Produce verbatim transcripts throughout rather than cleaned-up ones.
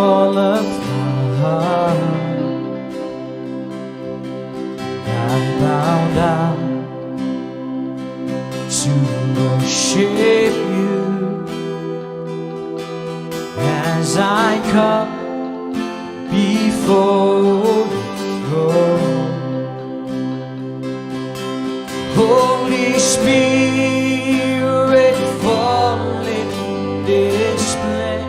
all of my heart. I bow down to worship you as I come before your throne. Holy Spirit, fall in this place.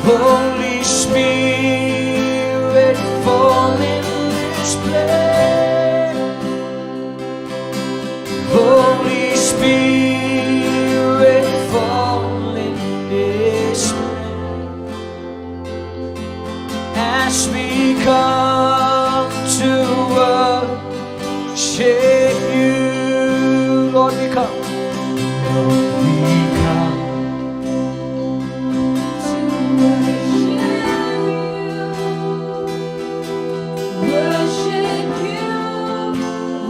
Holy Spirit, fall in this place. Holy Spirit, fall in this place. As we come to worship you, Lord, we come. Lord, we come to worship you. Worship you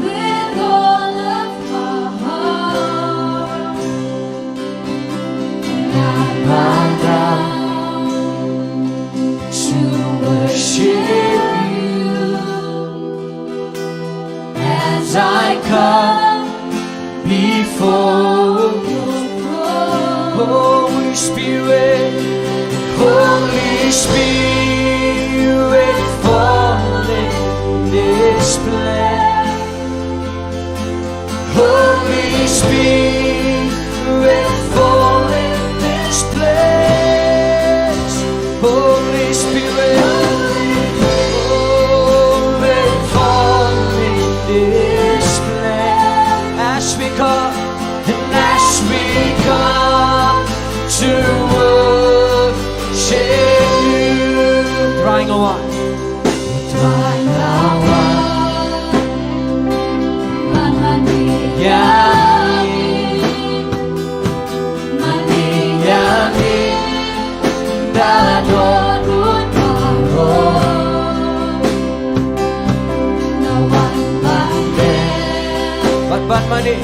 with all of our heart. And I bow down to worship you as I come before your throne. Holy Spirit, Holy Spirit, fall in this place. Holy Spirit, fall in this place. Holy Spirit, Holy, fall in this place. As we come, and as we come to worship you. Drawing a one. Drawing a one. Ban mane ïa ngi. Mane ïa ngi da la dohnud baroh. Nga wan ban leh, ban ban mane,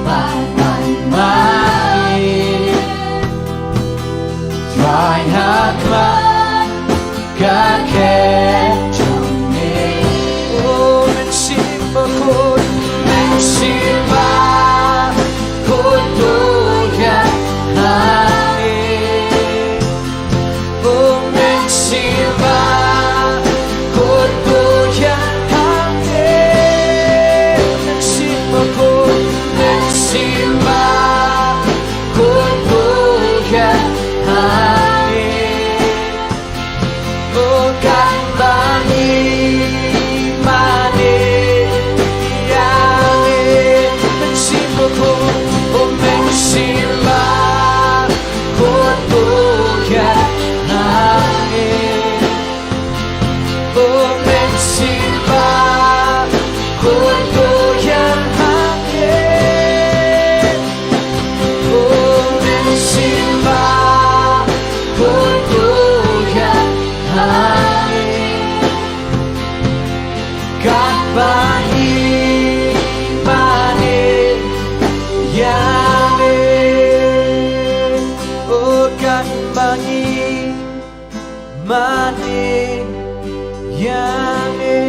ban ban mane. Trai ha khmat ka khet jong me. O Mynsiem Bakhuid, Mynsiem Bakhuid, to ïa ha ngi. O Mynsiem Bakhuid, to ïa ha ngi. Mynsiem Bakhuid, Mynsiem Bakhuid, to ïa ha ngi. O kan ba ngi mane ïa ngi. Mynsiem Bakhuid, o Mynsiem Bakhuid, to ïa ha ngi. O Mynsiem Bakhuid, to ïa ha ngi. O Mynsiem Bakhuid, to ïa ha ngi. Kan ba ngi mane ïa ngi. O kan ba ngi mane ïa ngi.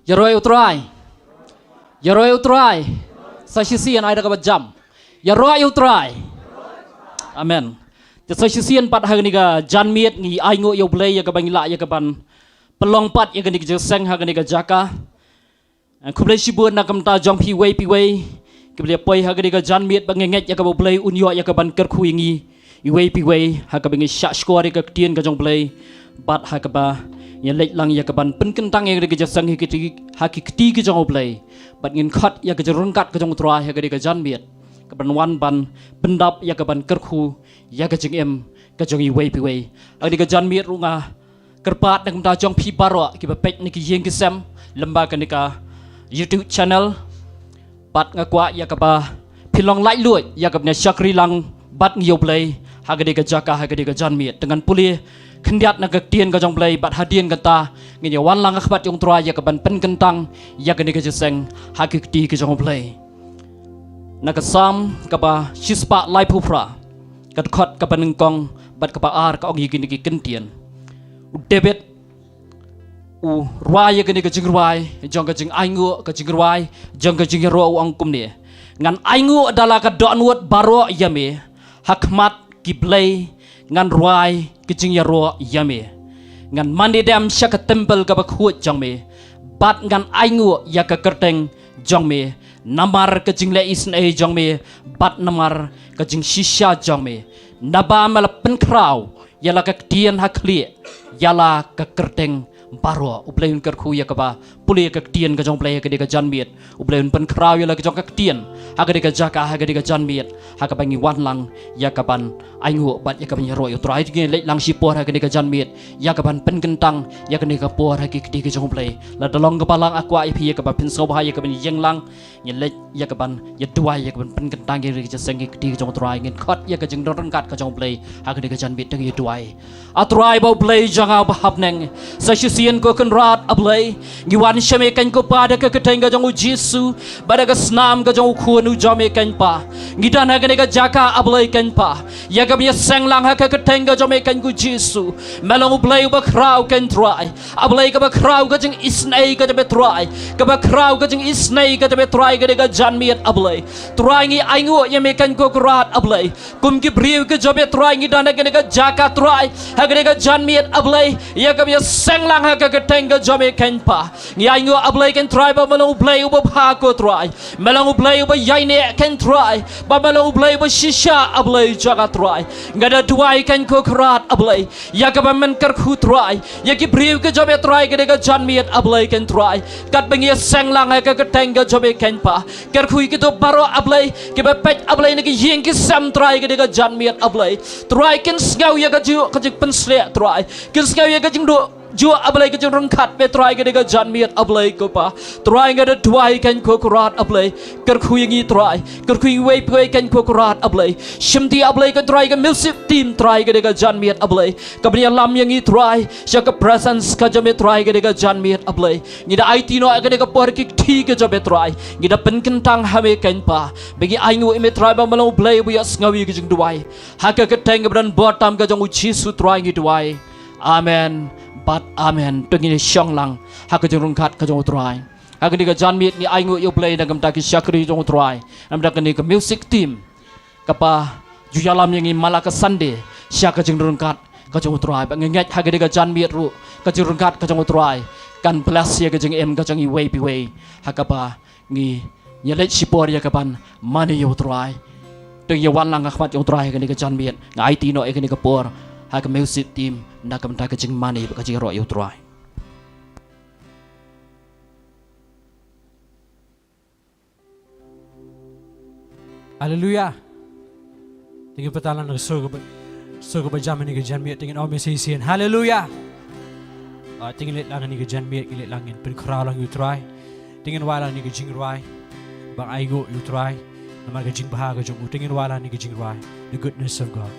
Ïaroh ïa u Trai. Ïaroh ïa u Trai. Sa shisien ai da kaba jam. Ïaroh ïa u Trai. Amen. Te sa shisien pat ha kane ka janmiet ngi ainguh ïa u Blei ïa kaban lah ïa kaban pynlong pat ïa kane ka jingïaseng ha kane ka jaka. Khublei shibun na ka bynta jong phi iwei pa iwei kiba la poi ha kane ka janmiet, ba ngi ngeit ïa kaba u Blei un ïoh ïa kaban kyrkhu ïa ngi iwei pa iwei ha kaba ngi shah shkor ïa ka ktien ka jong u Blei, bad ha kaba ngi leit lang ïa kaban pynkyntang ïa kane ka jingïaseng ha ki kti, ha ki kti ki jong u Blei, bad ngin khot ïa ka jingryngkat ka jong u Trai ha kane ka janmiet kaban wan ban pyndap ïa kaban kyrkhu ïa ka jingim ka jong iwei pa iwei. Ha kane ka janmiet ruh nga kyrpad na ka bynta jong phi baroh kiba peit na ki ïing ki sem lyngba kane ka YouTube channel. Bad nga kwah ïa kaba phin long laitluid ïa kaban ïa shakri lang bad ngi ïa u Blei ha kane ka jaka, ha kane ka janmiet. Te ngan pule khyndiat na ka ktien ka jong u Blei, bad hadien kata ngin ïa wan lang ha khmat jong u Trai ïa kaban pynkyntang ïa kane ka jingïaseng ha ki kti ki jong u Blei. Na ka Salm kaba shispah laiphew phra, ka dkhot kaba nyngkong bad kaba ar ka ong ïa kine ki kyntien. U David u rwai ïa kane ka jingrwai jong ka jingainguh, ka jingrwai jong ka jingïaroh, u ong kumne: Ngan ainguh da la ka dohnud baroh ïa me, ha khmat ki blei ngan rwai ka jingïaroh ïa me. Ngan mane dem sha ka templ kaba khuid jong me, bad ngan ainguh ïa ka kyrteng jong me, namar ka jingleh isynei jong me, bad namar ka jingshisha jong me. Naba me la pynkhraw ïa la ka ktien ha khlieh ïa la ka kyrteng baroh. U Blei un kyrkhu ïa kaba pule ïa ka ktien ka jong u Blei ha kane ka janmiet. U Blei un pynkhraw ïa la ka jong ka ktien ha kane ka jaka, ha kane ka janmiet, ha kaba ngi wan lang ïa kaban ainguh bad ïa kaban ïaroh ïa u Trai. Te ngin leit lang shipor ha kane ka janmiet ïa kaban pynkyntang ïa kane ka por ha ki kti ki jong u Blei. Lada long kaba lang, nga kwah ïa phi ïa kaba phin sngewbha ïa kaban ïeng lang, ngin leit ïa kaban ïa duwai ïa kaban pynkyntang ïa ka jingïaseng ha ki kti ki jong u Trai. Ngin khot ïa ka jingryngkat ka jong u Blei ha kane ka janmiet. Te ngin ïa duwai. A Trai bad u Blei jong nga uba ha bneng, sa shisien ko Kynrad A Blei, ngi wan sha me keiñ ko Pa da ka kyrteng ka jong u Jisu bad da ka snam ka jong u Khun u jong me keiñ Pa. Ngi don ha kane ka jaka A Blei keiñ Pa, ïa kaban ïaseng lang ha ka kyrteng ka jong me keiñ ko Jisu. Me long u Blei uba khraw keiñ Trai, A Blei kaba khraw ka jingisynei ka jong me Trai, kaba khraw ka jingisynei ka jong me Trai ha kane ka janmiet A Blei. Trai ngi ainguh ïa me keiñ ko Kynrad A Blei, kum ki briew ki jong me Trai ngi don ha kane ka jaka Trai, ha kane ka janmiet A Blei, ïa kaban ïaseng lang ha ka kyrteng ka jong me keiñ Pa. Ngi ainguh A Blei keiñ Trai ba me long u Blei uba bha ko Trai, me long u Blei uba ïaineh keiñ Trai, ba me long u Blei uba shisha A Blei jong nga Trai. Nga da duwai keiñ ko Kynrad A Blei ïa kaba men kyrkhu Trai ïa ki briew ki jong me Trai ha kane ka janmiet A Blei keiñ Trai, katba ngi ïaseng lang ha ka kyrteng ka jong me keiñ Pa. Kyrkhu ïa kito baroh A Blei kiba peit A Blei na ki ïing ki sem Trai ha kane ka janmiet A Blei. Trai kin sngew ïa ka ju, ka jingpynshlur Trai, kin sngew ïa ka jingduh ju A Blei ka jingryngkat me Trai ha kane ka janmiet A Blei ko Pa. Trai nga da duwai keiñ ko Kynrad A Blei, kyrkhu ïa ngi Trai, kyrkhu ïa iwei pa iwei keiñ ko Kynrad A Blei. Shimti A Blei ko Trai ka music team Trai ha kane ka janmiet A Blei, kaban ïalam ïa ngi Trai sha ka presence ka jong me Trai ha kane ka janmiet A Blei. Ngi da aiti noh ïa kane ka por ha ki kti ki jong me Trai, ngi da pynkyntang ha me keiñ Pa, ba ngi ainguh ïa me Trai ba me long u Blei uba ïohsngew ïa ka jingduwai. Ha ka kyrteng kaba don bor tam ka jong u Jisu Trai ngi duwai. Amen bad amen. To ngin ïa shong lang ha ka jingryngkat ka jong u Trai. Ha kane ka janmiet ngi ainguh ïa u Blei na ka bynta ki shakri jong u Trai, na ka bynta kane ka music team kaba ju ïalam ïa ngi man la ka Sunday sha ka jingryngkat ka jong u Trai. Ba ngi ngeit ha kane ka janmiet ruh ka jingryngkat ka jong u Trai kan bless ïa ka jingim ka jong iwei pa iwei, ha kaba ngi ïa leit shipor ïa kaban mane ïa u Trai. To ïa wan lang ha khmat jong u Trai ha kane ka janmiet. Nga aiti noh ïa kane ka por ha ka music team na ka bynta ka jingmane bad ka jingïaroh ïa u Trai. Haleluya. Te ngin pynpaw lang na ka sur kaba, sur kaba jam ha kane ka janmiet, te ngin ong me shisien. Haleluya. Ah, te ngin leit lang ha kane ka janmiet, ngin leit lang ngin pynkhraw lang ïa u Trai. Te ngin wai lang ha kane ka jingrwai, Ba nga ainguh ïa u Trai namar ka jingbha ka jong u. Te ngin wai lang ha kane ka jingrwai, The Goodness of God.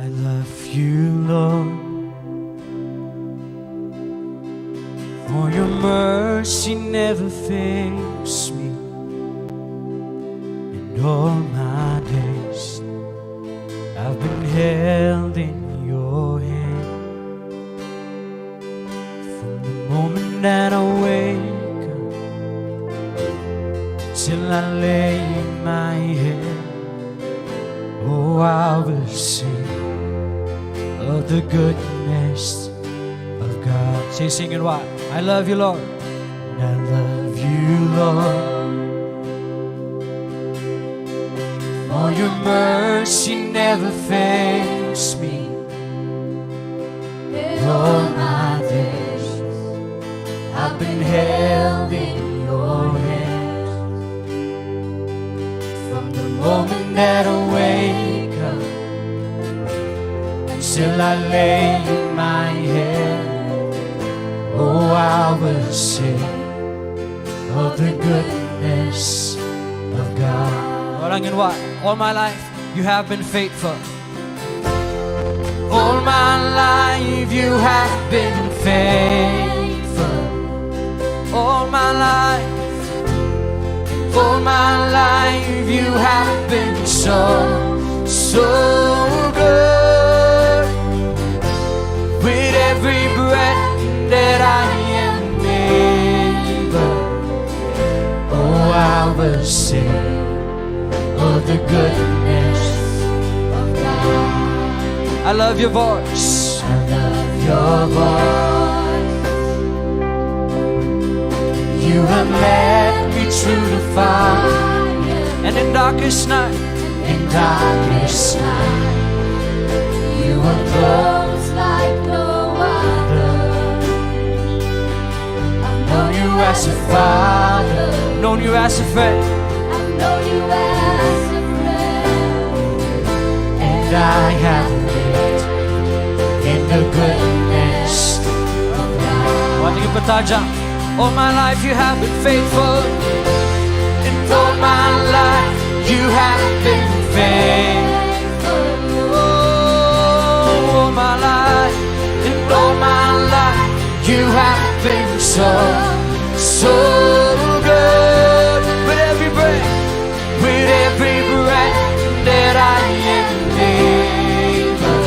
I love you, Lord, for your mercy never fails me. And all my days I've been held in your hand. Till I lay my head, oh, I will sing of the goodness of God. Say, sing it, what? I love you, Lord. I love you, Lord. For your mercy never fails me. All my days I've been held in your hands. From the moment that I wake up until I lay my head, oh, I will sing of the goodness of God. All my life you have been faithful. All my life you have been faithful. All my life, all my life you have been so, so good. With every breath that I am able, oh, I will sing of the goodness of God. I love your voice. I love your voice. You have led me through the fire. And in darkest night, in darkest night, you were close like no other. I've known you as a father. Known you as a friend. I've known you as a friend. And I have lived in the goodness of God. Wat ïa ka pyntaja. All my life you have been faithful. And all my life you have been faithful. Oh, all my life, and all my life, you have been so, so good. With every breath, with every breath that I am able,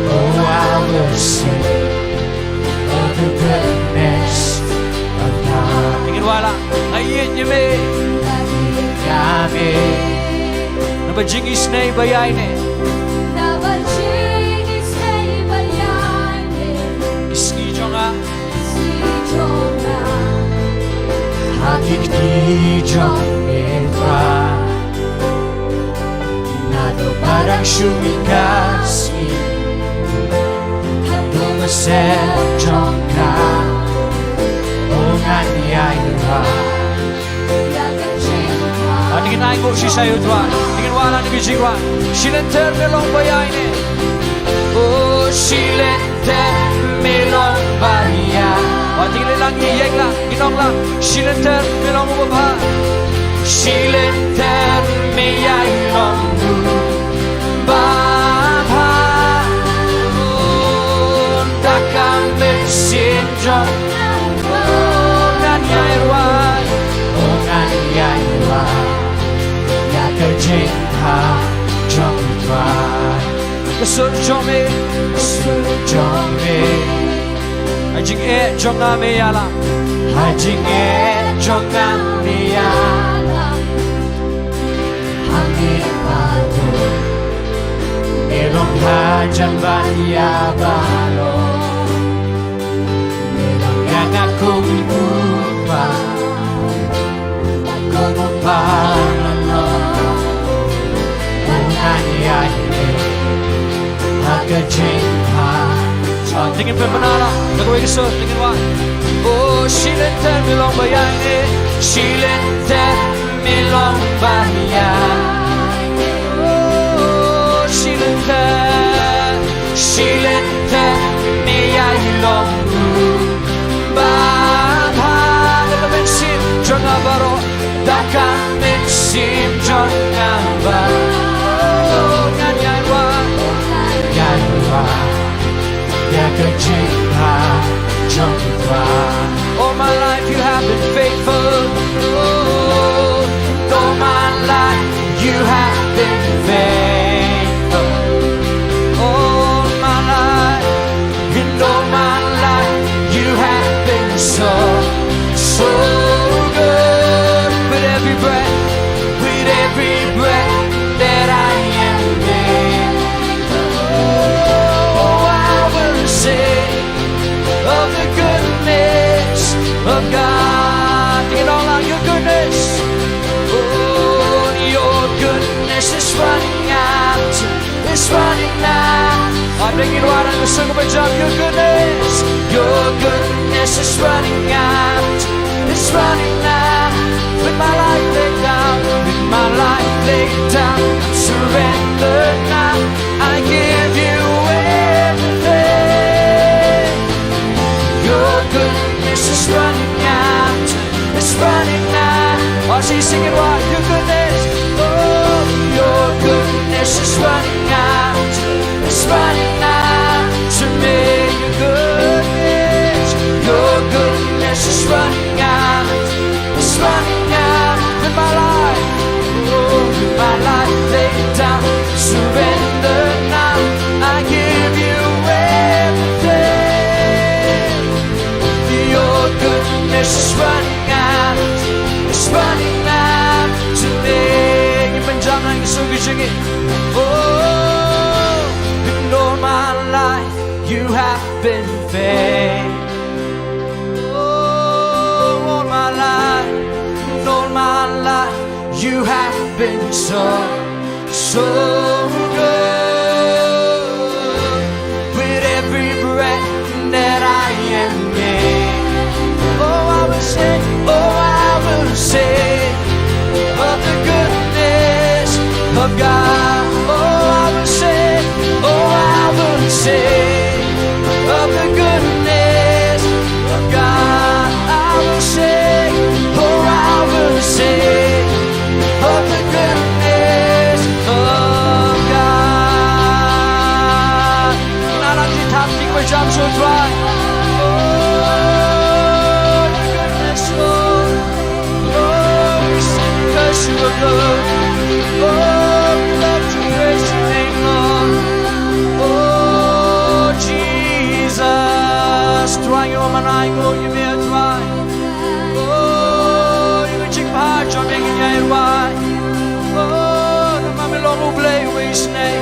oh, I will sing of the goodness of God. Ïa kane wala, nga ïeit ïa me. Nga ïeit ïa me. Naba jingisynei ba ïaineh. Naba jingisynei ba ïaineh. Ïa ka sngi jong nga. Ïa ka sngi jong nga. Ha ki kti jong me Trai. Naduh ba dang shu mih ka sngi. Haduh ba sep jong ka. Oh, ngan ïai rwai. Ïa ka jingkyrkhu. Ïa kane ngin ai nguh shisha ïa u Trai. Ïa kane wala na ka jingrwai. Shi lynter me long ba ïaineh. Oh, shi lynter me long ba ïaineh. Ïa kane lang, ïeng lang, ïeng lang. Shi lynter me long ba bha. Shi lynter me ïai long ba bha. Oh, da ka mynsiem jong nga. Oh, ngan ïai rwai. Oh, ngan ïai rwai. Ïa ka jingkyrkhu jong u Trai. Ka sur jong me. Ka sur jong me. Ha jingeh jong nga me ïalam. Ha jingeh jong nga me ïalam. Ha me pat. Me long hajan ban ïa baroh. Me long ïa nga kum u kpa. Kum u kpa nga long. Ngan ïai leh ha ka jingkyrkhu. Sa teng ngin pynbna la da kawei ka sur, teng ngin wan. Oh, shi lynter me long ba ïaineh. Shi lynter me long ba ïaineh. Oh, shi lynter, shi lynter me ïai long ba bha. Da ka mynsiem jong nga baroh, da ka mynsiem jong nga baroh, ngan ïai rwai, ngan ïai rwai ïa ka jingkyrkhu jong u Trai. All my life you have been faithful. Oh, all my life you have been faithful. All my life, and all my life you have been so, so good. With Your goodness, oh, your goodness is running out, it's running out. Ai, bring it right on the song of a jump. Your goodness, your goodness is running out, it's running out. With my life laid down, with my life laid down, I surrender now. I give you everything. Your goodness is running out, it's running out. Oh, she's singing, what? Your goodness, oh, your goodness is running out, it's running out to me. Your goodness, your goodness is running out, it's running out. With my life, oh, with my life laid down, surrender now. I give you everything. Your goodness is running out, it's running out to me. Ngin pynjam lang ka song ka jong ngi. Oh, and all my life you have been faithful. Oh, all my life, and all my life you have been so, so good. With every breath that I am in, oh, I will sing, oh, I will sing of the goodness of God. Oh, I will sing, oh, I will sing of the goodness of God. I will sing, oh, I will sing of the goodness of God. Ngin ïa nang thap kti kiba jam sha U Trai. Oh, your goodness, Lord. Oh, we sing because you are good. Oh, we love to praise your name, Lord. Oh, Jesus. Trai, ïa u man ai ko ïa me, Trai. Oh, ïa ka jingbha jong me ngin ïa rwai. Oh, namar me long U Blei uba isynei,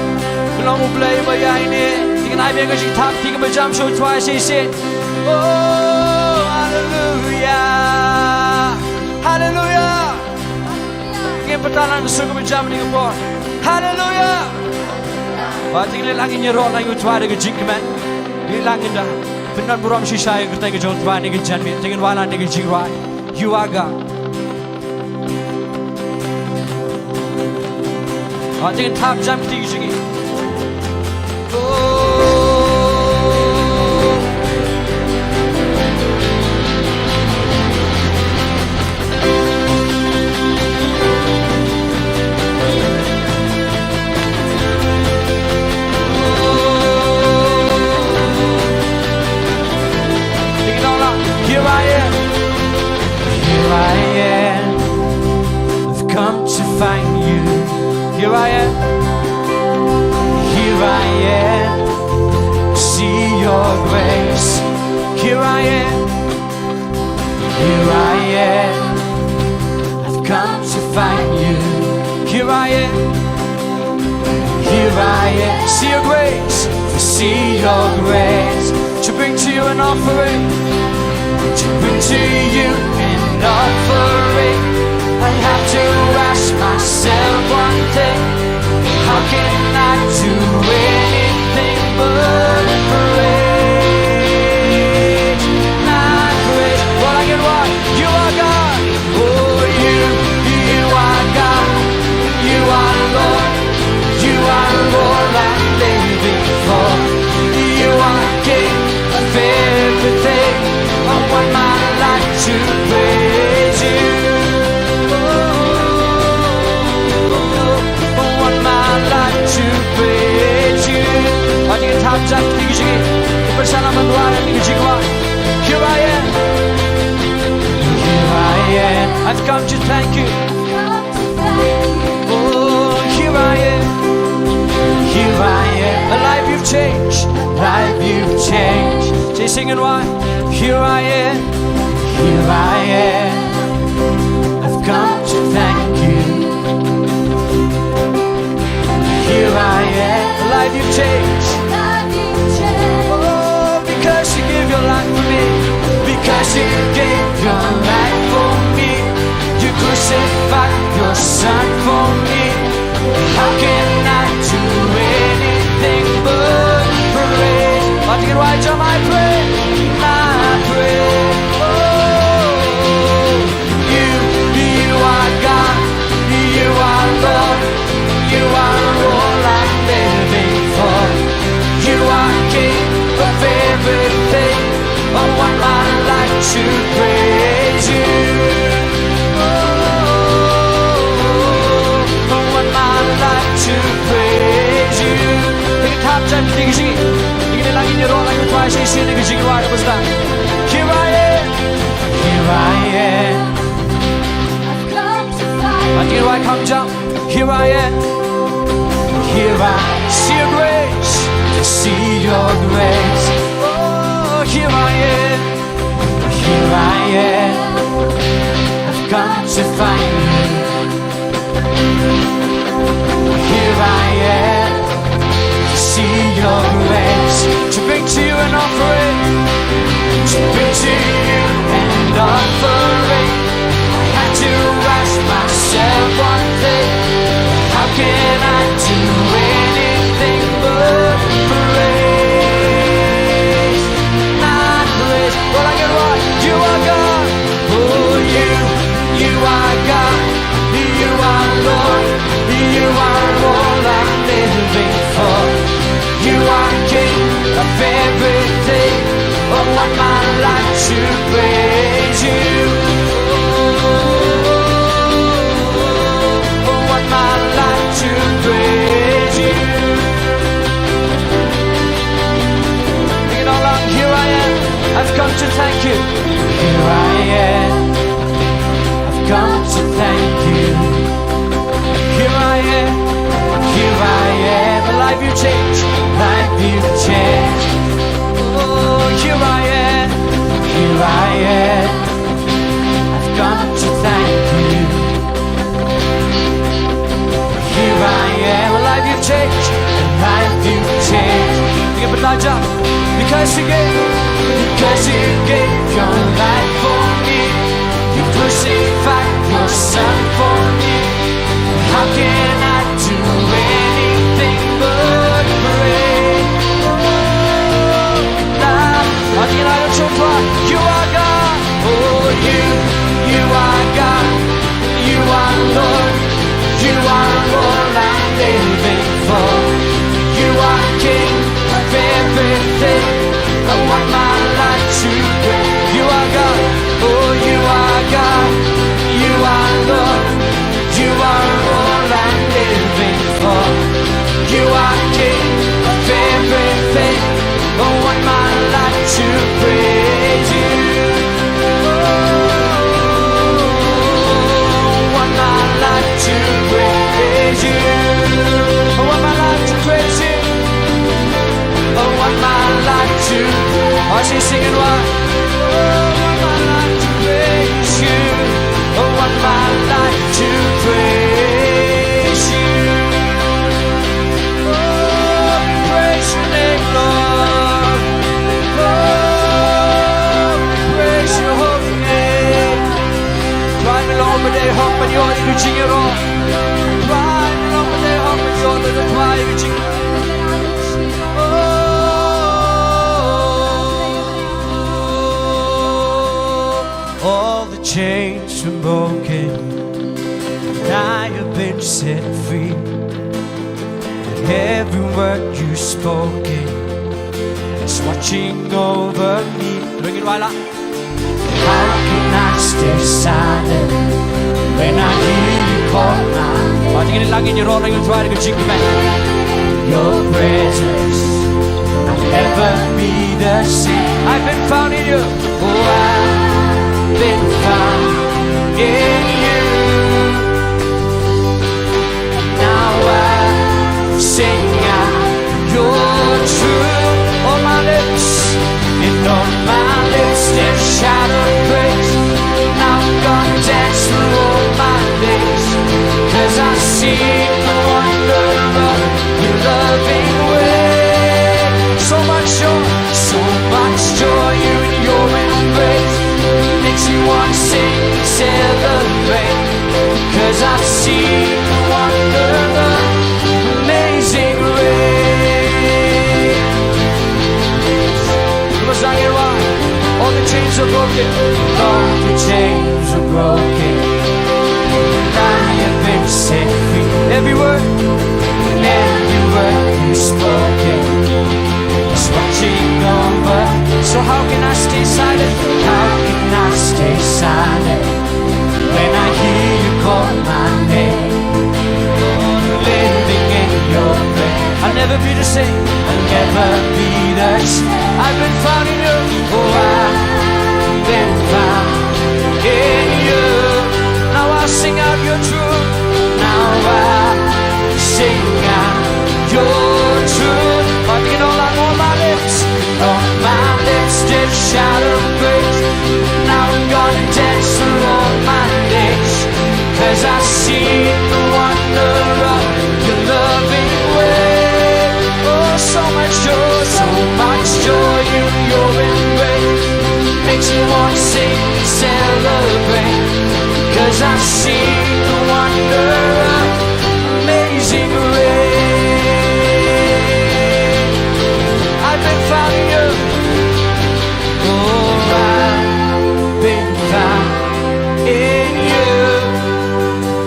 me long U Blei uba ïaineh. Te ngin ai biang ka jingthap kti kaba jam sha U Trai shisien. Oh, hallelujah. Hallelujah. Ngin pynthikna ka song kaba jam ha kane ka por. Hallelujah. Bad te ngin leit lang ngin ïaroh lang ïa U Trai da ka jingkmen. Ngin leit lang ngin da pynban burom shisha ïa ka kyrteng ka jong U Trai ha kane ka janmiet. Te ngin wan lang da ka jingrwai You Are God. Bad te ngin thap jam kti jong ngi. Oh. Sing it all out. Here I am. Here I am. I've come to find you. Here I am. Here I am. See your grace. Here I am. Here I am. I've come to find you. Here I am. Here I am. See your grace. To see your grace. To bring to you an offering. To bring to you an offering. I have to ask myself one thing. How can I do anything but praise? I praise. Well, I can walk. You are God. Oh, you, you are God. You are Lord. You are all I'm living for. You are King of everything. I want my life to praise you. Oh, I want my life to praise you. Wat ïa thap jam kti jong ngi. Ki pyrshang ïa man duwai ïa ngi jingwai. Here I am. Here I am. I've come to thank you. Oh, here I am. Here I am. A life you've changed. Life you've changed. Say, sing and why. Here I am. Here I am. I've come to thank you. Here I am. A life you've changed. Oh, because you gave your life for me. Because you gave your life for me. Here I am. Here I am. I've come to find. Here I am. Here I see your grace. To see your grace. Oh, here I am. Here I am. I've come to find you. Here I am to see your grace, to bring to you an offering, to bring to you an offering. I had to ask myself one thing: how can I do anything but praise and praise? Well, I get right. You are God. Oh, you, you are God. You are Lord. You are all I'm living for. You are King of everything. Oh, I want my life to praise you. Oh, I want my life to praise you. Sing it all out. Here I am. I've come to thank you. Here I am. I've come to thank you. Here I am. Here I am. A life you change. Life you change. Oh, here I am. Here I am. I've come to thank you. Here I am, a life you've changed, a life you've changed. Sing it, Elijah. Because you gave, because you gave your life for me. You crucified your son for me. How can I do anything but praise? You are God. Oh, you, you are God. You are Lord, you are all I'm living for. You are King of everything. I want my life to praise. You are God, oh, you are God. You are Lord, you are all I'm living for. You are King of everything. I want my life to praise you. Oh, I want my life to praise you. I want my life to praise you. I want my life to. As you sing it, what? Oh, I want my life to praise you. I want my life to praise you. Oh, we praise your name, Lord. Oh, we praise your holy name. Trai me long ba dei hok ban ïoh ïa ka jingïaroh. Trai me long ba dei hok ban ïoh ïa ka, trai ïa ka jingïaroh. Oh, all the chains are broken. I have been set free. Every word you spoken is watching over me. Bring it, Wyla. How can I stay silent when I hear you call my name? Ba dei kane la ngin ïaroh, ngin try ka jingkmen. Your presence, I'll never be the same. I've been found in you. Oh, I've been found in you. Now I sing out your truth on my lips and on my lips and shout of praise. Now God dance through all my days, 'cause I see the wonder of your loving way. So much joy, so much joy in your embrace. Makes me want to sing, celebrate. 'Cause I've seen the wonder of amazing grace. Come on, sing it, why? All the chains are broken. All the chains are broken. I have been set free. Every word, every word you spoken is watching over. So how can I stay silent? How can I stay silent? When I hear you call my name, living in your grace. I'll never be the same. I'll never be the same. I've been found in you. Oh, Sing out your truth. I'll take it all out on my lips. On my lips, just shout of praise. Now I'm gonna dance through all my days. 'Cause I see the wonder of your loving way. Oh, so much joy, so much joy in your embrace. Makes me want to sing and celebrate. 'Cause I see the wonder of amazing grace. I've been found in you. Oh, I've been found in you.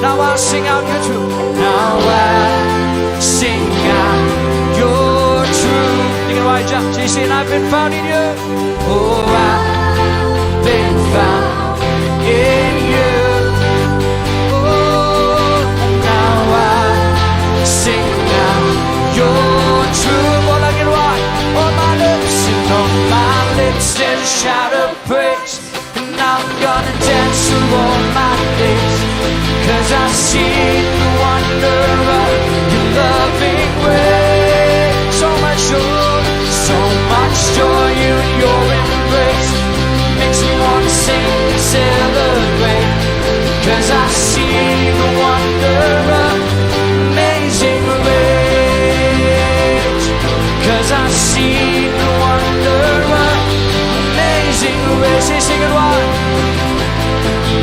Now I'll sing out your truth. Now I'll sing out your truth. You can rise up. Say, "And I've been found in you." Oh, I've been found in you. Oh, now I sing out your truth. All I can write on my lips and on my lips, there's a shout of praise. And I'm gonna dance through all my days. 'Cause I see the wonder of your loving grace. So much joy, so much joy in your embrace. Makes me want to sing and celebrate. 'Cause I see the wonder of amazing grace. 'Cause I see the wonder of amazing grace. Say, sing it loud.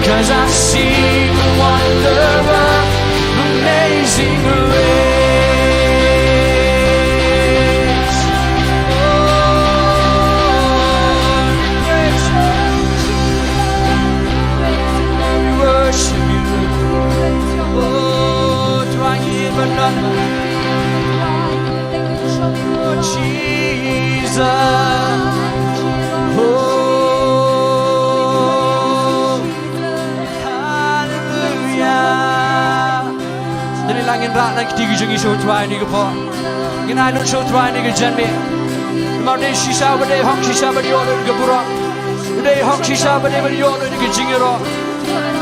'Cause I see the wonder of amazing grace. Oh, we praise you. We worship you. Oh, try even another. Oh, Jesus. Oh, hallelujah. Dei lang ngin rah na kti ki jong ngi sha U Trai ha kane ka por. Ngin ai lut sha U Trai ha kane ka janmiet. Namar u dei shisha ba dei hok, shisha ba dei ïoh lut ka burom. U dei hok, shisha ba dei ban ïoh lut ka jingïaroh.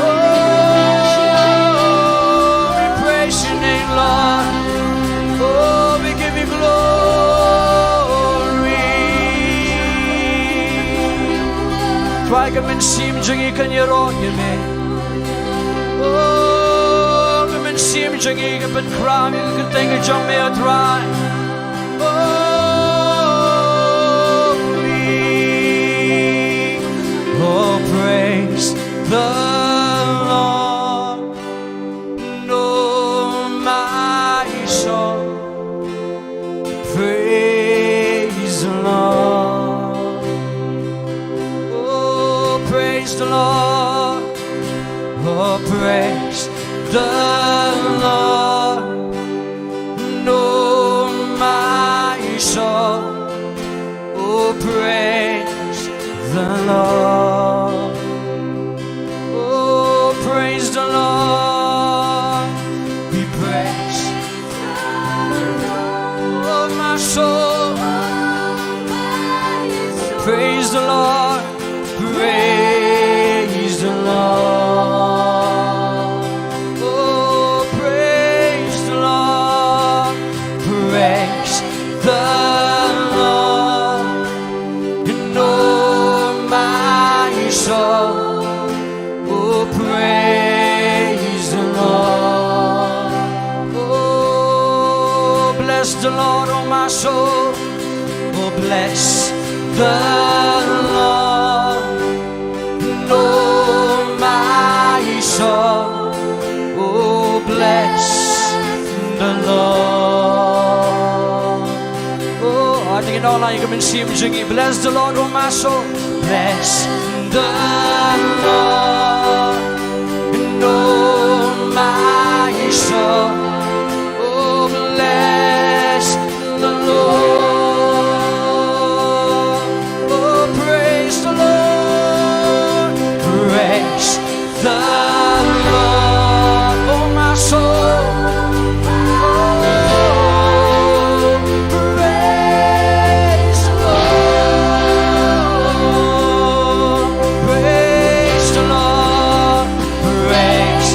Oh, we praise your name, Lord. Oh, we give you glory. Trai, ka mynsiem jong ngi kan ïaroh ïa me. Oh, ka mynsiem jong ngi kan pynkhraw ïa ka kyrteng ka jong me, oh Trai. Oh, we, oh, praise the Lord. Oh, my soul, praise the Lord. Oh, praise the Lord. Oh, praise the Lord. Oh, my soul, oh, praise the Lord. Oh, praise the Lord. We praise. Oh, my soul. Praise the Lord. Praise the Lord. Oh, praise the Lord. Praise the Lord. And oh, my soul, oh, praise the Lord. Oh, bless the Lord, oh, my soul. Oh, bless the Lord. And oh, my soul, oh, bless the Lord. Oh, ai ïa ka mynsiem jong ngi. Bless the Lord, oh my soul. Bless the Lord, and oh my soul, oh bless the Lord. Oh, praise the Lord. Praise the Lord, oh my soul. Oh, praise the Lord. Praise the Lord. Praise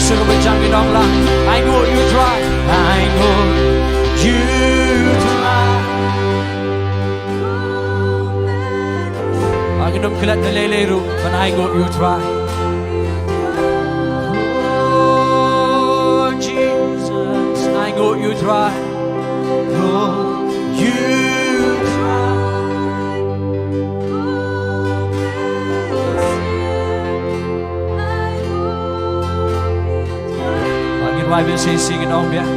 Shu kaba jang ïa ngi nong lang. Ainguh ïa u Trai. Ainguh ïa u Trai. Ngin ym klet da lei lei ruh ban ainguh ïa u Trai. Oh, Jesus, ainguh ïa u Trai. Ainguh ïa u Trai. Ngin wai biang shisha, ngin ong biang.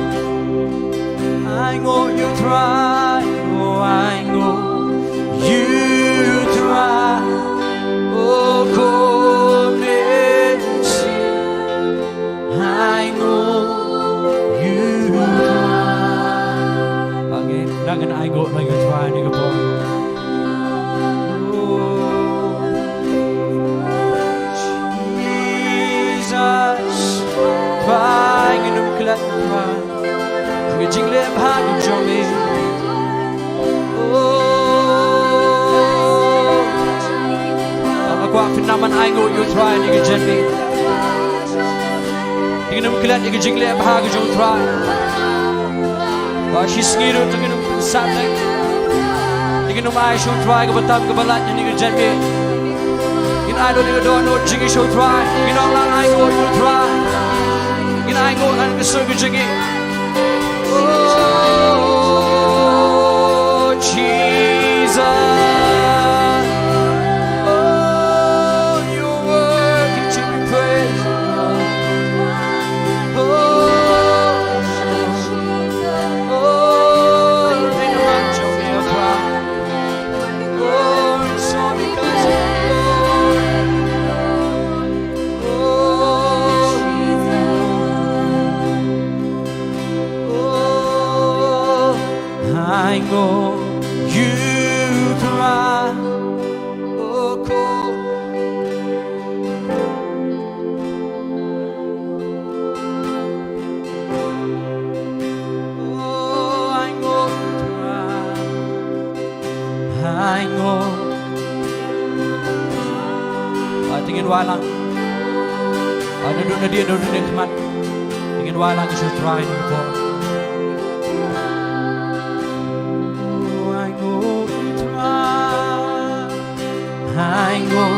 Ainguh ïa u Trai, oh, ainguh ïa u Trai, oh, ko mynsiem. Ainguh ïa u Trai. Ba ngin nang, ngin ainguh ïa u Trai ha kane ka por. Jesus, Trai, ngin ym klet, Trai, ïa ka jingleh bha ka jong me. Oh, nga kwah phin nang ban ainguh ïa u Trai ha kane ka janmiet. Ngin ym klet ïa ka jingleh bha ka jong u Trai. Ba shisngi ruh te ngin ym pynsah leh. Te ngin ym ai sha u Trai kaba tam kaba lait ha kane ka janmiet. Ngin ai lut ïa ka dohnud jong ngi sha u Trai. Ngin ong lang, ainguh ïa u Trai. Ngin ainguh na ka sur ka jong ngi. Oh, Jesus. Oh, you're worthy to be praised. Oh, oh, oh, it's all because of you, Lord. Oh, oh, ainguh ïa u Trai. Oh, ko. Oh, ainguh ïa u Trai. Ainguh. Ba te ngin wai lang. Ba naduh nadien, naduh nadien khmat, te ngin wai lang ïa u Trai ha kane ka por. Ainguh ïa u Trai. Ainguh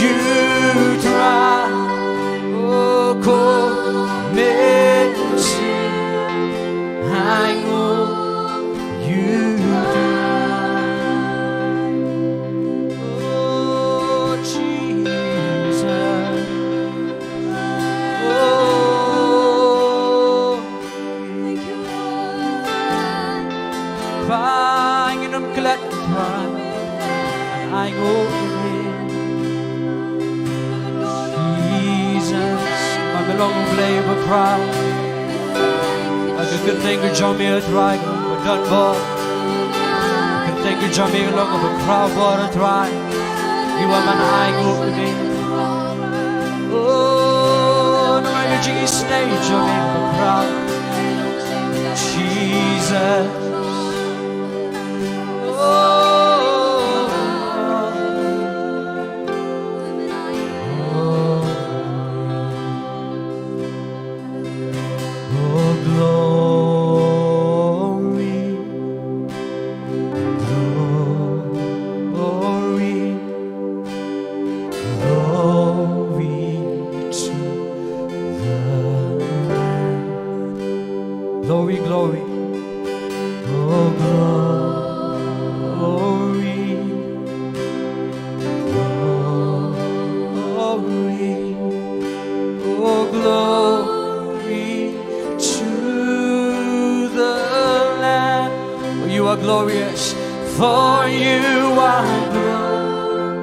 ïa u Trai, oh, ko mynsiem. Ainguh ïa u Trai. Oh, Jesus. Oh. Thank you, Lord. Trai, ngin ym klet, Trai. Ainguh ïa me. Jesus, ma me long U Blei uba khraw. Ka kyrteng ka jong me, Trai, kaba don bor. Ka kyrteng ka jong me ka long kaba khraw bor, Trai. Ngi wan ban ainguh ïa me. Oh, namar ka jingisynei jong me kaba khraw. Jesus. Oh. Oh, glory, glory, glory to the Lamb. Glory, glory. Oh, glory, glory, oh, glory to the Lamb. For you are glorious, for you are glorious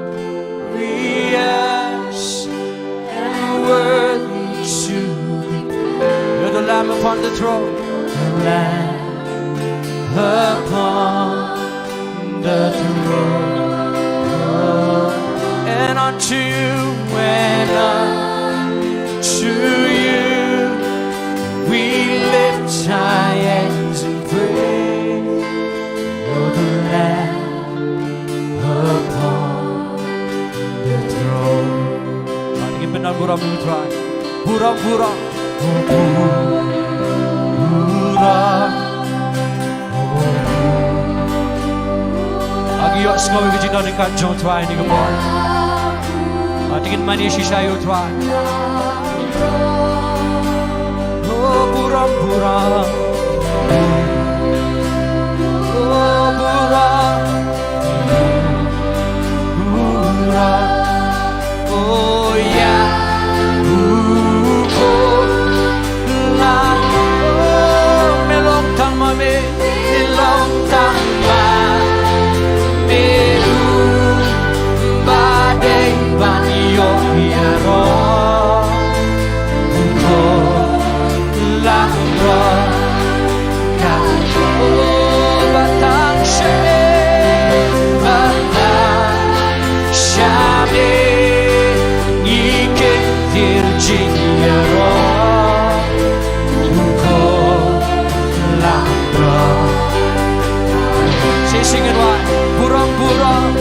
and worthy to be praised. You're the Lamb upon the throne. The Lamb upon the throne. And unto you and unto you we lift our hands in praise. You're the Lamb upon the throne. Ngin pyndonkam burom ïa u Trai. Burom, burom. Burom. Ngi ïohsngew ïa ka jingdonkam jong U Trai ha kane ka por. Te ngin mane shisha ïa U Trai. Oh, burom, burom. Oh, burom. Burom. Oh, ïa u Khun Langbrot. Oh, me long tang ma me, me long tang ma me, u ba dei ban ïoh ïaroh. U Khun Langbrot. Ka, oh, ba tang sha me, ba tang sha me, ngi kyntiew jingïaroh. U Khun Langbrot. Shisha ngin wan. Burom, burom.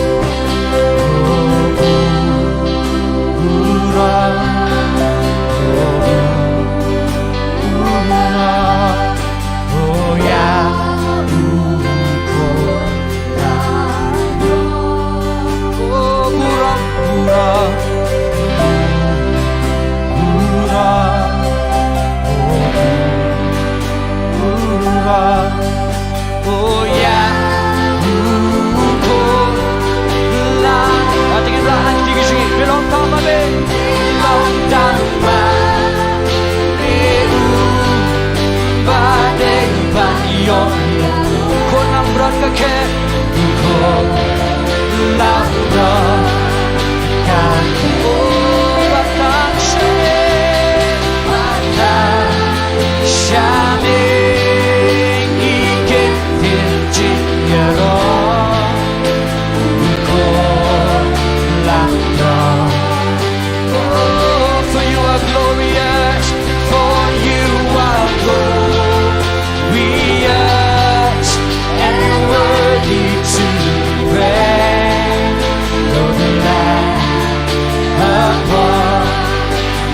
Burom. Burom. Oh, ïa u Khun Langbrot. Oh, burom, burom. Burom. Oh, burom. Oh, ïa u Khun Langbrot. Te ngin rah hangne, ki jingim. Me long tang ma me, me long tang ma me, u ba dei ban ïoh. Khun Langbrot ka khein. Khun Langbrot ka khein. Oh, ba tang sha me, ba tang sha me, ngi kyntiew jingïaroh. U Khun Langbrot. Oh, for you are glorious, for you are glorious, and worthy to be praised. You're the Lamb upon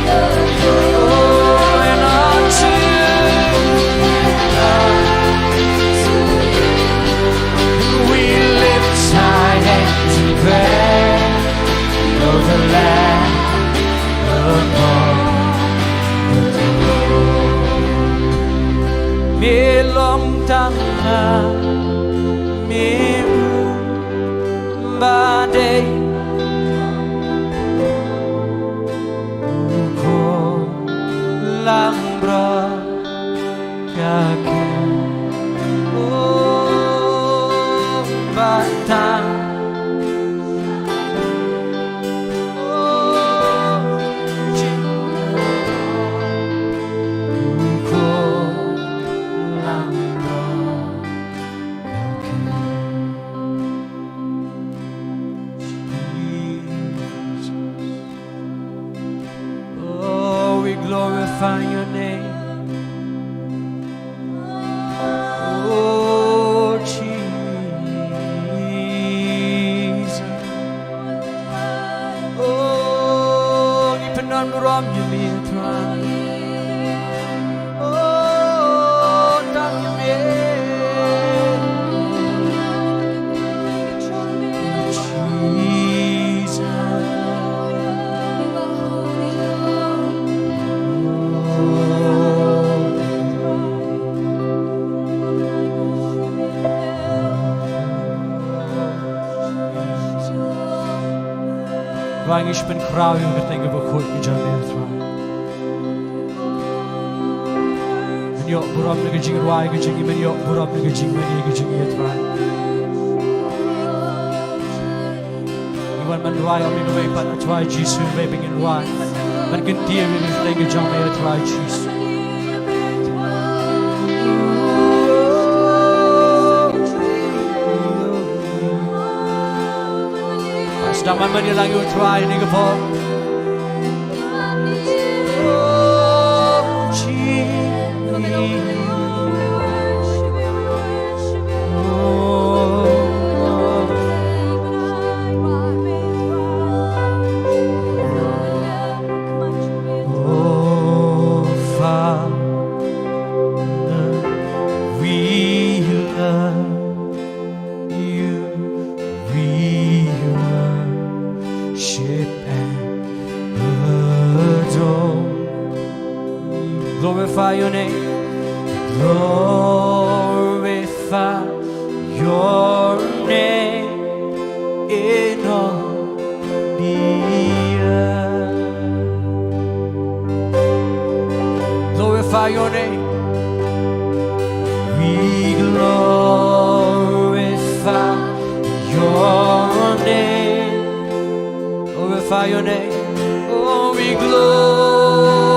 the throne, and unto you we lift our hands in praise. You're the Lamb upon the throne. Me long tang ma me, u ba dei, u Khun Langbrot ka khein. Oh, ba tang. Oh, Khun Langbrot ka khein. Jesus. Oh, we glorify your name. Oh, Jesus. Oh, ngi pyndonburom ïa me, Trai. Oh, tang ïa me. Jesus. Trai, ngi sa pynkhraw ïa kata kaba khuid ka jong me, Trai. Men ïoh burom na ka jingrwai ka jong ngi, men ïoh burom na ka jingmane ka jong ngi, Trai. Ngi wan ban rwai ïa me, ngi wan ban, Trai Jisu, me ba ngin rwai. Ban kyntiew ïa ka jong me, Trai Jisu. Sdang ban mane lang ïa u Trai ha kane ka por. Glorify your name. Glorify your name in all the earth. Glorify your name. We glorify your name. Glorify your name. Oh, we glorify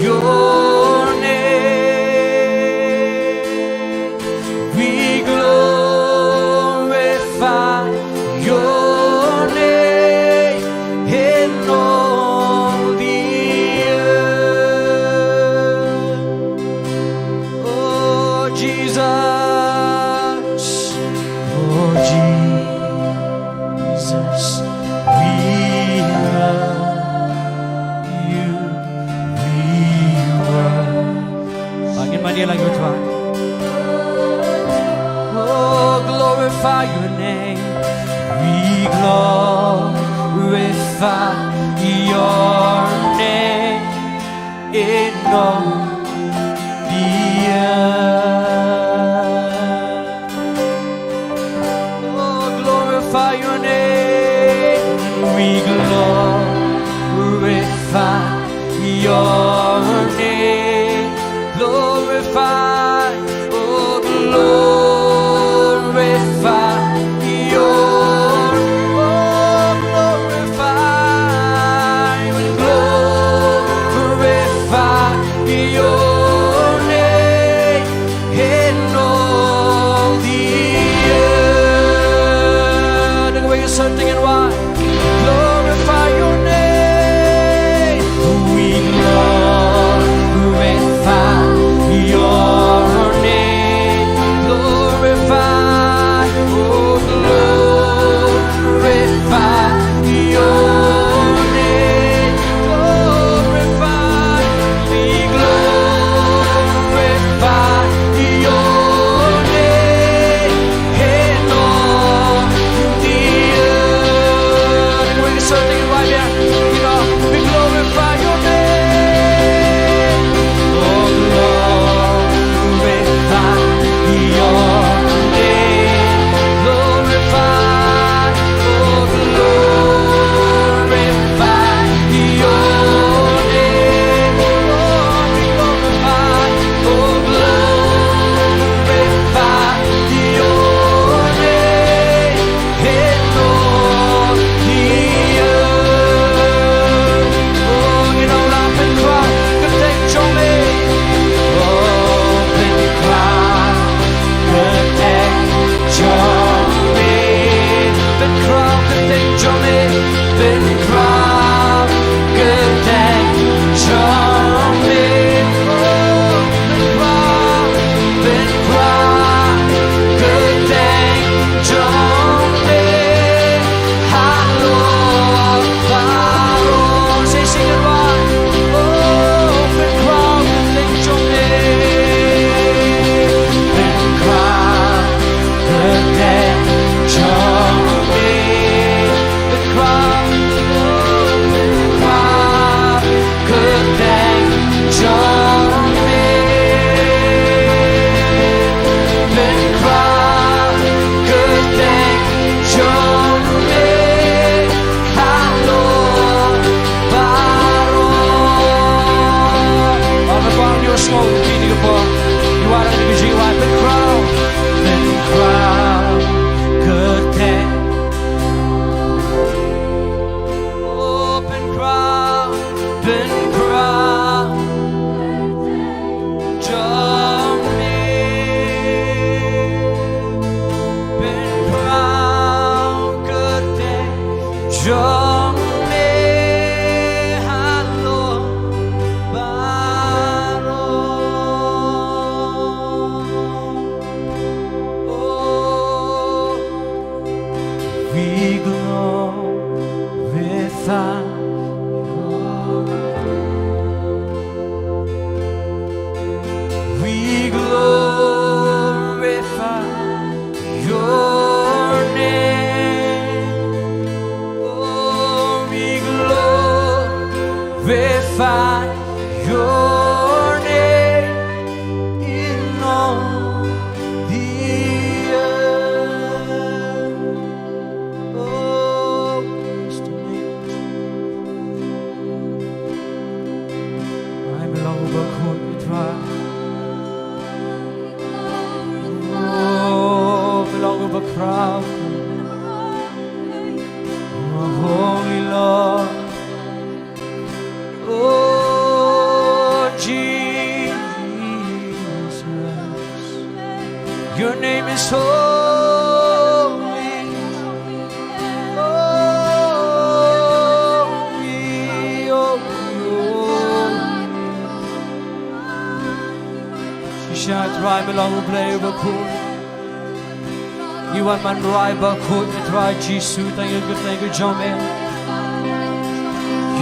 your name. We glorify your name in all the earth. Oh, Jesus, oh, Jesus, we love you, we worship. Bangin mania lang yutwa. Oh, glorify your name. We glorify your name in all the earth. Oh, glorify your name. We glorify your name. Glorify, oh, glorify your, oh, glorify, we glorify your name in all the earth. Look where you're sitting and why. Glorify your name. We glorify Uba khuid, Trai. Oh, me long uba khraw. You are holy, Lord. Oh, Jesus. Your name is holy. Holy, holy, holy. Shisha, Trai, me long U Blei uba khuid. Ngi wan ban rai bakhuid ïa Trai Jisu, tang ïa ka kyrteng ka jong me.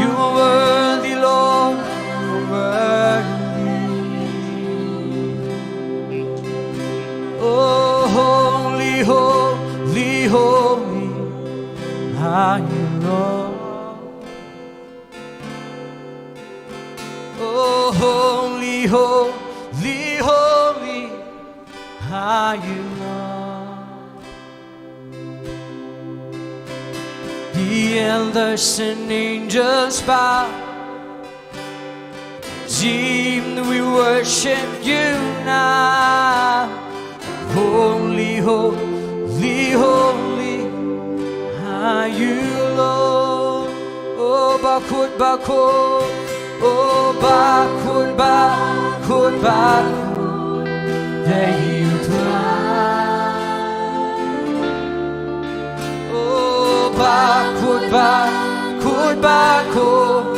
You are worthy, Lord, you are worthy. Oh, holy, holy, holy are you, Lord. Oh, holy, holy, holy are you, Lord. The elders and angels bow. Redeemed, we worship you now. Holy, holy, holy are you, Lord. Oh, bakhuid, bakhuid. Oh, bakhuid, bakhuid, bakhuid. Dei u Trai. Oh, bakhuid, bakhuid, bakhuid.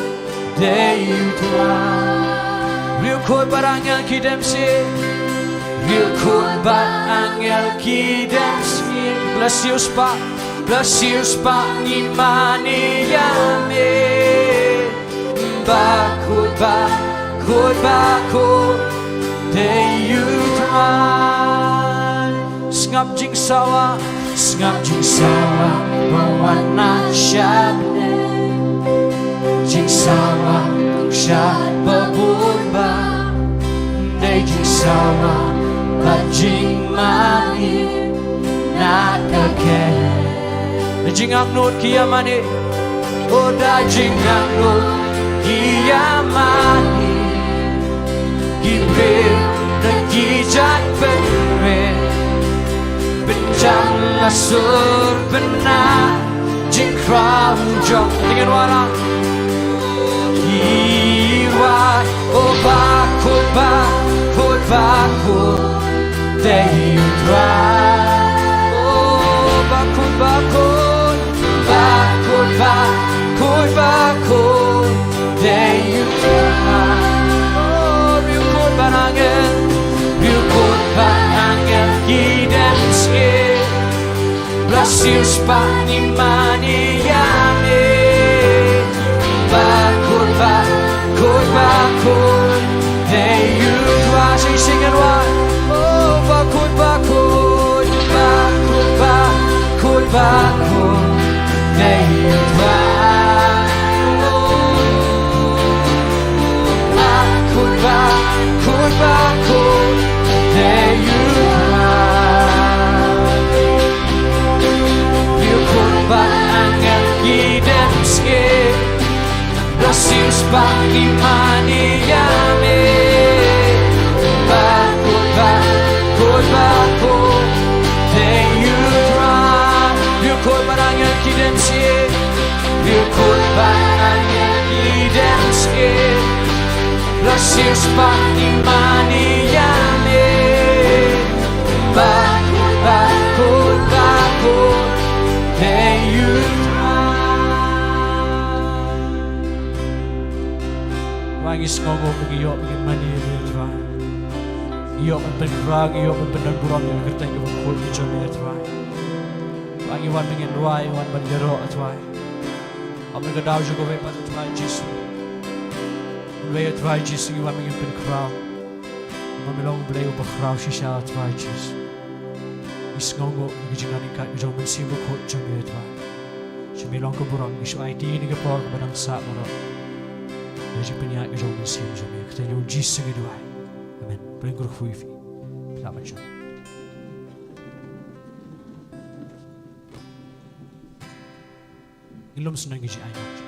Dei u Trai. Riewkhuid bad angel ki dem sien. Riewkhuid bad angel ki dem sien. Bless you spah. Bless you spah, ngi mane ïa me. Bakhuid, bakhuid, bakhuid. Dei u Trai. Sngap jingsawa, sngap jingsawa ba wan na sha pdeng. Jingsawa shad ba bun ba. Dei jingsawa bad jingmane na ka kyrteng. Da jingangnud ki ïa mane. Oh, da jingangnud ki ïa mane. Ki briew na ki jait bynriew. Pynjah la sur pynah jingkhraw jong. Dei ngan wad. Ki wad. Oh, bakhuid, bakhuid, bakhuid. Dei u Trai. Oh, bakhuid, bakhuid. Bakhuid, bakhuid, bakhuid. Dei u Trai. Oh, riewkhuid bad angel. Riewkhuid bad angel ki dem sien. Bless you spah, ngi mane ïa me. Bakhuid, bakhuid, bakhuid. Dei u Trai. Sing, sing and wad. Oh, bakhuid, bakhuid. Bakhuid, bakhuid, bakhuid. Dei u Trai. Bakhuid, bakhuid, bakhuid. Dei u Trai. Riewkhuid bad angel ki dem sien. Bless you spah, ngi mane ïa me. Bakhuid, bakhuid, bakhuid. Dei u Trai. Riewkhuid bad angel ki dem sien. Riewkhuid bad angel ki dem sien. Bless you spah, ngi mane ïa me. Bakhuid, bakhuid, bakhuid. Dei u Trai. Ba ngi sngewnguh, ngi ïoh, ngi mane ïa u Trai. Ngi ïoh ban pynkhraw, ngi ïoh ban pyndonburom ïa ka kyrteng kaba khuid ka jong me, Trai. Ba ngi wan ban ïaroh, wan ban ïaroh, Trai. Ap ïa ka daw jong kawei pat, Trai Jisu. Kawei, Trai Jisu, ngi wan ban pynkhraw. Ba me long Blei uba khraw shisha, Trai Jisu. Ngi sngewnguh ïa ka jingïaid ka jong u Mynsiem Bakhuid jong me, Trai. Sha me long ka burom, ngi shu aiti ïa kane ka por kaba dang sah baroh. Ïa ka jingpynïaid ka jong u Mynsiem jong me, ha ka kyrteng jong u Jisu ngi duwai. Amen. Pyrshang kyrkhu ïa phi. Phi lah ban shong. Ngin ym sngewthuh ïa ka jingainguh.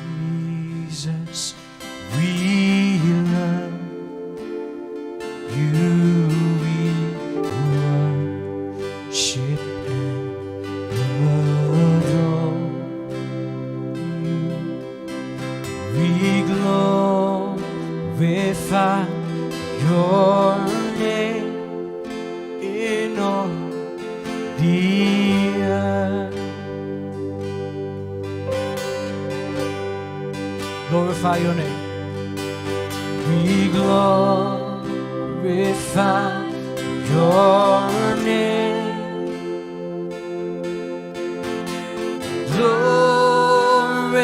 Jesus, we love you, we worship and adore you. We glorify your name in all the earth. Glorify your name. We glorify your name. Glorify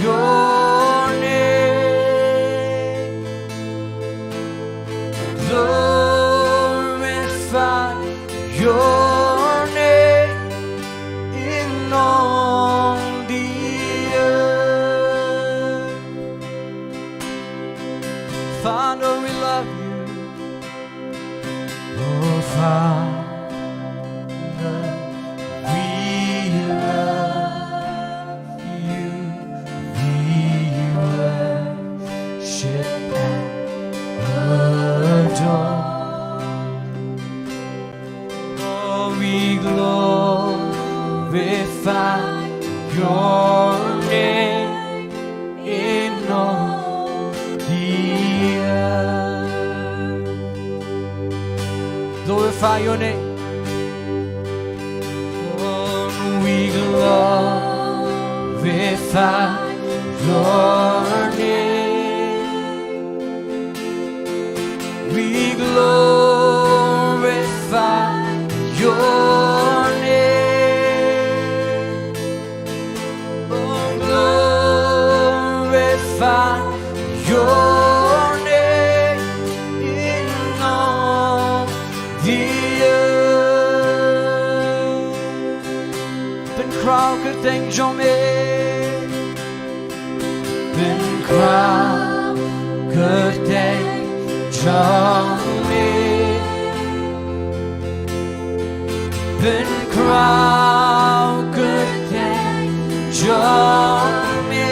your name. Glorify your name in all the earth. Father, we love you. Oh, Father, we love you. We worship and adore. Oh, we glorify your name in all the earth. Glorify your name. Oh, we glorify your name. We glorify your name. Oh, glorify your name in all the earth. Pynkhraw kyrteng jong me. Pynkhraw kyrteng jong me. Pynkhraw kyrteng jong me.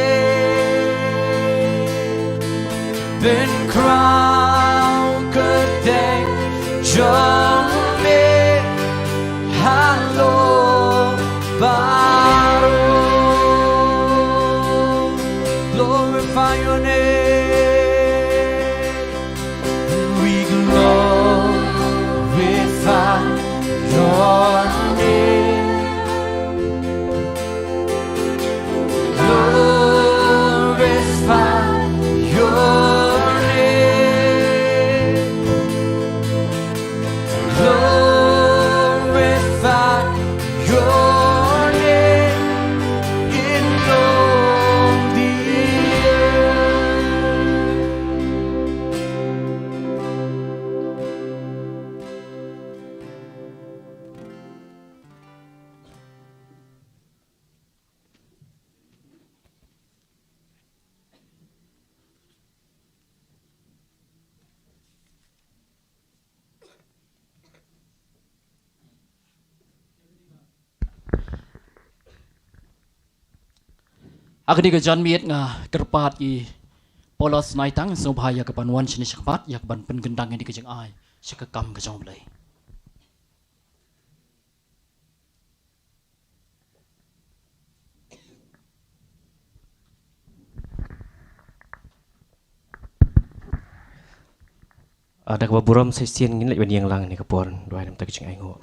Pynkhraw kyrteng jong me. Halor baroh. Glorify your name. We glorify your name. Glorify your name. Glorify your name in all the earth. Ha kane ka janmiet nga kyrpad ïa i Paulus Naitang, sngewbha ïa ka ban wan shane shakhmat, ïa ka ban pynkyndang ïa kane ka jingai sha ka kam ka jong U Blei. Ah, da kaba burom sa shisien ngin leit ban ïeng lang ïa kane ka por, duwai namar ka jingainguh.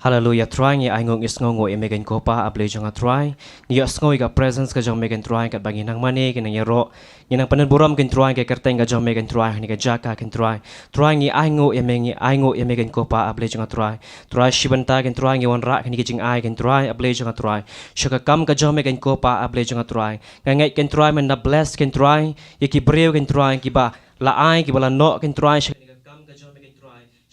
Haleluia, Trai, ngi ainguh, ngi sngewnguh ïa me ko Kpa, A Blei jong nga Trai. Ngi ïohsngew ïa ka presence ka jong me ko Trai, katba ngi nang mane, ngi nang ïaroh, ngi nang pyndonburom ko Trai, ïa ka kyrteng ka jong me ko Trai, ha kane ka jaka ko Trai. Trai, ngi ainguh ïa me, ngi ainguh ïa me ko Kpa, A Blei jong nga Trai. Trai, shi bynta ko Trai, ngi wanrah kane ka jingai ko Trai, A Blei jong nga Trai, sha ka kam ka jong me ko Kpa, A Blei jong nga Trai. Nga ngeit ko Trai, men da bless ko Trai ïa ki briew ko Trai, kiba la ai, kiba la noh ko Trai sha kane ka kam ka jong me ko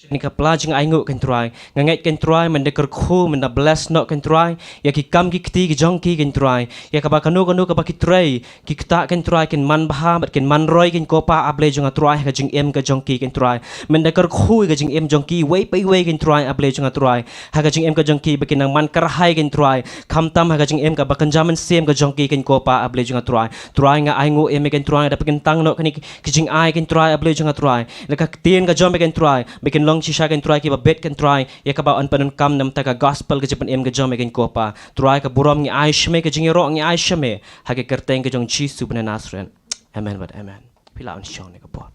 Kane ka pla jingainguh, kynrad Trai. Nga ngeit, kynrad Trai, men da kyrkhu, men da bless noh, kynrad Trai. Ïa ki kam ki kti ki jong ki, kynrad Trai. Ïa kaba kano kano kaba ki trei, ki ktah, kynrad Trai, kin man bha bad kin man roi, kynrad ko Pa, A Blei jong nga Trai, ha ka jingim ka jong ki, kynrad Trai. Men da kyrkhu ïa ka jingim jong ki, iwei pa iwei, kynrad Trai, A Blei jong nga Trai. Ha ka jingim ka jong ki, ba kin nang man kyrhai, kynrad Trai. Khamtam ha ka jingim kaba kynja mynsiem ka jong ki, kynrad ko Pa, A Blei jong nga Trai. Trai, nga ainguh ïa me, kynrad Trai, da pynkyntang noh kane ki jingai, kynrad Trai, A Blei jong nga Trai. Da ka ktien ka jong me, kynrad Trai, ba kin long shisha, kynrad Trai, kiba bit, kynrad Trai, ïa kaba yn pyndonkam namar ka gospel ka jingpynim ka jong me, kynrad ko Pa. Trai, ka burom ngi ai sha me, ka jingïaroh ngi ai sha me, ha ka kyrteng ka jong U Jisu ba na Nasareth. Amen bad amen. Phi lah ban shong ne ka por.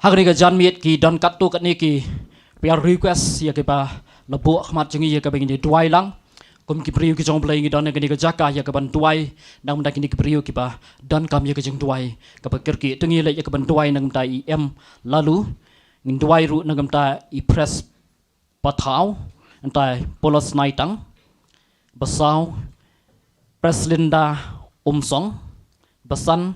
Ha kane ka janmiet ki don katto katne ki prayer request ïa kiba la buh khmat jong ngi ïa kaba ngin duwai lang. Kum ki briew ki jong U Blei ngi don ha kane ka jaka ïa kaban duwai na ka bynta kine ki briew kiba donkam ïa ka jingduwai kaba kyrkieh. To ngin leit ïa kaban duwai na ka bynta i Em Lalu. Ngin duwai ruh na ka bynta i Pres Pathaw, nangta Paulus Naitang, ba saw Preslinda Umsong, ba san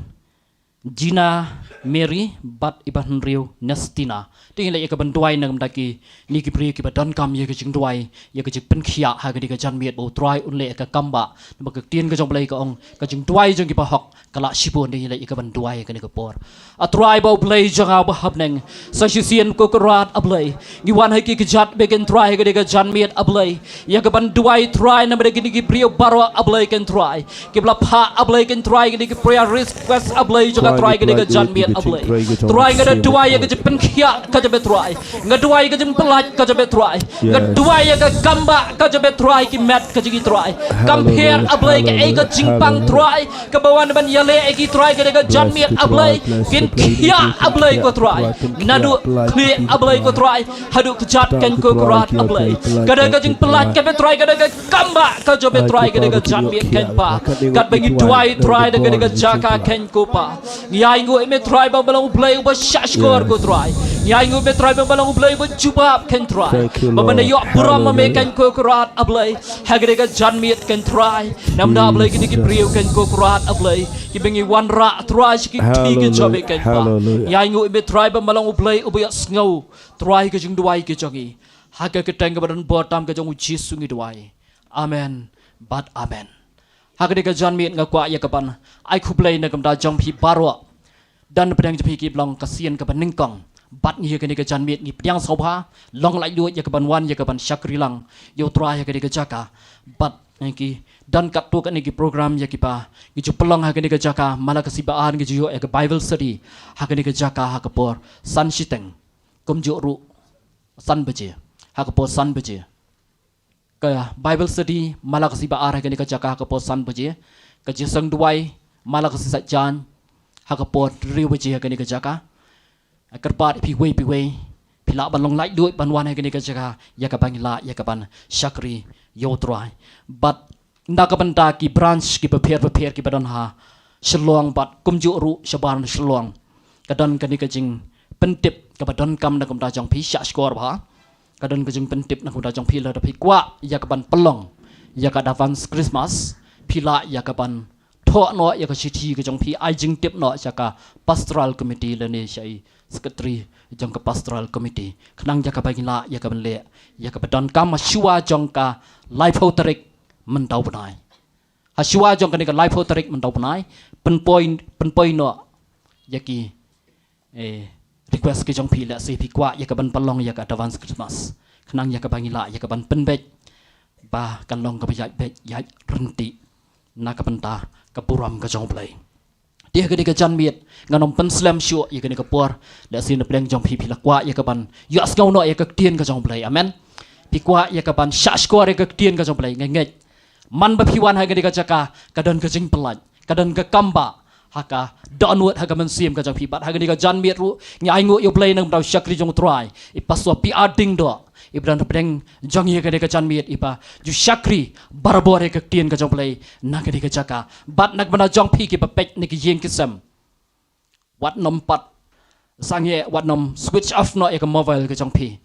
Gina Mary bad i ba hynriew Nestina. To ngin leit ïa kaban duwai na ka bynta kine ki briew kiba donkam ïa ka jingduwai, ïa ka jingpynkhiah ha kane ka janmiet, ba U Trai un leh ïa ka kam ba, namar ka ktien ka jong U Blei ka ong, ka jingduwai jong kiba hok ka lah shibun. To ngin leit ïa kaban duwai ha kane ka por. A Trai ba U Blei jong nga uba ha bneng, sa shisien ko Kynrad A Blei, ngi wan ha ki kjat bad kynrad Trai ha kane ka janmiet A Blei, ïa kaban duwai Trai namar kine ki briew baroh A Blei kynrad Trai, kiba la phah A Blei kynrad Trai kine ki prayer request A Blei jong nga Trai ha kane ka janmiet A Blei. Trai, nga da duwai ïa ka jingpynkhiah ka jong me Trai, nga duwai ïa ka jingpyllait ka jong me Trai, nga duwai ïa ka kam ba ka jong me Trai, ki met ka jong ngi Trai. Kam pher A Blei kaei ka jingpang Trai kaba wan ban ïaleh ïa ki Trai ha kane ka janmiet A Blei, kin khiah A Blei ko Trai, naduh khlieh A Blei ko Trai, haduh kjat kynrad ko Kynrad A Blei. Ka don ka jingpyllait ka jong me Trai, ka don ka kam ba ka jong me Trai ha kane ka janmiet kynrad Pa. Katba ngi duwai Trai ha kane ka jaka kynrad ko Pa, ngi ainguh ïa me Trai ba me long U Blei uba shahshkor ko Trai. Ngi ainguh ïa me Trai ba me long U Blei uba jubab kynrad Trai, ba men ïoh burom ma me kynrad ko Kynrad A Blei. Ha kane ka janmiet kynrad Trai, namar A Blei kine ki briew kynrad ko Kynrad A Blei, kiba ngi wanrah Trai sha ki kti ki jong me kynrad Pa. Ngi ainguh ïa me Trai ba me long U Blei uba ïohsngew Trai ka jingduwai ka jong ngi, ha ka kyrteng kaba don bor tam ka jong U Jisu ngi duwai. Amen bad amen. Ha kane ka janmiet nga kwah ïa kaban ai khublei na ka bynta jong phi baroh. Don pdeng jong phi kiba long ka sien kaba nyngkong, bad ngi ha kane ka janmiet ngi pdiang sngewbha, long laitluid ïa kaban wan ïa kaban shakri lang ïa U Trai ha kane ka jaka. Bad ngi don katto katne ki program ïa kiba ngi ju pynlong ha kane ka jaka. Mala ka sngi ba ar ngi ju ïoh ïa ka Bible study ha kane ka jaka ha ka por san shiteng, kumjuh ruh san baje, ha ka por san baje. Ka Bible study mala ka sngi ba ar ha kane ka jaka ha ka por san baje. Ka jingïaseng duwai mala ka sngi Saitjaiñ ha ka por hynriew baje ha kane ka jaka. Kyrpad phi iwei pa iwei phi lah ban long laitluid ban wan ha kane ka jaka ïa kaban lah ïa kaban shakri ïa U Trai. Bad na ka bynta ki branch kiba pher bapher kiba don ha Shillong bad kumjuh ruh shabar na Shillong, ka don kane ka jingpyntip kaba donkam na ka bynta jong phi, shahshkor bha. Ka don ka jingpyntip na ka bynta jong phi lada phi kwah ïa kaban pynlong ïa ka advance Christmas, phi lah ïa kaban thoh noh ïa ka shithi ka jong phi, ai jingtip noh sha ka pastoral committee lane sha i secretary jong ka pastoral committee, khnang ïa kaba ngin lah ïa kaban leh ïa kaba donkam ha shuwa jong ka laiphew tarik mynta u bnai. Ha shuwa jong kane ka laiphew tarik mynta u bnai, pynpoi, pynpoi noh ïa ki, eh, request ki jong phi, lehse phi kwah ïa kaban pynlong ïa ka advance Christmas, khnang ïa kaba ngin lah ïa kaban pynbeit ba kan long kaba ïaid beit ïaid ryntih na ka bynta ka burom ka jong U Blei. Te ha kane ka janmiet ngan ym pynslem shuh ïa kane ka por, lehse na pdeng jong phi phi la kwah ïa kaban ïohsngew noh ïa ka ktien ka jong U Blei. Amen. Phi kwah ïa kaban shahshkor ïa ka ktien ka jong U Blei. Nga ngeit man ba phi wan ha kane ka jaka ka don ka jingpyllait, ka don ka kam ba ha ka dohnud ha ka mynsiem ka jong phi. Bad ha kane ka janmiet ruh ngi ainguh ïa U Blei na ka bynta u shakri jong U Trai, i Pastor P R Diengdoh, iba don hapdeng jong ngi ha kane ka janmiet, iba ju shakri barabor ïa ka ktien ka jong U Blei na kane ka jaka. Bad na ka bynta jong phi kiba peit na ki ïing ki sem, wat nym pat sangeh, wat nym switch off noh ïa ka mobile ka jong phi.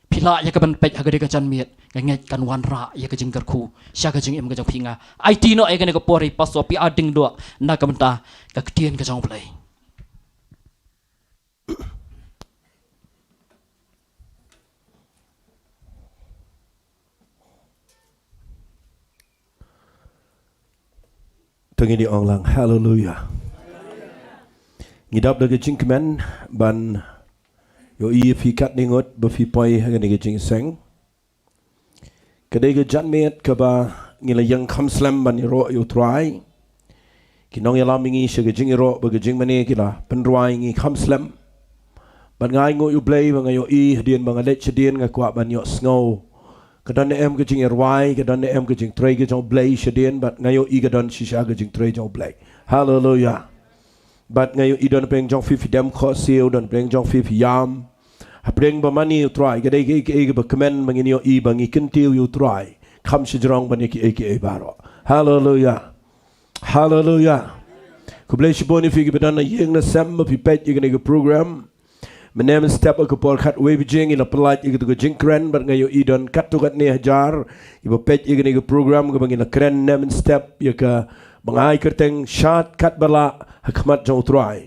Phi lah ïa kaban peit ha kane ka janmiet Nga ngeit kan wanrah ïa ka jingkyrkhu sha ka jingim ka jong phi. Nga aiti noh ïa kane ka por ïa i Pastor P R Diengdoh na ka bynta ka ktien ka jong U Blei. To ngin ïa ong lang haleluya. Ngi dap da ka jingkmen ban ïohi ïa phi katne ngut ba phi poi ha kane ka jingïaseng. Ka dei ka janmiet kaba ngi la ïeng kham slem ban ïaroh ïa U Trai. Ki nongïalam ïa ngi sha ka jingïaroh bad ka jingmane ki la pynrwai ïa ngi kham slem. Bad nga ainguh ïa U Blei ba nga ïohi hadien ba nga leit shadien nga kwah ban ïohsngew. Ka don ne em ka jingïarwai, ka don ne em ka jingtrei ka jong U Blei shadien, bad nga ïohi ka don shisha ka jingtrei jong U Blei. Haleluya. Bad nga ïohi don pdeng jong phi phi dem khohsiew, don pdeng jong phi phi ïam. Hapdeng ba mane U Trai, ka dei kaei kaei kaba kmen ba ngin ïohi ba ngi kyntiew ïa U Trai. Kham shajrong ban ïa kiei kiei baroh. Haleluya. Haleluya. Khublei shibun ïa phi kiba don na ïing na sem ba phi peit ïa kane ka program. Mynne mynstep ha ka por khatwei baje ngi la pyllait ïa katu ka jingkren bad nga ïohi don katto katne hajar kiba peit ïa kane ka program kaba ngi la kren mynne mynstep ïa kaba nga ai kyrteng Shad Katba Lah ha khmat jong U Trai.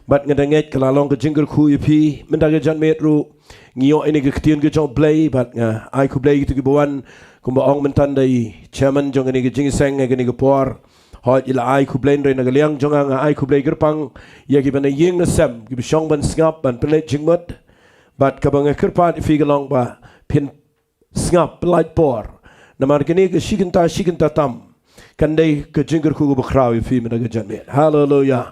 Bad nga da ngeit ka la long ka jingkyrkhu ïa phi mynta ka janmiet ruh. Ngi ïoh ïa kane ka ktien ka jong U Blei bad nga ai khublei ïa kito kiba wan kumba ong mynta da i chairman jong kane ka jingïaseng ha kane ka por. Hooid, i la ai khublei, hynrei na ka liang jong nga nga ai khublei kyrpang ïa kiba na ïing na sem kiba shong ban sngap ban pynleit jingmut. Bad kaba nga kyrpad ïa phi ka long ba phin sngap pyllait por. Namar kane ka shi kynta shi kynta tam kan dei ka jingkyrkhu kaba khraw ïa phi mynta ka janmiet. Haleluya.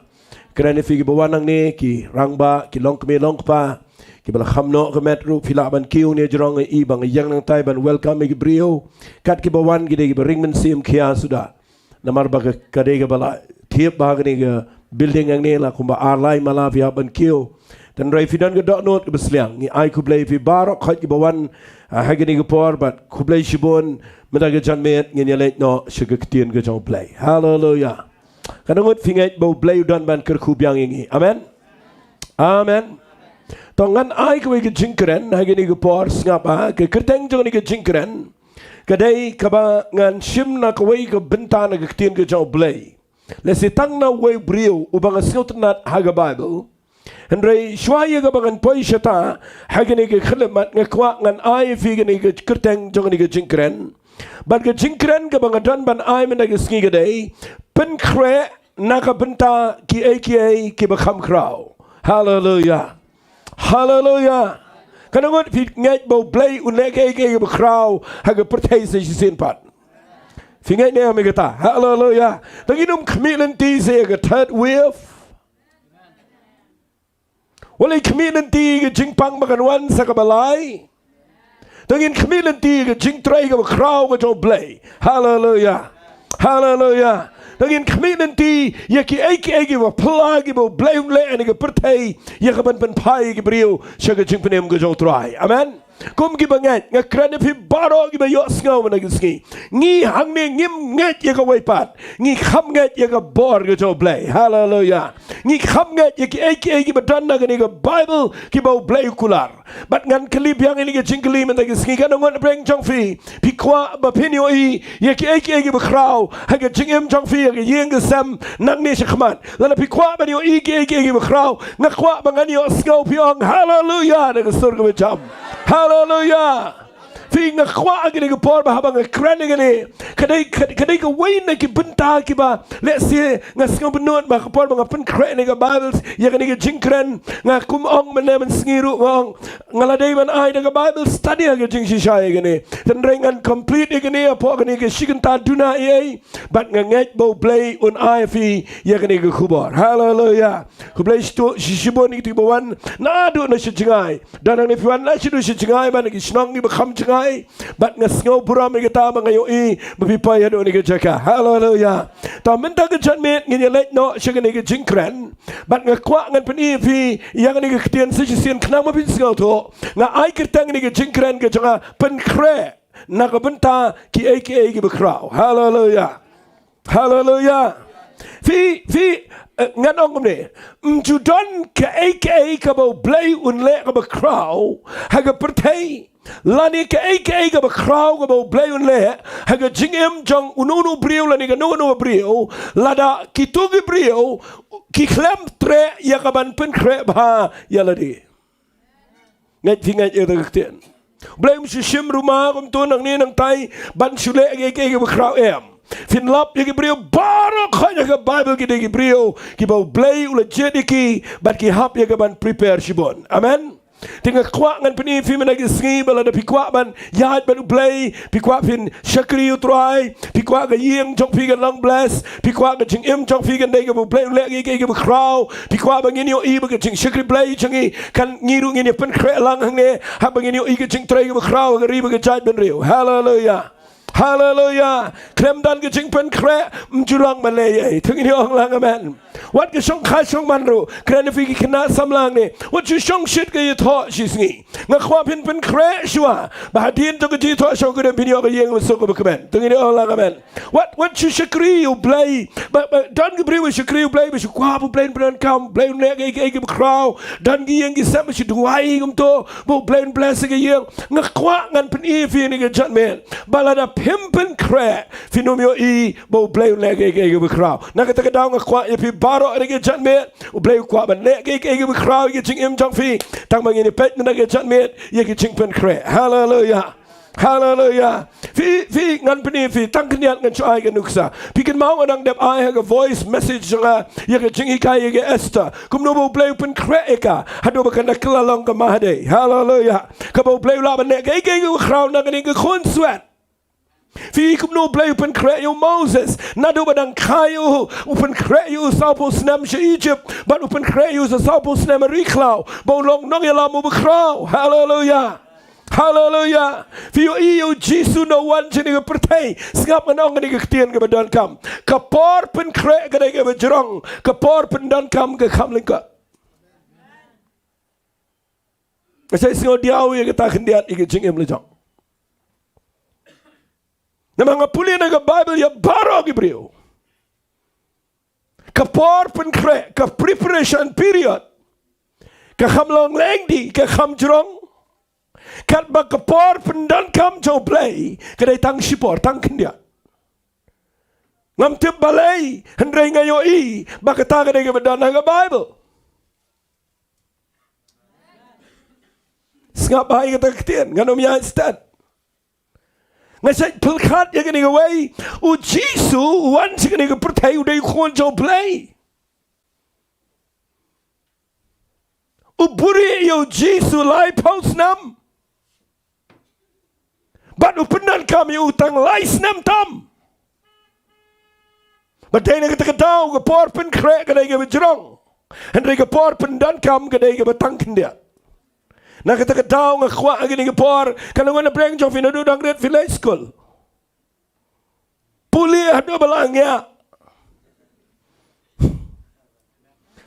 Kren ïa phi kiba wan hangne, ki rangbah, ki longkmie longkpa, kiba la kham noh ka met ruh, phi lah ban kiew ne jrong, ïa i ba nga ïeng nangtai ban welcome ïa ki briew. Kat kiba wan ki dei kiba ring mynsiem khia suda. Namar ba ka, ka dei kaba la thied ba ha kane ka building hangne la kumba ar lai mala phi hap ban kiew. Tang hynrei phi don ka dohnud kaba sliang. Ngi ai khublei ïa phi baroh khoit kiba wan, ah, ha kane ka por bad khublei shibun mynta ka janmiet ngin ïaleit noh sha ka ktien ka jong U Blei. Haleluya. Katno ngut phi ngeit ba U Blei u don ban kyrkhu biang ïa ngi? Amen. Amen. To ngan ai kawei ka jingkren ha kane ka por, sngap ha ka kyrteng jong kane ka jingkren. Ka dei kaba ngan shim na kawei ka bynta na ka ktien ka jong U Blei. Lehse tang na uwei u briew uba nga sngewtynnat ha ka Baibl. Hynrei shuwa ïa kaba ngan poi shata ha kane ka khyllipmat nga kwah ngan ai ïa phi kane ka kyrteng jong kane ka jingkren. Bad ka jingkren kaba nga don ban ai mynta ka sngi ka dei pynkhreh na ka bynta kiei kiei kiba kham khraw. Haleluya. Haleluya. Katno ngut phi ngeit ba U Blei un leh kiei kiei kiba khraw ha ka pyrthei sa shisien pat? Phi ngeit ne em ïa kata? Haleluya. To ngin ym khmih lynti sa ïa ka third wave. Wat leit khmih lynti ïa ka jingpang ba kan wan sa kaba lai. To ngin khmih lynti ïa ka jingtrei kaba khraw ka jong U Blei. Haleluya. Haleluya. To ngin khmih lynti ïa kiei kiei kiba phylla kiba U Blei un leh ha kane ka pyrthei ïa kaban pynphai ïa ki briew sha ka jingpynim ka jong U Trai. Amen. Kum kiba ngeit, nga kren ïa phi baroh kiba ïohsngew mynta ka sngi. Ngi hangne ngim ngeit ïa kawei pat. Ngi kham ngeit ïa ka bor ka jong U Blei. Haleluya. Ngi kham ngeit ïa kiei kiei kiba don na kane ka Baibl kiba U Blei u kular. Bad ngan kylli biang ïa kane ka jingkylli mynta ka sngi, katno ngut hapdeng jong phi phi kwah ba phin ïohi ïa kiei kiei kiba khraw ha ka jingim jong phi, ha ka ïing ka sem nangne shakhmat? Lada phi kwah ban ïohi kiei kiei kiba khraw, nga kwah ba ngan ïohsngew phi ong haleluya da ka sur kaba jam. Haleluya. Phi, nga kwah ha kane ka por ba haba nga kren ïa kane, ka dei, ka, ka dei kawei na ki bynta kiba lehse nga sngew bynnud ba ha ka por ba nga pynkhreh ïa kane ka Baibl, ïa kane ka jingkren, nga kum ong mynne mynsngi ruh nga ong nga la dei ban ai da ka Baibl study ha ka jingshisha ïa kane. Tang hynrei ngan complete ïa kane hapoh kane ka shi kynta duna ei ei. Bad nga ngeit ba U Blei un ai ïa phi ïa kane ka khubor. Haleluya. Khublei shibun, shi, shibun ïa kito kiba wan naduh na sha jngai. Don hangne phi wan na shaduh sha jngai, bad na ki shnong kiba kham jngai. Bad nga sngew burom ïa kata ba nga ïohi ba phi poi haduh kane ka jaka. Haleluya. To mynta ka janmiet ngin ïaleit noh sha kane ka jingkren. Bad nga kwah ngan pyni ïa phi ïa kane ka ktien sa shisien khnang ba phin sngewthuh. Nga ai kyrteng ïa kane ka jingkren ka jong nga pynkhreh na ka bynta kiei kiei kiba khraw. Haleluya. Haleluya. Phi, phi, eh, ngan ong kumne. Ym ju don kaei kaei kaba U Blei un leh kaba khraw ha ka pyrthei Lane kaei kaei kaba khraw kaba U Blei un leh ha ka jingim jong uno uno u briew lane kano kano ka briew, lada kito ki briew ki khlem treh ïa kaban pynkhreh bha ïa lade. Ngeit phi ngeit ïa kata ka ktien? U Blei um shu shim ruma kumto nangne nangtai ban shu leh kaei kaei kaba khraw, em. Phin lap ïa ki briew baroh, kane ka Baibl ki dei ki briew kiba U Blei u la jied ïa ki bad ki hap ïa kaban prepare shibun. Amen. Te nga kwah ngan pyni ïa phi mynta ki sngi ba lada phi kwah ban ïaid bad U Blei, phi kwah phin shakri U Trai, phi kwah ka ïing jong phi kan long bless, phi kwah ka jingim jong phi kan dei kaba U Blei u leh kaei kaei kaba khraw, phi kwah ba ngin ïohi ba ka jingshakri Blei jong ngi kan, ngi ruh ngin ïa pynkhreh lang hangne, haba ngin ïohi ka jingtrei kaba khraw ha ka ri bad ka jaitbynriew. Haleluya. Haleluya. Khlem don ka jingpynkhreh ym ju long ban leh ei ei. To ngin ïa ong lang amen. Wat ka shongkha shongman ruh, kren ïa phi ki khynnah samla hangne, wat shu shongshit ka ïathoh shisngi. Nga kwah phin pynkhreh shuwa ba hadien jong ka jingïathoh shongkurim phin ïoh ka ïing ba suk kaba kmen. To ngin ïa ong lang amen. Wat, wat shu shakri U Blei. Ba, ba don ki briew ba shakri U Blei, ba shu kwah ba U Blei un pyndonkam, U Blei un leh kaei kaei kaba khraw. Don ki ïing ki sem ba shu duwai kumto ba U Blei un bless ïa ka ïing. Nga kwah ngan pyni ïa phi kane ka janmiet ba lada phim pynkhreh, phin ym ïohi ba U Blei un leh kaei kaei kaba khraw. Na kata ka daw nga kwah ïa phi baroh kane ka janmiet, U Blei u kwah ban leh kaei kaei kaba khraw ïa ka jingim jong phi. Tang ba ngin ïa peit na kane ka janmiet ïa ka jingpynkhreh. Haleluya. Haleluya. Phi, phi, ngan pyni ïa phi, tang khyndiat ngan shu ai ka nuksa. Phi kynmaw nga dang dep ai ha ka voice message jong nga ïa ka jinghikai ïa ka Esther, kumno ba U Blei u pynkhreh ïa ka haduh ba kan da kylla long ka Mahadei. Haleluya. Kaba U Blei u lah ban leh kaei kaei kaba khraw na kane ka khunswet. Phi, kumno U Blei u pynkhreh ïa u Moses, naduh ba dang kha ïa u, u pynkhreh ïa u sawphew snem sha Egypt, bad u pynkhreh ïa u sa sawphew snem ha ri khlaw ba u long nongïalam uba khraw. Haleluya. Haleluya. Phi ïohi ïa u Jisu, u wan sha kane ka pyrthei. Sngap, ngan ong kane ka ktien kaba donkam. Ka por pynkhreh ka dei kaba jrong, ka por pyndonkam ka kham lyngkot. Nga sa sngew diaw ïa kata khyndiat ïa ka jingim la jong. Namar nga pule na ka Baibl ïa baroh ki briew, ka por pynkhreh, ka preparation period, ka kham long lengdih, ka kham jrong. Katba ka por pyndonkam jong U Blei ka dei tang shipor, tang khyndiat. Ngam tip balei, hynrei nga ïohi ba kata ka dei kaba don ha ka Baibl. Sngap bha ïa kata ka ktien, ngan ym ïaid stad. Nga shait pyrkhat ïa kane kawei, u Jisu u wan sha kane ka pyrthei, u dei u Khun jong U Blei. U buhrieh ïa u Jisu laiphew snem. Bad u pyndonkam ïa u tang lai snem tam. Bad dei na kata ka daw ka por pynkhreh ka dei kaba jrong, hynrei ka por pyndonkam ka dei kaba tang khyndiat. Na kata ka daw nga kwah ha kane ka por, kan long na pdeng jong phi naduh dang rit phi leit skul. Pule haduh ba la ngiah.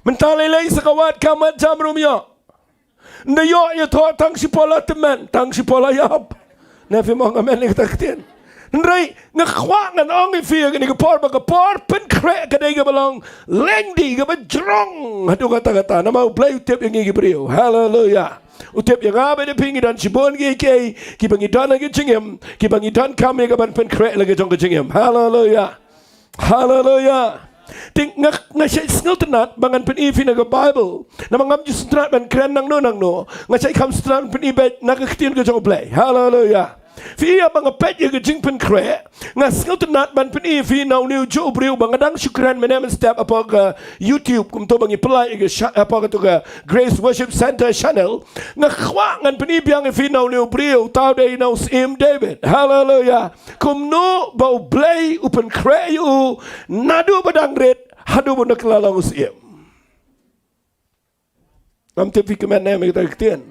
Mynta lei lei sa ka wad ka mat jam rum ïoh. Nda ïoh ïathoh tang shipor la tymmen, tang shipor la ïap. Ne phim ong amen ïa kata ka ktien? Hynrei nga kwah ngan ong ïa phi ha kane ka por ba ka por pynkhreh ka dei kaba long lengdih, kaba jrong haduh katta katta. Namar U Blei u tip ïa ngi ki briew. Haleluya. U tip ïa nga bad ïa phi, ngi don shibun kiei kiei kiba ngi don ha ka jingim, kiba ngi donkam ïa ka ban pynkhreh la ka jong ka jingim. Haleluya. Haleluya. Te nga, nga shait sngewtynnat ba ngan pyni ïa phi na ka Baibl. Namar ngam ju sngewtynnat ban kren nangno nangno. Nga shait kham sngewtynnat ban pyni beit na ka ktien ka jong U Blei. Haleluya. Phi ïa ba nga peit ïa ka jingpynkhreh, nga sngewtynnat ban pyni ïa phi na une u juh u briew ba nga dang shu kren mynne mynstep hapoh ka YouTube, kumto ba ngi pynlait ïa ka sha-, hapoh kato ka Grace Worship Centre channel. Nga kwah ngan pyni biang ïa phi na une u briew, uta u dei na u Syiem David. Haleluya. Kumno ba U Blei u pynkhreh ïa u naduh ba dang rit haduh ba u da kylla long u syiem. Ngam tip phi kmen ne em ïa kata ka ktien.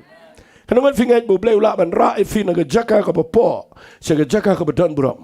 Kane ngan, phi ngeit ba U Blei u lah ban rah ïa phi na ka jaka kaba poh sha ka jaka kaba don burom?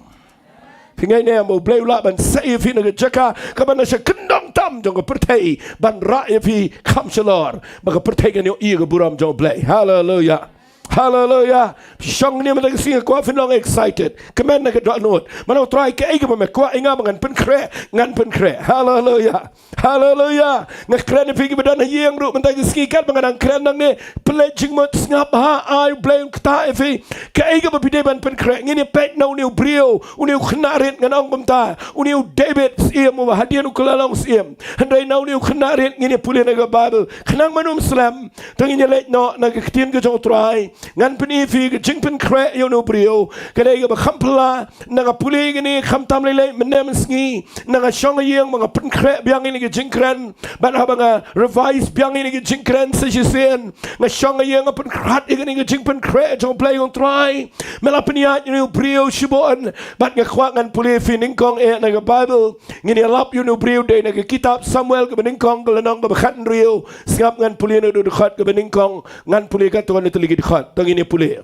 Phi ngeit ne em ba U Blei u lah ban sei ïa phi na ka jaka kaba na sha kyndong tam jong ka pyrthei ban rah ïa phi kham shalor, ba ka pyrthei kan ïohi ïa ka burom jong U Blei? Haleluya. Haleluya. Shong ne mynta ka sngi, kwah phin long excited. Kmen na ka dohnud. Mano Trai, kaei kaba me kwah ïa nga ba ngan pynkhreh, ngan pynkhreh. Haleluya. Haleluya. Nga kren ïa phi kiba don ha ïing ruh mynta ka sngi, katba nga dang kren nangne, pynleit jingmut, sngap ha, ai Blei un ktah ïa phi. Kaei kaba phi dei ban pynkhreh? Ngin ïa peit na une u briew, une u khynnah rit, ngan ong kumta, une u David syiem uba hadien u kylla long syiem. Hynrei na une u khynnah rit ngin ïa pule na ka Baibl. Khnang ban ym slem, to ngin ïa leit noh na ka ktien ka jong U Trai. Ngan pyni ïa phi ka jingpynkhreh ïa une u briew ka dei kaba kham phylla. Na nga pule ïa kane khamtam lei lei mynne mynsngi. Na nga shong ha ïing ba nga pynkhreh biang ïa kane ka jingkren. Bad haba nga revise biang ïa kane ka jingkren sa shisien, nga shong ha ïing nga pynkhrat ïa kane ka jingpynkhreh jong U Blei, U Trai, me la pynïaid ïa une u briew shibun. Bad nga kwah ngan pule ïa phi nyngkong eh na ka Baibl. Ngin ïalap ïa une u briew dei na ka kitab Samuel kaba nyngkong, ka lynnong kaba khathynriew. Sngap, ngan pule naduh dkhot kaba nyngkong, ngan pule katto katne tylli ki dkhot. To ngin ïa pule.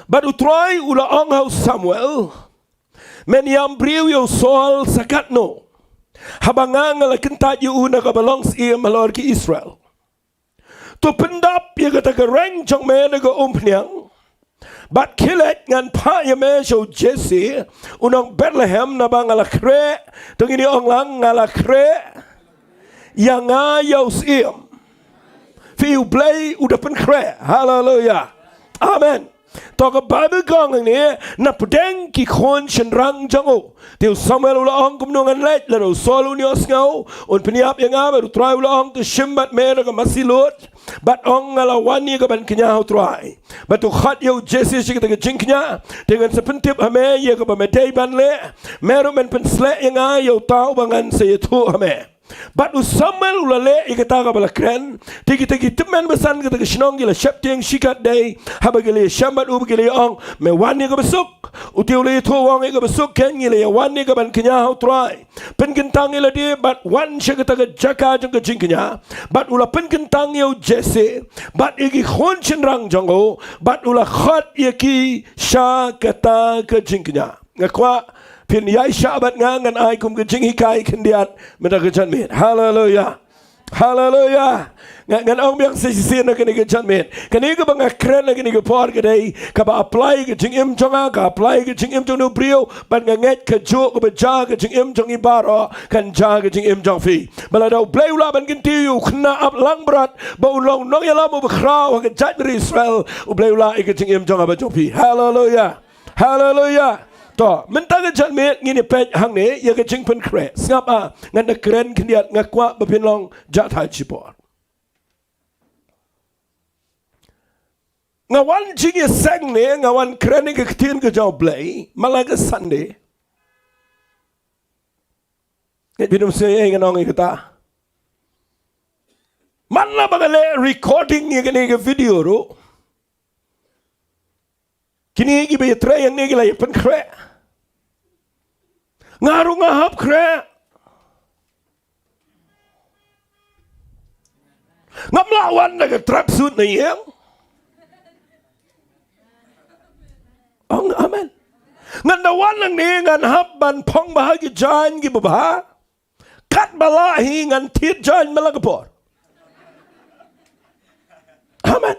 Bad U Trai u la ong ha u Samuel, men ïam briew ïa u Saul sa katno, haba nga, nga la kyntait ïa u na kaba long syiem halor ki Israel? To pyndap ïa kata ka reng jong me na ka umphniang, bad khie leit, ngan phah ïa me sha u Jesse u nong Bethlehem, naba nga la khreh. To ngin ïa ong lang, nga la khreh ïa nga ïa u syiem. Phi, U Blei u da pynkhreh. Haleluya. Amen. To ka Baibl ka ong hangne, na pdeng ki khun shynrang jong u. Te u Samuel u la ong, kumno ngan leit? Lada u Saul un ïohsngew, un pynïap ïa nga. Bad U Trai u la ong, to shim bad me da ka masi lut, bad ong, nga la wan ïa ka ban kñia ha U Trai. Bad to khot ïa u Jesse sha kata ka jingkñia. Te ngan sa pyntip ha me ïa kaba me dei ban leh. Me ruh men pynsleh ïa nga ïa uta uba ngan sa ïathuh ha me. Bad u Samuel u la leh ïa kata kaba la kren. Te kita ki tymmen basan kata ka shnong ki la sheptieng shikatdei haba ki la ïashem bad u, ba ki la ïa ong, me wan ïa kaba suk. U te u la ïathuh, u ong, ïa kaba suk kein, ngi la ïa wan ïa ka ban kñia ha U Trai. Pynkyntang ïa lade bad wan sha kata ka jaka jong ka jingkñia. Bad u la pynkyntang ïa u Jesse bad ïa ki khun shynrang jong u, bad u la khot ïa ki sha kata ka jingkñia. Nga kwah phin ïaishah bad nga, ngan ai kum ka jinghikai khyndiat mynta ka janmiet. Haleluya. Haleluya. Nga, ngan ong biang sa shisien na kane ka janmiet. Kane kaba nga kren ha kane ka por ka dei kaba apply ka jingim jong nga, ka apply ka jingim jong une u briew, bad nga ngeit kajuh kaba jia ka jingim jong ngi baroh kan jia ka jingim jong phi. Ba lada U Blei u lah ban kyntiew ïa u khynnah ap langbrot ba un long nongïalam uba khraw ha ka jaitbynriew Israel, U Blei u lah ïa ka jingim jong nga bad jong phi. Haleluya. Haleluya. To, mynta ka janmiet ngin ïa peit hangne ïa ka jingpynkhreh. Sngap, ah, ngan da kren khyndiat, nga kwah ba phin long jahthait shipor. Nga wan jingïaseng ne, nga wan kren ïa ka ktien ka jong U Blei man la ka Sunday. Ngeit phin ym sngew ei ngan ong ïa kata. Man la ba nga leh recording ïa kane ka video ruh, kine kiba ïatrei hangne ki la ïa pynkhreh. Nga ruh nga hap khreh. Ngam lah wan da ka tracksuit na ïing. Ong amen. Ngan da wan hangne ngan hap ban phong bha ki jaiñ kiba bha. Katba lah hi ngan thied jaiñ man la ka por. Amen.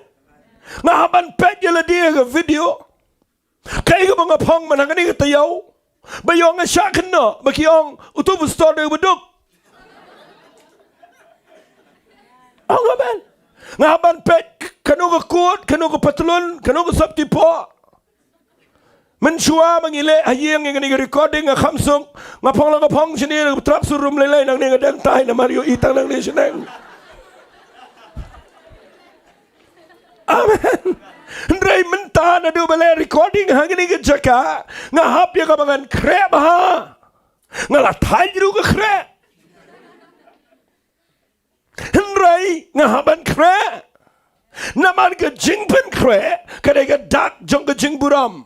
Nga hap ban peit ïa lade ha ka video. Kaei kaba nga phong man hangne ka taïew ba ïoh nga shah kynnoh ba ki ong utu u pastor dei uba duk. Ong amen. Nga hap ban peit kano ka coat, kano ka patlun, kano ka sopti poh. Mynshuwa ba ngi leh ha ïing ïa kane ka recording nga kham suk, nga phong la nga phong shane, nga trap sha room lei lei, nangne nga dang tai namar ïohi tang nangne shaneng. Amen. Hynrei mynta naduh ba leh recording ha kane ka jaka, nga hap ïa kaba ngan khreh bha. Nga la thait ruh ka khreh. Hynrei nga hap ban khreh. Namar ka jingpynkhreh ka dei ka dak jong ka jingburom.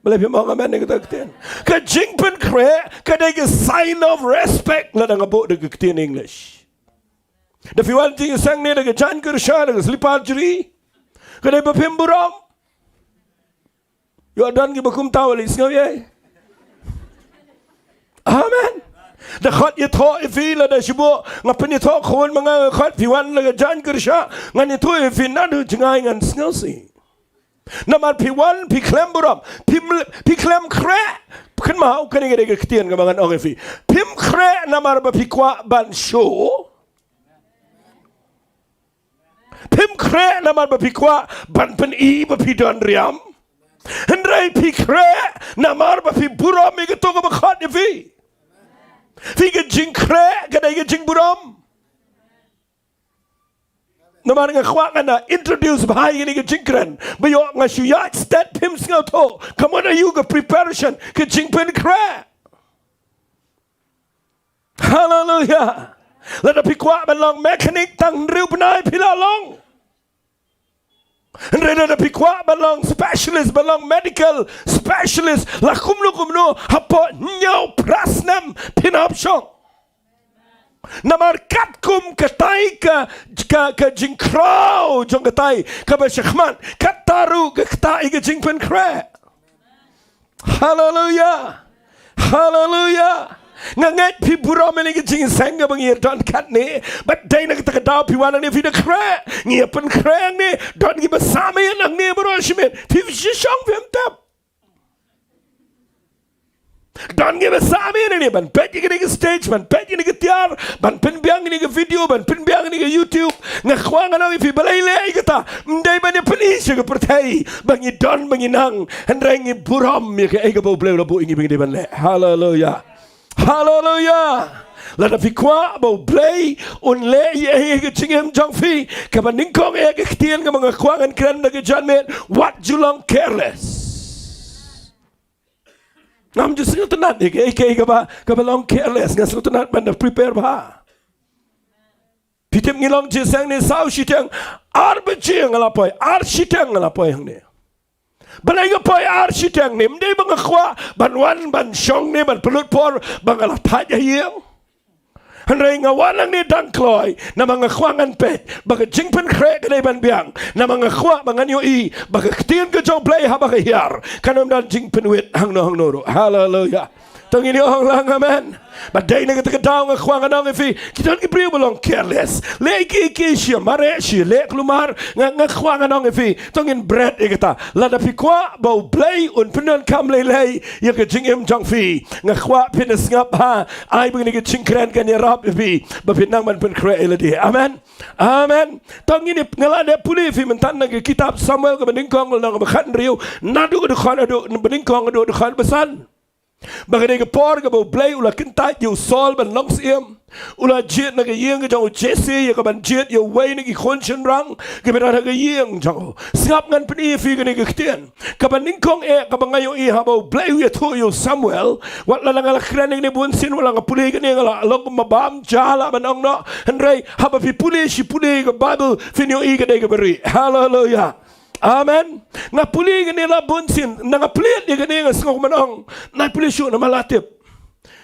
Balei phim ong amen ïa kata ka ktien? Ka jingpynkhreh ka dei ka sign of respect, lada nga buh da ka ktien English. Da phi wan jingïaseng ne da ka jaiñkyrshah, da ka slipar jri, ka dei ba phim burom. Ïoh don kiba kumta, wat leit sngew ïa i. Amen. Da khot ïathuh ïa phi lada shibun nga pynïathuh khun ma nga, nga khot phi wan la ka jaiñ kyrsha, ngan ïathuh ïa phi naduh jngai ngan sngewsih. Namar phi wan phi khlem burom, phi ml-, phi khlem khreh. Kynmaw kane ka dei ka ktien kaba ngan ong ïa phi. Phim khreh namar ba phi kwah ban show. Phim khreh namar ba phi kwah ban pyni ba phi don riam. Hynrei phi khreh namar ba phi burom ïa kato kaba khot ïa phi. Phi, ka jingkhreh ka dei ka jingburom. Namar nga kwah ngan da introduce bha ïa kane ka jingkren ba ïoh nga shu ïaid stet phim sngewthuh. Ka mut aïu ka preparation, ka jingpynkhreh. Haleluya. Lada phi kwah ban long mechanic tang hynriew bnai phi la long. Hynrei lada phi kwah ban long specialist, ban long medical specialist, la kumno kumno, hapoh hynñiew phra snem phin hap shong. Namar katkum katai ka, ka, ka jingkhraw jong katai kaba shakhmat, kata ruh ka ktah ïa ka jingpynkhreh. Haleluya. Haleluya. Nga ngeit phi burom ïa kane ka jingïaseng kaba ngi don katne. Bad dei na kata ka daw phi wan hangne phi da khreh. Ngi ïa pynkhreh hangne. Don kiba sah miet hangne baroh shi miet. Phi shu shong phim tip. Don kiba sah miet hangne ban peit ïa kane ka stage, ban peit ïa kane ka tiar, ban pynbiang ïa kane ka video, ban pynbiang ïa kane ka YouTube. Nga kwah ngan ong ïa phi balei leh ïa kata. Ym dei ban ïa pyni sha ka pyrthei ba ngi don ba ngi nang. Hynrei ngi burom ïa kaei kaba U Blei u la buh ïa ngi ba ngi dei ban leh. Haleluya. Haleluya. Lada phi kwah ba U Blei un leh ïa, ïa ka jingim jong phi, kaba nyngkong eh ka ktien kaba nga kwah ngan kren da ka janmiet, wat ju long careless. Ngam ju sngewtynnat ïa kaei kaei kaba, kaba long careless, nga sngewtynnat ban da prepare bha. Phi tip ngi long jingïaseng ne saw shiteng, ar baje nga la poi, ar shiteng nga la poi hangne. Balei nga poi ar shiteng ne, ym dei ba nga kwah ban wan ban shong ne ban pynlut por ba nga la thait ha ïing. Hynrei nga wan hangne dang kloi namar nga kwah ngan peit ba ka jingpynkhreh ka dei ban biang, namar nga kwah ba ngan ïohi ba ka ktien ka jong U Blei haba ka hiar kan ym don jingpynwit hangno hangno ruh. Haleluya. To ngin ïoh ong lang amen. Ba dei na kata ka daw nga kwah ngan ong ïa phi, ki don ki briew ba long careless. Leh ki ki shi mareh shi leh kulmar, nga, nga kwah ngan ong ïa phi, to ngin bret ïa kata. Lada phi kwah ba U Blei un pyndonkam lei lei ïa ka jingim jong phi, nga kwah phin da sngap ha, ai ba kane ka jingkren kan ïarap ïa phi ba phin nang ban pynkhreh ïa lade. Amen. Amen. To ngin ïa, nga la dep pule ïa phi mynta na ka kitab Samuel kaba nyngkong lynnong kaba khathynriew, naduh ka dkhot, naduh ba nyngkong naduh dkhot ba san. Ba ka dei ka por kaba U Blei u la kyntait ïa u Saul ban long syiem. U la jied na ka ïing ka jong u Jesse ïa ka ban jied ïa uwei na ki khun shynrang kiba don ha ka ïing jong u. Sngap ngan pyni ïa phi kane ka ktien. Kaba nyngkong eh kaba nga ïohi haba U Blei u ïathuh ïa u Samuel. Wat la nga la kren ïa kane bunsien, wat la nga pule ïa kane nga la long kumba bam ja lah ban ong noh. Hynrei haba phi pule shi pule ïa ka Baibl phin ïohi ka dei kaba rieh. Haleluya. Amen. Nga pule ïa kane la bunsien, na nga pule ïa kane nga sngew kumno ong. Nga pule shuh namar la tip.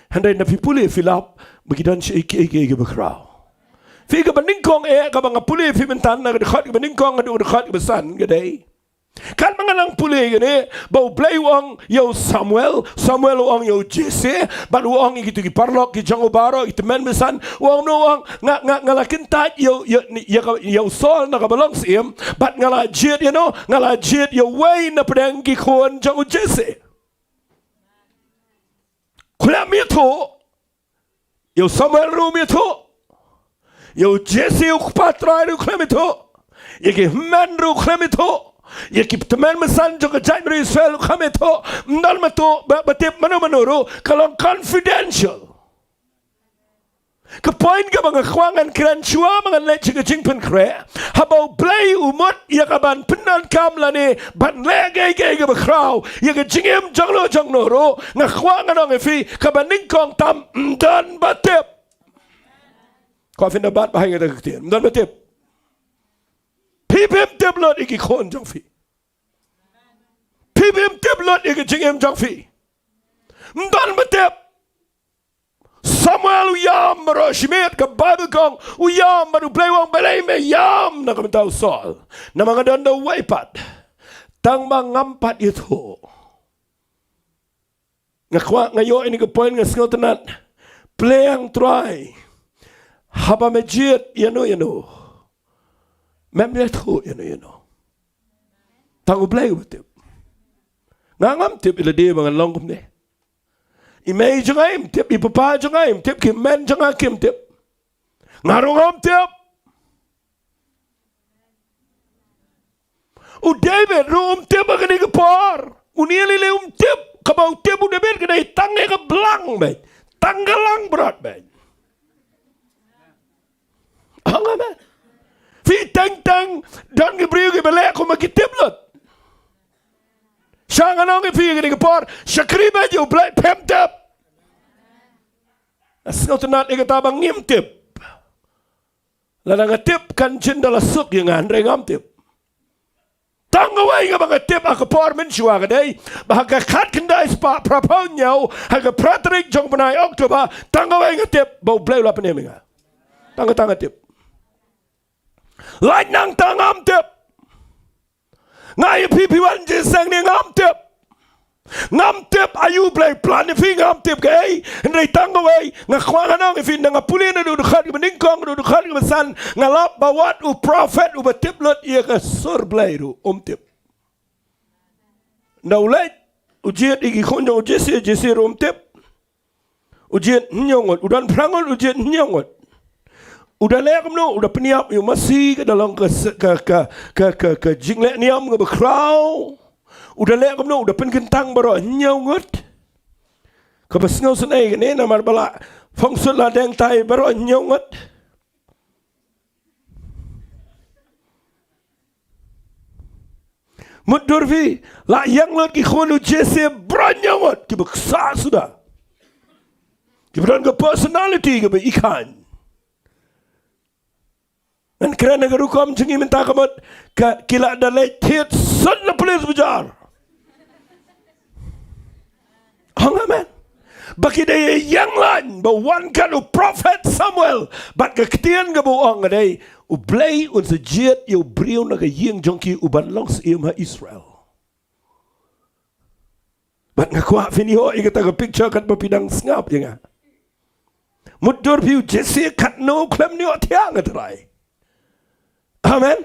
Hynrei na phi pule phi lap ba ki don shi kiei kiei kiba khraw. Phi, kaba nyngkong eh kaba nga pule ïa phi mynta na ka dkhot kaba nyngkong haduh ka dkhot kaba san ka dei. Katba nga nang pule ïa kane ba U Blei u ong ïa u Samuel, Samuel u ong ïa u Jesse, bad u ong ïa kito ki paralok ki jong u baroh, ki tymmen basan, u ong, u ong, nga, nga, nga la kyntait ïa u, ïa, ïa ka, ïa u Saul na kaba long syiem, bad nga la jied ïano, nga la jied ïa uwei na pdeng ki khun jong u Jesse. Khlem ïathuh, ïa u Samuel ruh um ïathuh. Ïa u Jesse u kpa trai ruh khlem ïathuh. Ïa ki hynmen ruh khlem ïathuh. Ïa ki tymmen basan jong ka jaitbynriew Israel ruh khlem ïathuh. Ym don ba ïathuh, ba, ba tip mano mano ruh, ka long confidential. Ka point kaba nga kwah ngan kren shuwa ba ngan leit sha ka jingpynkhreh. Haba U Blei u mut ïa ka ban pyndonkam lane ban leh kaei kaei kaba khraw ïa ka jingim jong no jong no ruh, nga kwah ngan ong ïa phi, kaba nyngkong tam, ym don ba tip. Kwah phin da bat bha ïa kata ka ktien, ym don ba tip. Phi phim tip lut ïa ki khun jong phi. Phi phim tip lut ïa ka jingim jong phi. Ym don ba tip. Samuel u ïam baroh shi miet, ka Baibl ka ong u ïam, bad U Blei u ong, balei me ïam na ka bynta u Saul? Namar nga don da uwei pat. Tang ba ngam pat ïathuh. Nga kwah, nga ïoh ïa kane ka point, nga sngewtynnat Pyrshang trai. Haba me jied ïano ïano, mem ïathuh ïano ïano. Tang U Blei uba tip. Nga ngam tip ïa lade ba ngan long kumne. I mei jong nga im tip, i papa jong nga im tip, ki men jong nga kim tip. Nga ruh ngam tip. U David ruh um tip ha kane ka por. Une lei lei um tip. Kaba u tip u David ka dei tang ïa ka blang beit. Tang ka langbrot beit. Amen. Phi teng teng don ki briew kiba leh kumba ki tip lut. Sha nga ong ïa phi kane ka por, shakri beit ïa U Blei, phim tip. Nga sngewtynnat ïa kata ba ngim tip. Lada nga tip kan jin da la suk ïa nga, hynrei ngam tip. Tang kawei kaba nga tip ha ka por mynshuwa ka dei ba ha ka khatkhyndai spah phraphew hynñiew, ha ka phra tarik jong u bnai October, tang kawei nga tip ba U Blei u la pynim ïa nga. Tang kata nga tip. Lait nangta ngam tip. Nga ïa phi, phi wan jingïaseng ne, ngam tip. Ngam tip aïu U Blei u plan ïa phi, ngam tip kaei. Hynrei tang kawei nga kwah ngan ong ïa phi, nga pule na u dkhot kaba nyngkong, u dkhot kaba san, nga lap ba wat u prophet uba tip lut ïa ka sur Blei ruh um tip. Ynda u leit u jied ïa ki khun jong u Jesse, Jesse ruh um tip. U jied hynñiew ngut, u don phra ngut, u jied hynñiew ngut. U da leh kumno, u da pynïap ïa u masi, ka da long ka se-, ka, ka, ka, ka, ka jingleh niam kaba khraw. U da leh kumno, u da pynkyntang baroh hynñiew ngut. Kaba sngewsynei kane namar ba la phongsut la deng tai baroh hynñiew ngut. Mutdur phi, la ïeng lut ki khun u Jesse baroh hynñiew ngut, kiba ksa suda. Kiba don ka personality kaba i khan. Ngan kren ha ka rukom jong ngi mynta ka mut, ka ki la da leit thied sut na police bajar. Ong amen. Ba ki dei ïeng laiñ, ba wan kat u prophet Samuel, bad ka ktien kaba u ong ka dei, U Blei un sa jied ïa u briew na ka ïing jong ki uban long syiem ha Israel. Bad nga kwah phin ïoh ïa kata ka picture katba phi dang sngap ïa nga. Mutdur phi, u Jesse katno khlem ïohthiah, nga Trai. Amen.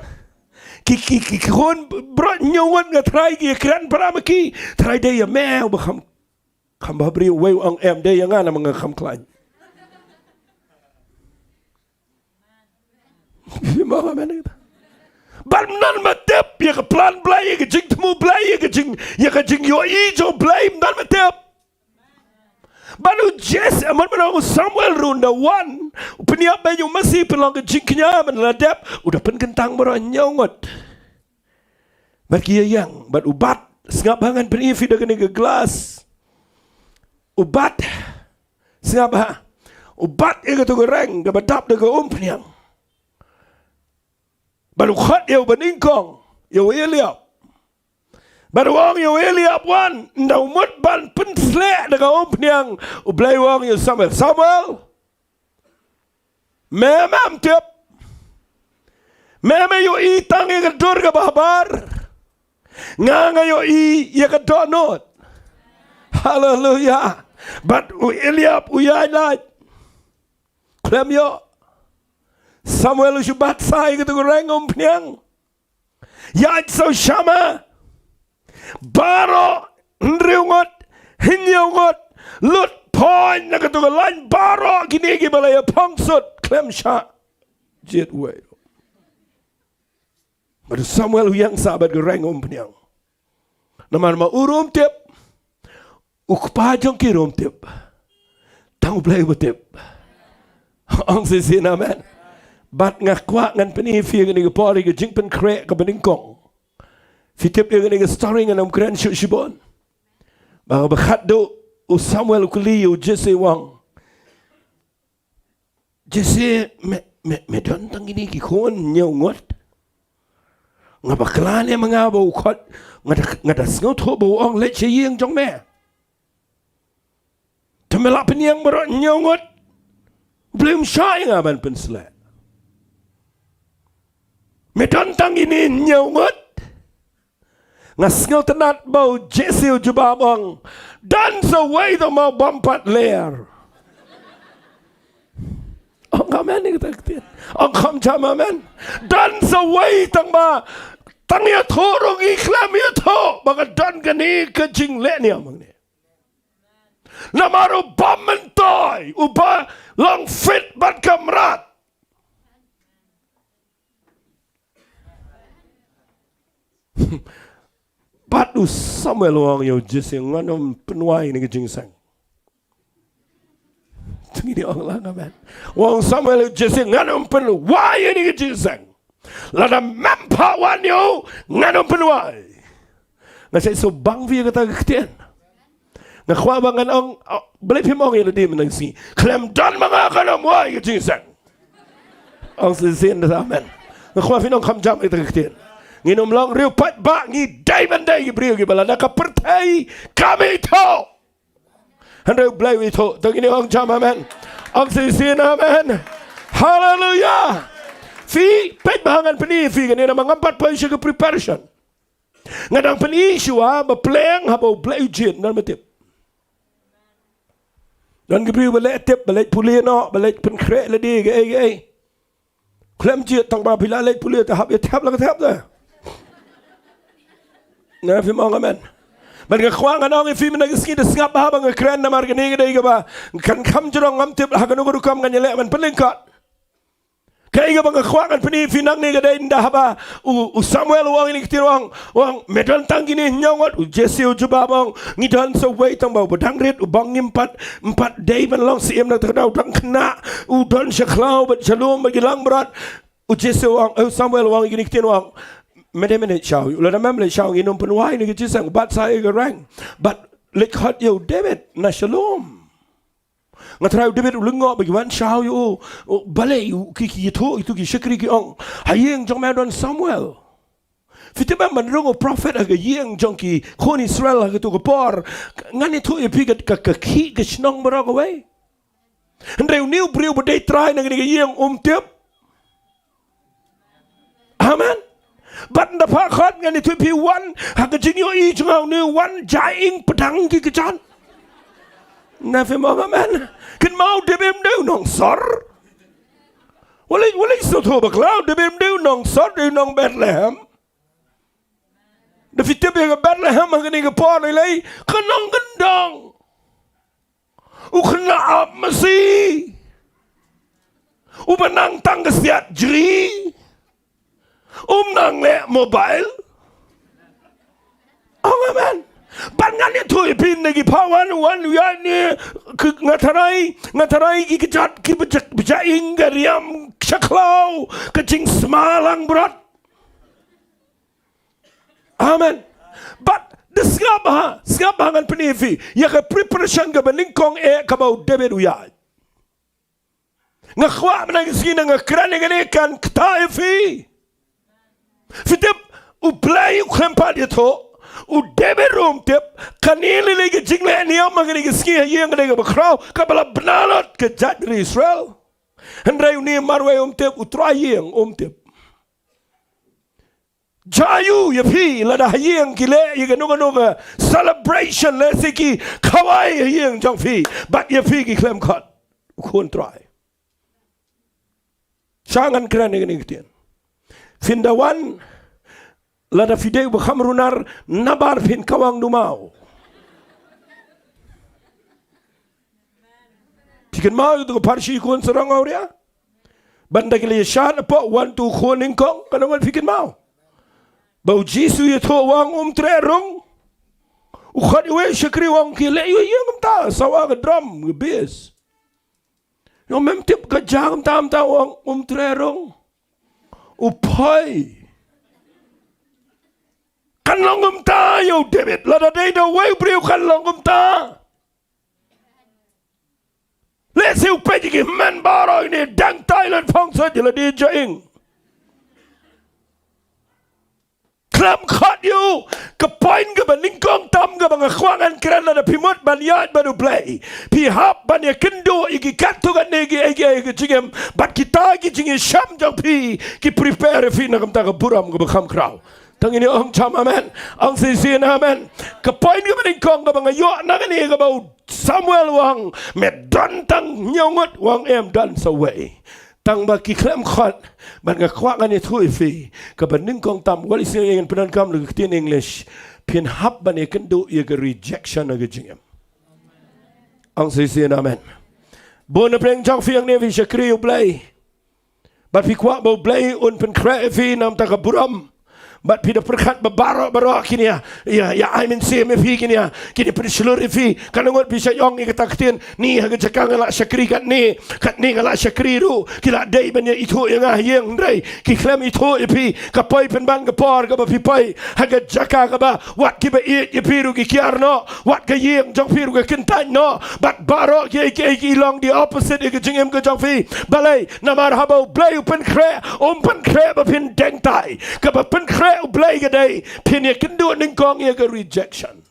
Ki, ki, ki, ki khun baroh hynñiew ngut, nga Trai, ki kren para ma ki, Trai, dei ïa me uba kham, kham bhabriew. Uwei u ong em, dei ïa nga namar nga kham khlaiñ. Phi ong amen ïa kata? Bad ym don ma tip ïa ka plan Blei, ïa ka jingthmu Blei, ïa ka jing, ïa ka jingïohi jong Blei, ym don ma tip. Bad u Jesse, amen, bad u Samuel ruh ynda wan, u pynïap beit ïa u masi, pynlong ka jingkñia, ban la dep, u da pynkyntang baroh hynñiew ngut. Bad ki ïa ïeng, bad u bat, sngap ha, ngan pyni ïa phi da kane ka glass. U bat, sngap ha, u bat ïa kato ka reng kaba dap da ka umphniang. Bad u khot ïa u banyngkong, ïa u Eliab. Bad u ong ïa u Eliab, wan, ynda u mut ban pynsleh da ka umphniang, U Blei u ong ïa u Samuel, Samuel, me mem tip. Me me ïohi tang ïa ka dur kaba habar. Nga nga ïohi ïa ka dohnud. Haleluya. Bad u Eliab u ïaid lait. Khlem ïoh. Samuel u shu bat sa ïa kato ka reng umphniang. Ïaid sa u shama. Baroh hynriew ngut, hynñiew ngut, lut point na kato ka lain, baroh kine kiba la ïa phongsut khlem shah jied uwei. Bad u Samuel u ïeng sa bad ka reng umphniang. Namar ma u ruh um tip, u kpa jong ki ruh um tip. Tang U Blei uba tip. Ong shisien amen. Bad nga kwah ngan pyni ïa phi kane ka por ïa ka jingpynkhreh kaba nyngkong. Phi tip ïa kane ka story, ngan ym kren shuh shibun. Ba kaba khatduh u Samuel u kylli ïa u Jesse, u ong, Jesse, me, me, me don tang kine ki khun hynñiew ngut? Nga bakla ne ma nga ba u khot, nga da, nga da sngewthuh ba u ong leit sha ïing jong me. Te me la pynïeng baroh hynñiew ngut. U Blei um shah ïa nga ban pynsleh. Me don tang kine hynñiew ngut? Nga sngewtynnat ba u Jesse u jubab, ong, don sa uwei, tang ma u bym pat ler. Amen ïa kata ka ktien. Ong kham jam amen. Don sa wei tang ba tang ïathuh ruh ngi khlem ïathuh ba ka don kane ka jingleh niam hangne. Namar u bym myntoi, uba long fit bad ka mrad. Bad u Samuel u ong ïa u Jesse, ngan ym pynwai ïa kane ka jingïaseng. Te ngi ong lang amen. U ong Samuel ïa u Jesse, ngan ym pynwai ïa kane ka jingïaseng. Lada mem pat wan ïa u, ngan ym pynwai. Nga sa shu bang ïa kata ka ktien. Nga kwah ba ngan ong, oh, balei phim ong ïa lade mynta ka sngi? Khlem don ma nga kan ym wai ïa ka jingïaseng. Ong shisien da amen. Nga kwah phin ong kham jam ïa kata ka ktien. Ngin ym long riewpaidbah, ngi dei ban dei ki briew kiba lada ka pyrthei kam ithuh, hynrei U Blei u ithuh. Te ngin ong jam amen. Ong shisien amen. Haleluya. Phi peit ba ngan pyni phi kane namar ngam pat poi sha ka preparation. Nga dang pyni shuwa ba pleng haba U Blei u jied, ngan ym tip. Don ki briew ba leh tip, ba leh pule noh, ba leh pynkhreh lade kaei kaei. Khlem jied tang ba phi la leh pule te hap ïa thep la ka thep te. Na phim ong amen. Bad nga kwah ngan ong ïa phi mynta ka sngi, da sngap bha ba nga kren namar kane ka dei kaba kan kham jrong, ngam tip ha kano ka rukom ngan ïaleh ban pynlyngkot. Kaei kaba nga kwah ngan pyni phi nangne ka dei ynda haba u, u Samuel u ong ïa kine ki ktien, u ong, u ong, me don tang kine hynñiew ngut? U Jesse u jubab, u ong, ngi don sa uwei tang ba uba dang rit, uba ngim pat, ngim pat dei ban long syiem na kata ka daw, u dang khynnah, u don sha khlaw bad sha lum bad ki langbrot. U Jesse u ong, eh, u Samuel u ong ïa kine ki ktien, u ong, me dei ban leit shaw ïa u, lada mem leit shaw ngin ym pynwai ïa kane ka jingïaseng, u bat sa ïa ka rank. Bad leit khot ïa u David na sha lum. Nga trai u David u lyngngoh ba ki wan shaw ïa u, u, balei u, ki, ki ïathuh, ïathuh ki shakri ki ong, ha ïing jong me don Samuel. Phi tip em, ban rung u prophet ha ka ïing jong ki khun Israel ha kato ka por, ngan ïathuh ïa phi ka, ka, ka khih ka shnong baroh kawei. Hynrei une u briew ba dei trai na kane ka ïing um tip. Amen. Bad ynda pha khot ngan ïathuh ïa phi, wan ha ka jingïohi jong nga, une u wan jaiing pdeng ki kjat. Na phim ong amen? Kynmaw, u David um dei u nongsor. Wat leit, wat leit sngewthuh bakla, u David um dei u nongsor, dei u nong Bethlehem. Da phi tip ïa ka Bethlehem ha kane ka por, lei lei, ka nongkyndong. U khynnah ap masi. Uba nang tang ka siat jri. Um nang leh mobile. Ong amen. Bad ngan ïathuh ïa phi, na ki pha wan, wan ïa ne, ki, nga tharai, nga tharai ki kjat kiba ja, ba jaiing, ka riam sha khlaw, ka jingsma langbrot. Amen. Bad da sngap bha, sngap bha, ngan pyni ïa phi ïa ka preparation kaba nyngkong eh kaba u David u ïaid. Nga kwah mynta ka sngi nga kren ïa kane kan ktah ïa phi. Phi tip, U Blei u khlem pat ïathuh, u David ruh um tip. Kane lei lei ka jingleh niam ha kane ka sngi ha ïing ka dei kaba khraw, kaba la bna lut ka jaitbynriew Israel. Hynrei une marwei um tip, u trai ïing um tip. Jia ïa phi, lada ha ïing ki leh ïa kano kano ka celebration, lehse ki khawai ha ïing jong phi, bad ïa phi ki khlem khot u khun trai. Sha ngan kren ïa kane ka ktien. Phin da wan, lada phi dei uba kham runar, nabar phin kawang dumaw. Phi kynmaw ïa uto u pharshi khun sarong awria? Ban da ki la ïashad hapoh, wan uto u khun nyngkong, kane wan, phi kynmaw? Ba u Jisu u ïathuh u ong um treh rung. U khot iwei i shakri u ong ki leh ïa u ïing kumta, sawa ka drum, ka base. Ïoh mem tip ka jia kumta kumta, u ong um treh rung. U phai. Kan long kumta ïa u David. Lada dei da uwei u briew kan long kumta. Lehse u peit ïa ki hynmen baroh, ine dang tai lad phong sha jylla, dei jaiing. Khlem khot ïa u. Ka point kaba nyngkong tam kaba nga kwah ngan kren, lada phi mut ban ïaid bad U Blei, phi hap ban ïakynduh ïa ki katto katne kiei kiei ki jingim, bad kita ki jingïashem jong phi ki prepare ïa phi na ka bynta ka burom kaba kham khraw. Tang ine ong jam amen. Ong shisien amen. Ka point kaba nyngkong kaba nga ïoh na kane kaba u Samuel u ong, me don tang hynñiew ngut? U ong em, don sa uwei. Tang ba ki khlem khot, bad nga kwah ngan ïathuh ïa phi, kaba nyngkong tam, wat leit sngewthuh ïa ngan pyndonkam da ka ktien English, phin hap ban ïakynduh ïa ka rejection ha ka jingim. Ong shisien amen. Bun na pdeng jong phi hangne phi shakri ïa U Blei. Bad phi kwah ba U Blei un pynkhreh ïa phi na ka bynta ka burom. Bad phi da pyrkhat ba baroh baroh kin ïa, ïa, ïa ai mynsiem ïa phi, kin ïa, kin ïa pynshlur ïa phi. Katno ngut phi shah ong ïa kata ka ktien, ni ha ka jaka nga la shakri katne, katne nga la shakri ruh, ki la dei ban ïa ithuh ïa nga ha ïing, hynrei ki khlem ithuh ïa phi. Ka poi pynban ka por kaba phi poi ha ka jaka kaba wat kiba ïeit ïa phi ruh ki kiar noh, wat ka ïing jong phi ruh ka kyntait noh, bad baroh kiei kiei ki long the opposite ïa ka jingim ka jong phi. Balei? Namar haba U Blei u pynkhreh, um pynkhreh ba phin deng tai. Kaba pynkhreh U Blei ka dei phin ïakynduh nyngkong ïa ka rejection.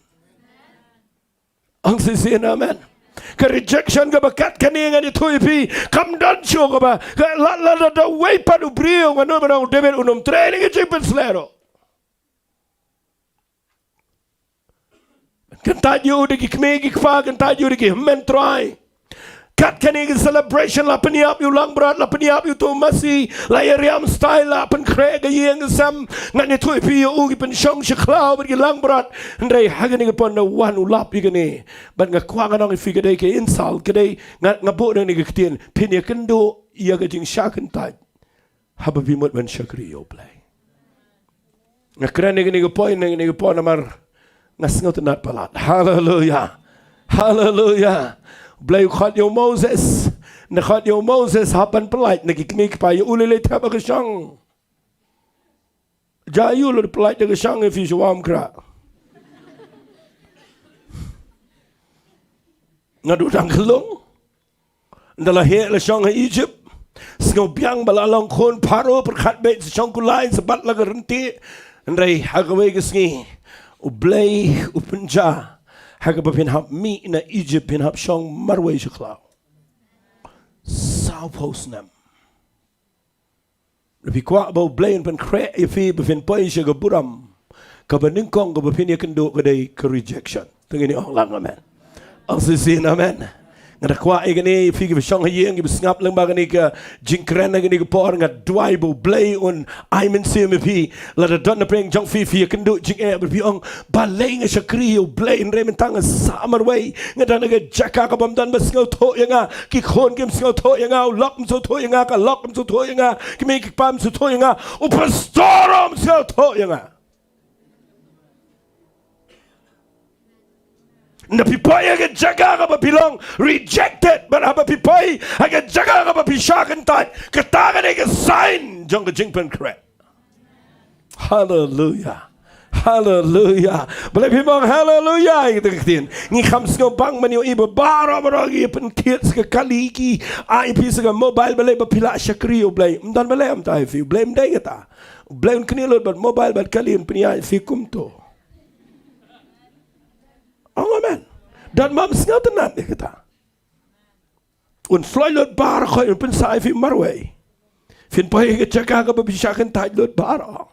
Ong shisien amen. Ka rejection kaba kat kane ngan ïathuh ïa phi, kam don shuh kaba, ka la, la, la, da wei pat u briew, ngan ong ba u David un ym trei na ka jingpynsleh ruh. Kyntait ïa u da ki kmie ki kpa, kyntait ïa u da ki hynmen Trai. Kat kane ka celebration la pynïap ïa u langbrot, la pynïap ïa uto u masi, la ïa riam style, la pynkhreh ka ïing ka sem. Ngan ïathuh ïa phi ïa u, ki pynshong sha khlaw bad ki langbrot. Hynrei ha kane ka por nda wan u lap ïa kane. Bad nga kwah ngan ong ïa phi, ka dei ka insult, ka dei, nga, nga buh da kane ka ktien, phin ïakynduh ïa ka jingshah kyntait haba phi mut ban shakri ïa U Blei. Nga kren ïa kane ka point, ïa kane ka por namar nga sngewtynnat palat. Haleluya. Haleluya. U Blei u khot ïa u Moses. Ynda khot ïa u Moses, hap ban pyllait na ki kmie ki kpa, ïa u lei lei thep ha ka shong. Jia ïa u, leit pyllait da ka shong, ïa phi shu wam kra. Nga duh dang khlung. Ynda la heh la shong ha Egypt, sngew biang ba la long khun Pharaoh, pyrkhat beit sa shong kulai, sa bat la ka ryntih. Hynrei ha kawei ka sngi U Blei u pynjia ha kaba phin hap mih na Egypt, phin hap shong marwei sha khlaw. Sawphew snem. Phi kwah ba U Blei un pynkhreh ïa phi ba phin poi sha ka burom, kaba nyngkong kaba phin ïakynduh ka dei ka rejection. To ngin ong lang amen. Ong shisien amen. Nga da kwah ïa kane, ïa phi kiba shong ha ïing, kiba sngap lyngba kane ka jingkren ha kane ka por, nga duwai ba U Blei un ai mynsiem ïa phi. Lada don na pdeng jong phi phi ïakynduh jingeh bad phi ong, balei nga shakri ïa U Blei hynrei mynta nga sah marwei, nga don ha ka jaka ka bym don ba sngewthuh ïa nga. Ki khun kim sngewthuh ïa nga, u lok um sngewthuh ïa nga, ka lok um sngewthuh ïa nga, ki mei ki kpa um sngewthuh ïa nga, u pastor um sngewthuh ïa nga. Ynda phi poi ha ka jaka kaba phi long rejected, bad haba phi poi ha ka jaka kaba phi shah kyntait, kata ka dei ka sign jong ka jingpynkhreh. Haleluya. Haleluya. Balei phim ong haleluya ïa kata ka ktien? Ngi kham sngewbang ban ïohi ba baroh baroh ki pynkhiah sa ka kali, ki ai phi sa ka mobile, balei? Ba phi la shakri ïa U Blei. Ym don balei, ym tai phi, U Blei ym dei kata. U Blei un knieh lut bad mobile bad kali, un pynïaid phi kumto. Ong amen. Don bym sngewtynnat ïa kata. Un sloi lut baroh khoit, un pynsah ïa phi marwei. Phin poi ha ka jaka kaba phi shah kyntait lut baroh.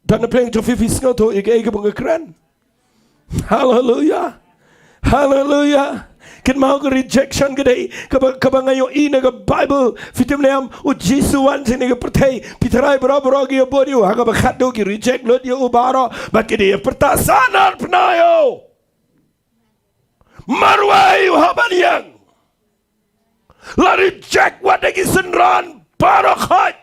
Don na pdeng jong phi phi sngewthuh ïa kaei kaba nga kren? Haleluya. Haleluya. Kynmaw, ka rejection ka dei kaba, kaba nga ïohi na ka Bible. Phi tip ne em, U Jisu wan sha kane ka pyrthei, phi tharai baroh baroh ki ïa bud ïa u, ha kaba khatduh ki reject lut ïa u baroh. Bad ki dei ïa pyrta, Sanar, pynai ïa u. Marwei u ha ban ïeng. La reject wat da ki synran baroh khoit.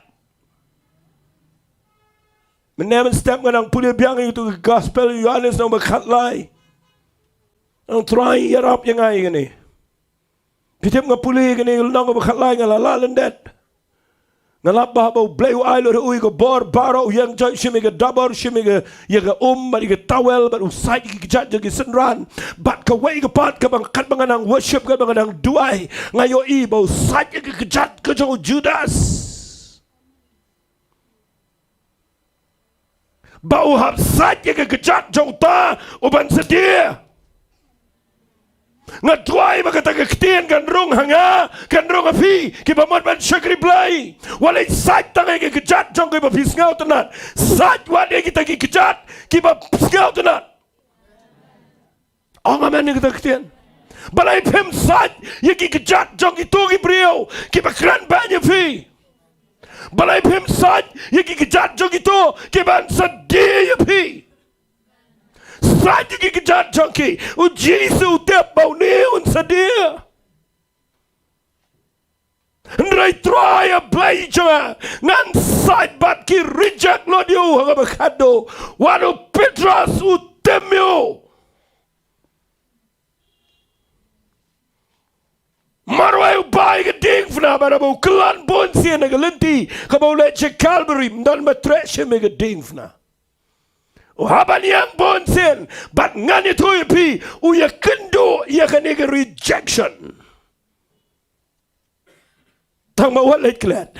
Mynne mynstep nga dang pule biang ïa kito ki gospel Ïoannis lynnong ba khatlai. Nga trai ïarap ïa nga ïa kane. Phi tip, nga pule ïa kane lynnong ba khatlai, nga la lah lyndet. Nga lap ba haba U Blei u ai lut ïa u ïa ka bor baroh, u ïeng joit shim ïa ka dabor, shim ïa ka, ïa ka um bad ïa ka towel, bad u sait ïa ki kjat jong ki synran. Bad kawei ka pat kaba, katba nga dang worship, katba nga dang duwai, nga ïohi ba u sait ïa ka kjat ka jong u Judas. Ba u hap sait ïa ka kjat jong uta uban satia. Nga duwai ba kata ka ktien kan rung ha nga, kan rung ha phi, kiba mut ban shakri Blei. Wat leit sait tang ïa ka kjat jong kiba phi sngewtynnat. Sait wat ïa kita ki kjat kiba sngewtynnat. Ong amen ïa kata ka ktien. Balei phim sait ïa ki kjat jong kito ki briew kiba kren beiñ ïa phi? Balei phim sait ïa ki kjat jong kito kiban sa die ïa phi? Sait ïa ki kjat jong ki. U Jisu u tip ba une un sa die. Hynrei Trai, a Blei jong nga, ngan sait bad ki reject lut ïa u ha kaba khadduh. Wat u Petros u tim ïa u. Marwei u bai ka diengphna bad haba u khlad bun sien na ka lynti kaba u leit sha Calvary, ym don ba treh shim ïa ka diengphna. U hap ban ïeng bun sien, bad ngan ïathuh ïa phi, u ïakynduh ïa kane ka rejection. Tang ba wat leit klet,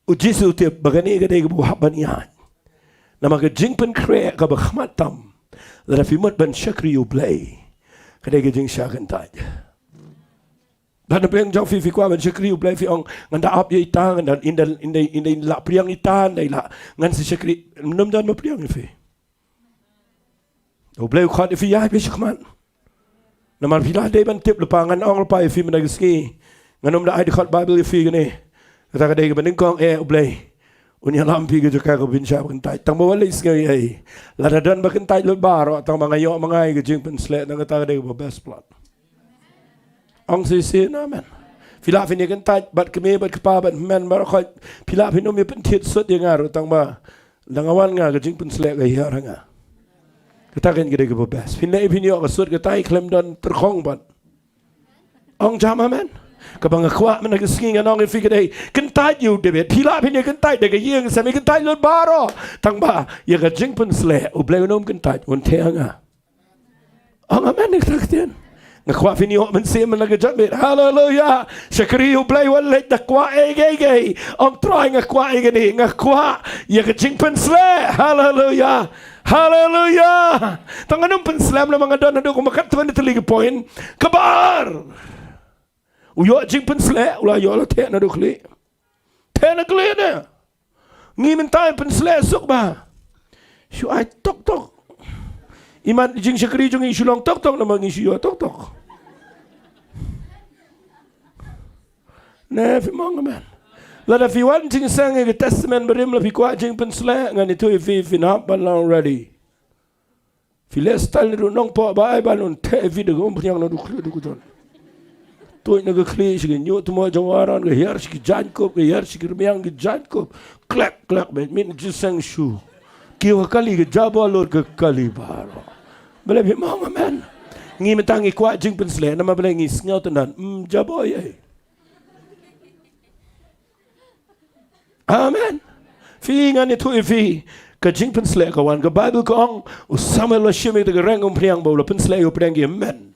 u Jisu u tip ba kane ka dei kaba u hap ban ïaid. Namar ka jingpynkhreh kaba khmat tam, lada phi mut ban shakri U Blei, ka dei ka jingshah kyntait. Lada phi ong jong phi, phi kwah ban shakri U Blei, phi ong, ngan da ap ïa ita, ngan da, in da, in da, in da, in lah pdiang ita, in da lah ngan sa shakri, ym don ba pdiang ïa phi. U Blei u khot ïa phi ïaid beit shakhmat. Namar phi lah dei ban tip lypa, ngan ong lypa ïa phi mynta ka sngi. Ngan ym da ai dkhot Baibl ïa phi kane. Kata ka dei kaba nyngkong, eh, U Blei un ïalam phi ka jaka kaba phin shah kyntait. Tang ba wat leit sngew ei ei. Lada don ba kyntait lut baroh, tang ba nga ïoh ma nga ïa ka jingpynshlur, tang kata ka dei kaba best part. Ong shisien amen. Phi lah phin ïakyntait bad kmie bad kpa bad hynmen baroh khoit. Phi lah phin ym ïa pynthied sut ïa nga ruh, tang ba lada nga wan nga ka jingpynshlur ka hiar ha nga. Kata kan ka dei kaba best. Phin leh phin ïoh ka sut katai khlem don tyrkhong pat. Ong jam amen. Kaba nga kwah mynta ka sngi ngan ong ïa phi ka dei, kyntait ïa u David. Phi lah phin ïakyntait da ka ïing sem, ïakyntait lut baroh, tang ba ïa ka jingpynshlur U Blei un ym kyntait, un theh ha nga. Ong amen ïa kata ka ktien. Nga kwah phin ïoh mynsiem na ka jingmut. Haleluya. Shakri U Blei, wat leit da kwah ei ei ei. Ong Trai, nga kwah ei ei, nga kwah ïa ka jingpynshlur. Haleluya. Haleluya. Tang ngan ym pynslem namar nga don haduh kumba katto katne tylli ki point. Kaba ar. U ïoh jingpynshlur, u la ïoh la theh naduh khlieh. Theh na khlieh ne. Ngi mynta ngin pynslur suk ba shu ai tok tok. Imat jingshakri jong ngi shu long tok tok namar ngi shu ïoh tok tok. Ne phi mong amen. Lada phi wan jingseng ïa ka Testament Barim, la phi kwah jingpynshlur, ngan ïathuh ïa phi, phin hap ban long ready. Phi leh style naduh Nongpoh ba ai ban un theh ïa phi da ka umphniang naduh khlieh haduh ka jong. Tuid na ka khlieh sha ka ñiuhtmoh jong u Aaron, ka hiar sha ki jaiñkup, ka hiar sha ki rmiang ki jaiñkup. Klek klek, bad mynta jingseng shu kiew ha kali, ka jabor lut ka kali baroh. Balei phi mong amen? Ngi mynta ngi kwah jingpynshlur namar balei? Ngi sngewtynnad, ym jabor ei ei. Amen. Phi, ngan ïathuh ïa phi, ka jingpynshlur ka wan, ka Baibl ka ong, u Samuel u la shim ïa ka reng umphniang ba u la pynslur ïa u pdeng ki hynmen.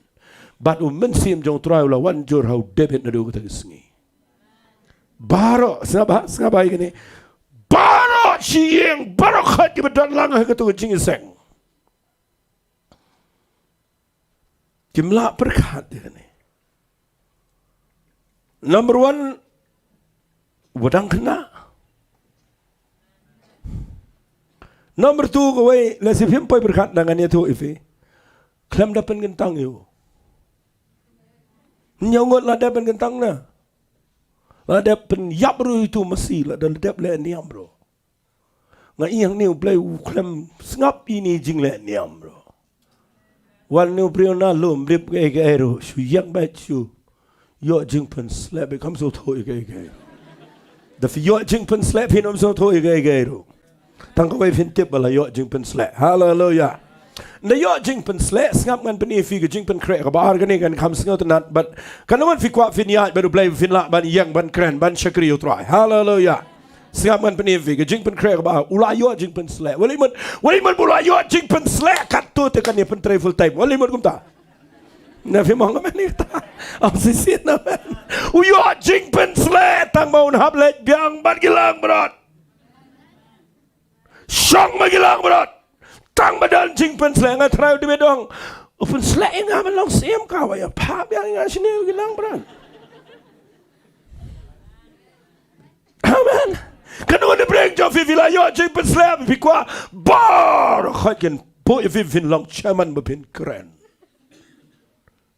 Bad u Mynsiem jong U Trai u la wan jur ha u David naduh kata ka sngi. Baroh, sngap bha, sngap bha ïa kane. Baroh shi ïing, baroh khoit kiba don lang ha kato ka jingïaseng, kim lah pyrkhat ïa kane. Number one, uba dang khynnah. Number two, kawei, lehse phim poi pyrkhat, ngan ïathuh ïa phi. Khlem da pynkyntang ïa u. Hynñiew ngut la dep pynkyntang na. La dep pynïap ruh ïa uto u masi, la dep leh niam ruh. Nga ïeng ne U Blei u khlem sngap ïa i jingleh niam ruh. Wan ne u briew na lum, rip kaei kaei ruh, shu ïeng beit shu ïoh jingpynshlur beit, kam sngewthuh ïa kaei kaei ruh. Da phi ïoh jingpynshlur phin ym sngewthuh ïa kaei kaei ruh. Tang kawei phin tip ba la ïoh jingpynshlur. Haleluya. Nda ïoh jingpynshlur, sngap ngan pyni ïa phi ka jingpynkhreh kaba ar kane, ngan kham sngewtynnad, bad kan wan phi kwah phin ïaid bad U Blei, phin lah ban ïeng ban kren ban shakri U Trai. Haleluya. Sngap ngan pyni ïa phi ka jingpynkhreh kaba ar. U la ïoh jingpynshlur. Wat leit mut, wat leit mut ba u la ïoh jingpynshlur katto te kan ïa pyntrei full time. Wat leit mut kumta. Na phi mong amen ïa kata? Ong shisien amen. U ïoh jingpynshlur tang ba un hap leit biang bad ki langbrot. Shong bad ki langbrot. Tang ba don jingpynshlur, nga trai u David ong, u pynslur ïa nga ban long syiem, ka wa ïa phah biang ïa nga shane ki langbrot. Amen. Kan wan da pyrshang jong phi, phi la ïoh jingpynshlur, phi kwah baroh khoit kin buh ïa phi, phin long chairman ba phin kren.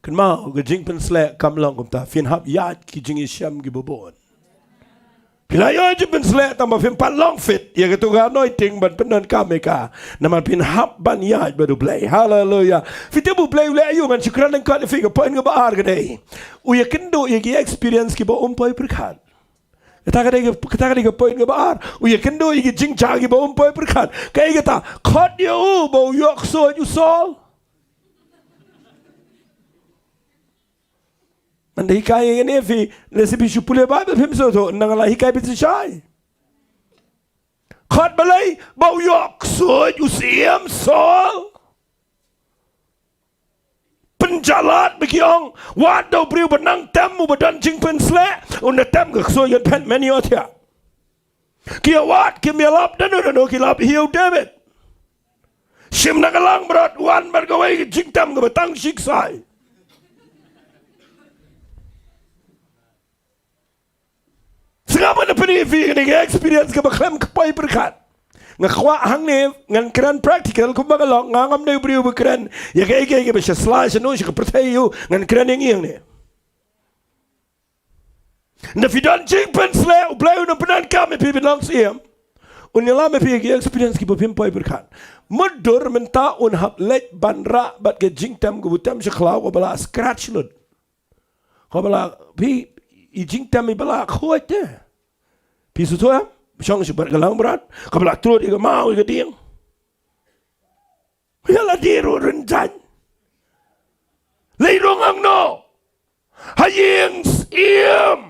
Kynmaw, ka jingpynshlur kam long kumta, phin hap ïaid ki jingïashem kiba bun. Phi la ïoh jingpynsleh tang ba phim pat long fit ïa katu ka anointing ban pyndonkam ïa ka. Namar phin hap ban ïaid bad U Blei. Haleluya. Phi tip U Blei u leh aïu? Ngan shu kren lyngkot ïa phi, ka point kaba ar ka dei, u ïakynduh ïa ki experience kiba ym poi pyrkhat. Kata ka dei ka, kata ka dei ka point kaba ar. U ïakynduh ïa ki jingjia kiba ym poi pyrkhat. Kaei kata? Khot ïa u ba u ïoh ksuid u Saul. Ngan da hikai ïa kane ïa phi, lehse phi shu pule Baibl phim sngewthuh, ngan la hikai beit shai. Khot balei? Ba u ïoh ksuid u Syiem Saul. Pynjalat ba ki ong, wat da u briew ba nang tem uba don jingpynsleh, un da tem ka ksuid kan phet mynno thiah. Ki ïa wad, kim ïalap da uno uno, ki lap ïa u David. Shim na ka langbrot, wan bad kawei ka jingtem kaba tang shi ksai. Sngap, ngan pyni ïa phi kane ka experience kaba khlem ka poi pyrkhat. Nga kwah hangne ngan kren practical kumba ka long, nga ngam dei u briew ba kren ïa kaei kaei kaba sha sla shano sha ka pyrthei ïa u, ngan kren ïa ngi hangne. Nda phi don jingpynsleh, U Blei un pyndonkam ïa phi, phin long syiem. Un ïalam ïa phi ïa ki experience kiba phim poi pyrkhat. Mutdur mynta un hap leit ban rah bad ka jingtem kaba u tem sha khlaw kaba la scratch lut. Kaba la, phi, i jingtem iba la khuid te. Phi sngewthuh em? Shong sha bad ka langbrot kaba la trud ïa ka maw ïa ka dieng. Ïa la dei ruh rynjang. Lei rung hangno? Ha ïing syiem.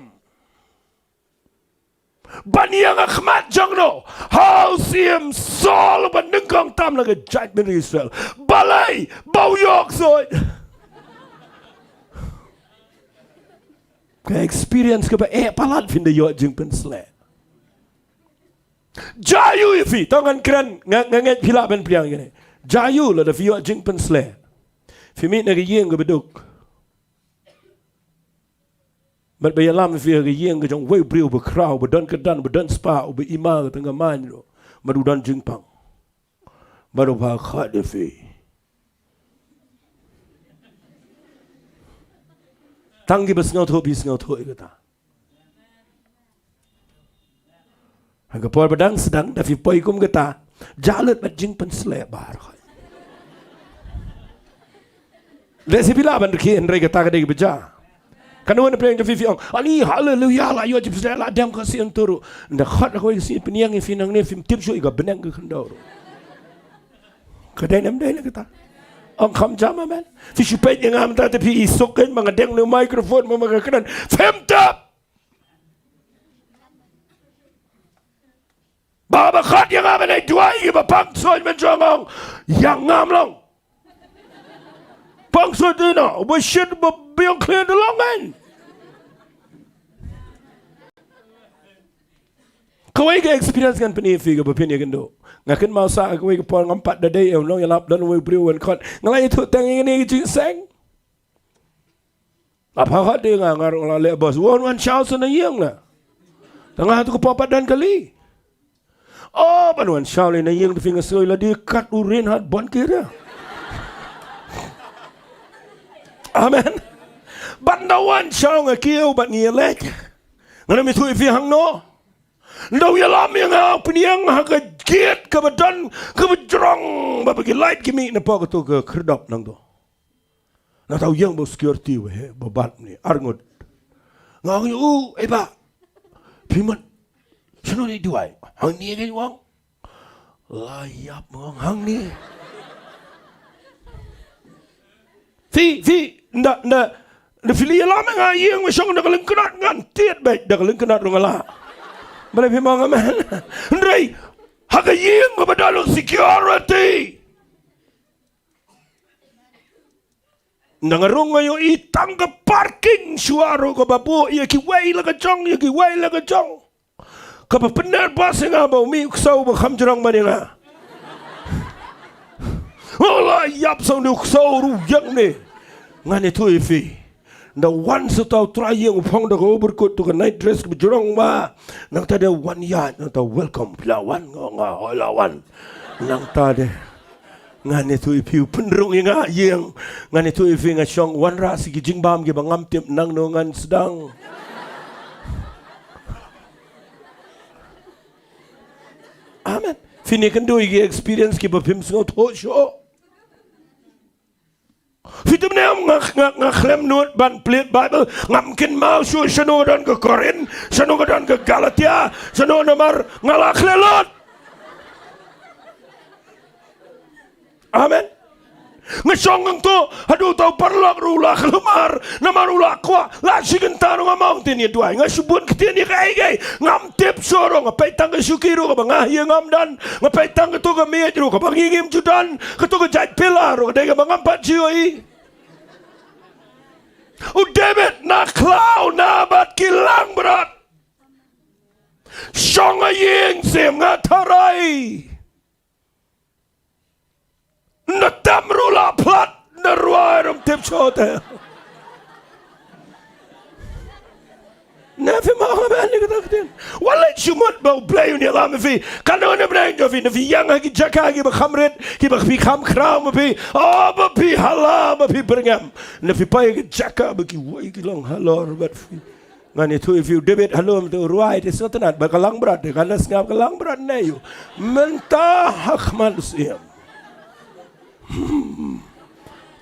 Ban ïeng ha khmat jong no? Ha u Syiem Saul uba nyngkong tam na ka jaitbynriew Israel. Balei? Ba u ïoh ksuid. Ka experience kaba eh palat phin da ïoh jingpynsleh. Jia ïa phi, tang ngan kren, nga, nga ngeit phi lah ban pdiang kane. Jia ïa lada phi ïoh jingpynsleh. Phi mih na ka ïing kaba duk. Bad ba ïalam ïa phi ha ka ïing ka jong uwei u briew uba khraw, uba don kyrdan, uba don spah, uba i ma ka tnga main ruh. Bad u don jingpang. Bad u pha khot ïa phi. Tang kiba sngewthuh phi sngewthuh ïa kata. Ha ka por ba dang sdang da phi poi kum kata, jia lut bad jingpynsleh baroh. Lehse phi lah ban rkhie hynrei kata ka dei kaba jia. Kano na pyrshang da phi phi ong, ani haleluya, la ïoh jingpynsleh, la dem ka sien turu. Nda khot kawei ka sien pynïeng ïa phi nangne, phim tip shuh ïa ka bneng ka khyndew ruh. Ka dei ne ym dei ne kata? Ong kham jam, amen. Phi shu peit ïa nga mynta te phi i suk kein ma nga deng ne u microphone ma nga kren. Phim tip. Ba, ba khot ïa nga ban ai duwai ïa ba pang ksuid, ban jong nga ong ïa ngam long. Pang ksuid ïa no, ba shit ba biang clear da long kan. Kawei ka experience ngan pyni ïa phi kaba phin ïakynduh. Nga kynmaw sa kawei ka por ngam pat da dei, eh, u nongïalap, don uwei u briew u wan khot. Nga la ïathuh tang ïa kane ka jingseng. Ap ha khot de nga, nga ruh la leh bos. Wan wan shaw sa na ïing na. Tang ha tu ka por pat don kali. Oh, ban wan shaw lei na ïing da phi, nga sngewthuh la dei kat u Reinhard Bonnke de. Amen. Ban da wan shaw nga kiew bad ngi ïaleit. Ngan ym ïathuh ïa phi hangno. Nda u ïalam ïa nga, u pynïeng ha ka gate kaba don, kaba jrong, ba, ba ki light ki mih na pdeng kato ka khyrdop nangto. Nangta u ïeng bad u security, wei, ba bat ne, arngut. Nga ong ïa u, "Ei bah, phi mut shano ne duwai?" "Hangne," nga ong. La ïap, nga ong, "Hangne." Phi, phi, nda, nda, nda phi la ïalam ïa nga ïeng, me shong da ka lyngknat ngan tied beit, da ka lyngknat ruh nga lah. Balei phi ong amen? Hynrei ha ka ïing kaba don u security. Nda nga rung nga ïohi tang ka parking shuwa ruh kaba buh ïa kiwei la ka jong, ïa kiwei la ka jong. Kaba pynnervous ïa nga ba u mih u ksew ba kham jrong ban ïa nga. Oh, la ïap, sa une u ksew ruh ïeng ne. Ngan ïathuh ïa phi. Nda wan sa uta u trai ïing u phong da ka overcoat, tu ka night dress kaba jrong ba. Nangta de wan ïaid, nangta, "Welcome, phi la wan?" Nga ong, "Hooid, la wan." Nangta de. Ngan ïathuh ïa phi, u pynrung ïa nga ïing. Ngan ïathuh ïa phi, nga shong wanrah sa ki jingbam kiba ngam tip nangno ngan sdang. Phin ïakynduh ïa ki experience kiba phim sngewthuh shuh. Phi tip ne em, nga, nga, nga khlem nud ban plie Bible, ngam kynmaw shuh shano ka don ka Korinth, shano ka don ka Galatia, shano, namar nga la khleh lut. Amen. Nga shong hangto haduh uta u paralok ruh u la khlem ar, namar u la kwah, la shi kynta ruh ngam ong ktien ïa duwai, nga shu bun ktien ïa kaei kaei, ngam tip shuh ruh, nga peit tang ka shuki ruh kaba nga ïa ngam don, nga peit tang kato ka miej ruh kaba ngi ngim ju don, kato ka jait pila ruh ka dei kaba ngam pat ju ïohi. U David na khlaw na bad ki langbrot. Shong ha ïing sim nga tharai. Na tam ruh la plat, na rwai ruh ym tip shuh te. Ne phi mut ban ïa kata ka ktien. Wat leit shu mut ba U Blei un ïalam ïa phi. Katno ne bneng jong phi, ne phi ïeng ha ki jaka kiba kham rit, kiba phi kham khraw ma phi. Oh, ba phi hala, ba phi byrngem. Ne phi poi ha ki jaka ba kiwei ki long halor bad phi. Ngan ïathuh ïa phi, u David halor mynta u rwai te sngewtynnat bad ka langbrot te, ka la sngap ka langbrot ne ïoh. Mynta ha khmat u syiem. Hmm.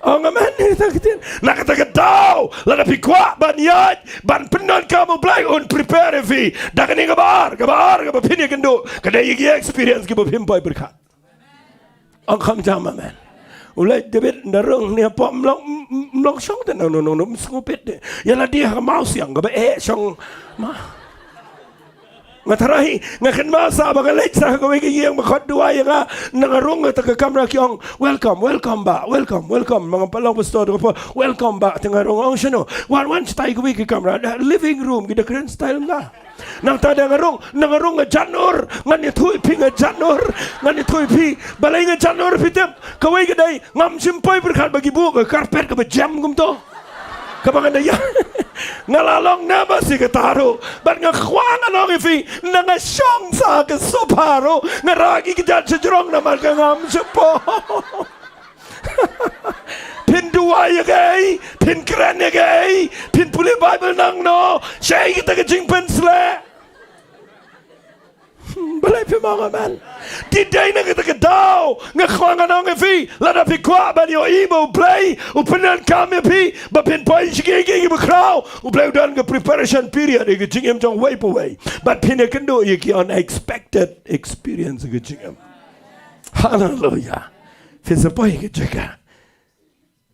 Ong amen ïa kata ka ktien. Na kata ka daw, lada phi kwah ban ïaid, ban pyndonkam U Blei, un prepare ïa phi. Da kane kaba ar, kaba ar, kaba phin ïakynduh, ka dei ïa ki experience kiba phim poi pyrkhat. Ong kham jam amen. U leit David, nda rung ne pom mlong, m-, m-, mlong shong te nang nong nong nong sngewpit te. Ïa lade ha ka mawsiang kaba eh shong ma. Nga tharai, nga kynmaw sa ba nga leit sa kawei ka ïing ba khot duwai ïa nga, nda nga rung ha kata ka kamra ki ong, "Welcome, welcome bah, welcome, welcome." Ma nga pat long pastor, ka poi, "Welcome bah," te nga rung, ong shano. Wan, wan shatai kawei ka kamra, da living room, ki da kren style nga. Nangta da nga rung, nda nga rung nga jan ur, ngan ïathuh ïa phi nga jan ur, ngan ïathuh ïa phi, balei nga jan ur phi tip, kawei ka dei, ngam shym poi pyrkhat ba ki buh ka carpet kaba jem kumto. Kaba ngan da ïa, nga la long nervous ïa kata ruh, bad nga kwah ngan ong ïa phi, nda nga shong sa ka sofa ruh, nga rah ki kjat shajrong namar ka ngam shym poi. Phin duwai ïa kaei, phin kren ïa kaei, phin pule Bible nangno, shaei kita ka jingpynsleh. Hmm, balei phi mong amen? Dei dei na kita ka daw, nga kwah ngan ong ïa phi, lada phi kwah ban ïohi ba U Blei u pyndonkam ïa phi, ba phin poi sha kiei kiei kiba khraw, U Blei u don ka preparation period ïa ka jingim jong uwei pa uwei. Bad phin ïakynduh ïa ki unexpected experience ïa ka jingim. Haleluya. Phin sa poi ha ka jaka.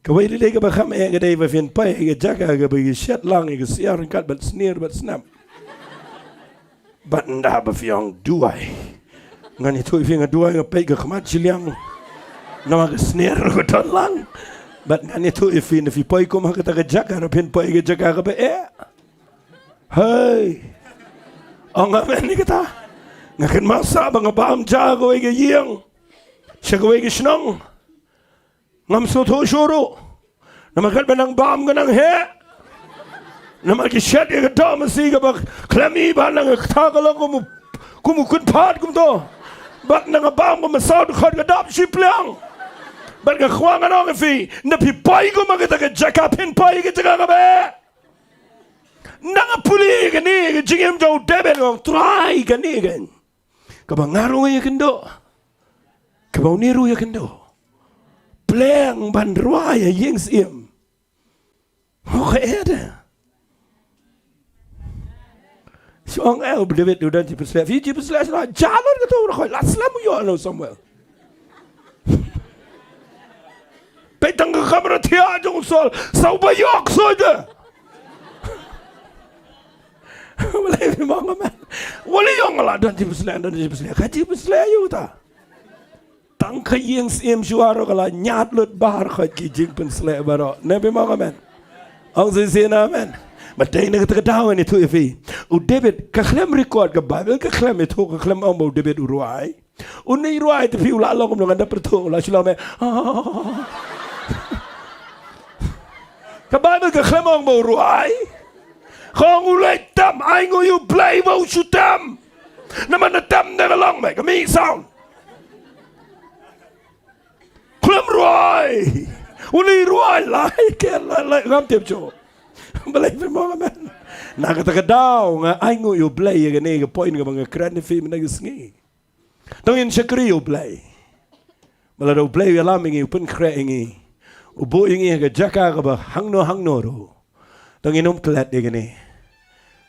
Kawei lei lei kaba kham eh ka dei ba phin poi ha ka jaka kaba ki shet lang ïa ka syiar ryngkat bad snier bad snam. Bad nda ba phi ong duwai. Ngan ïathuh ïa phi nga duwai nga peit ka khmat shiliang. Namar ka snier ka don lang. Bad ngan ïathuh ïa phi nda phi poi kum ha kata ka jaka, nda phin poi ha ka jaka kaba eh. Hei. Ong amen ïa kata. Nga kynmaw sa ba nga bam ja kawei ka ïing. Sha kawei ka shnong. Ngam sngewthuh shuh ruh. Namar katba nang bam ka nang heh. Namar ki shet ïa ka doh masi kaba khlem i ba nang kata ka long kum u, kum u kynphad kumto. Bad nang bam ka masaw dkhot ka dap shi pliang. Bad nga kwah ngan ong ïa phi, nda phi poi kum ha kata ka jaka phin poi ha ka jaka kaba eh. Nang pule kane ka jingim jong u David, nga ong Trai kane ka. Kaba nga ruh nga ïakynduh. Kaba une ruh u ïakynduh. Pleng ban rwai ha ïing syiem. Ho ka eh de. Shu ong eh u David u don jingpynsleh. Phi jingpynsleh shuh la jalon kato u la khoi la slem u ïoh na u Samuel. Peit tang ka kamra thiah jong u Saul, sa u ba ïoh shuh de. Balei phi mong amen? Balei ong la don jingpynsleh, don jingpynsleh. Ka jingpynsleh ïa uta. Tang ka ïing syiem shuwa ruh ka la ñiad lut baroh ki jingpynsleh baroh. Ne phi mong amen? Ong shisien amen. Ba dei na kata ka daw ngan ïathuh ïa phi. U David ka khlem record ka Bible, ka khlem ïathuh, ka khlem ong ba u David u rwai. Une i rwai te phi u la long kumno ngan da pyrthuh, u la shu long me. Ka Bible ka khlem ong ba u rwai. Ka ong u leit tem, ainguh ïa u Blei ba u shu tem. Namar na tem da ka long me ka mih sound. Khlem rwai. Une i rwai lai ke lai lai ngam tip shuh. Balei phi mong amen? Na kata ka daw nga ainguh ïa u Blei ïa kane ka point kaba nga kren ïa phi mynne ka sngi. Tang ngin shakri ïa U Blei. Ba lada U Blei u ïalam ïa ngi, u pynkhreh ïa ngi, u buh ïa ngi ha ka jaka kaba hangno hangno ruh, tang ngin ym klet ïa kane.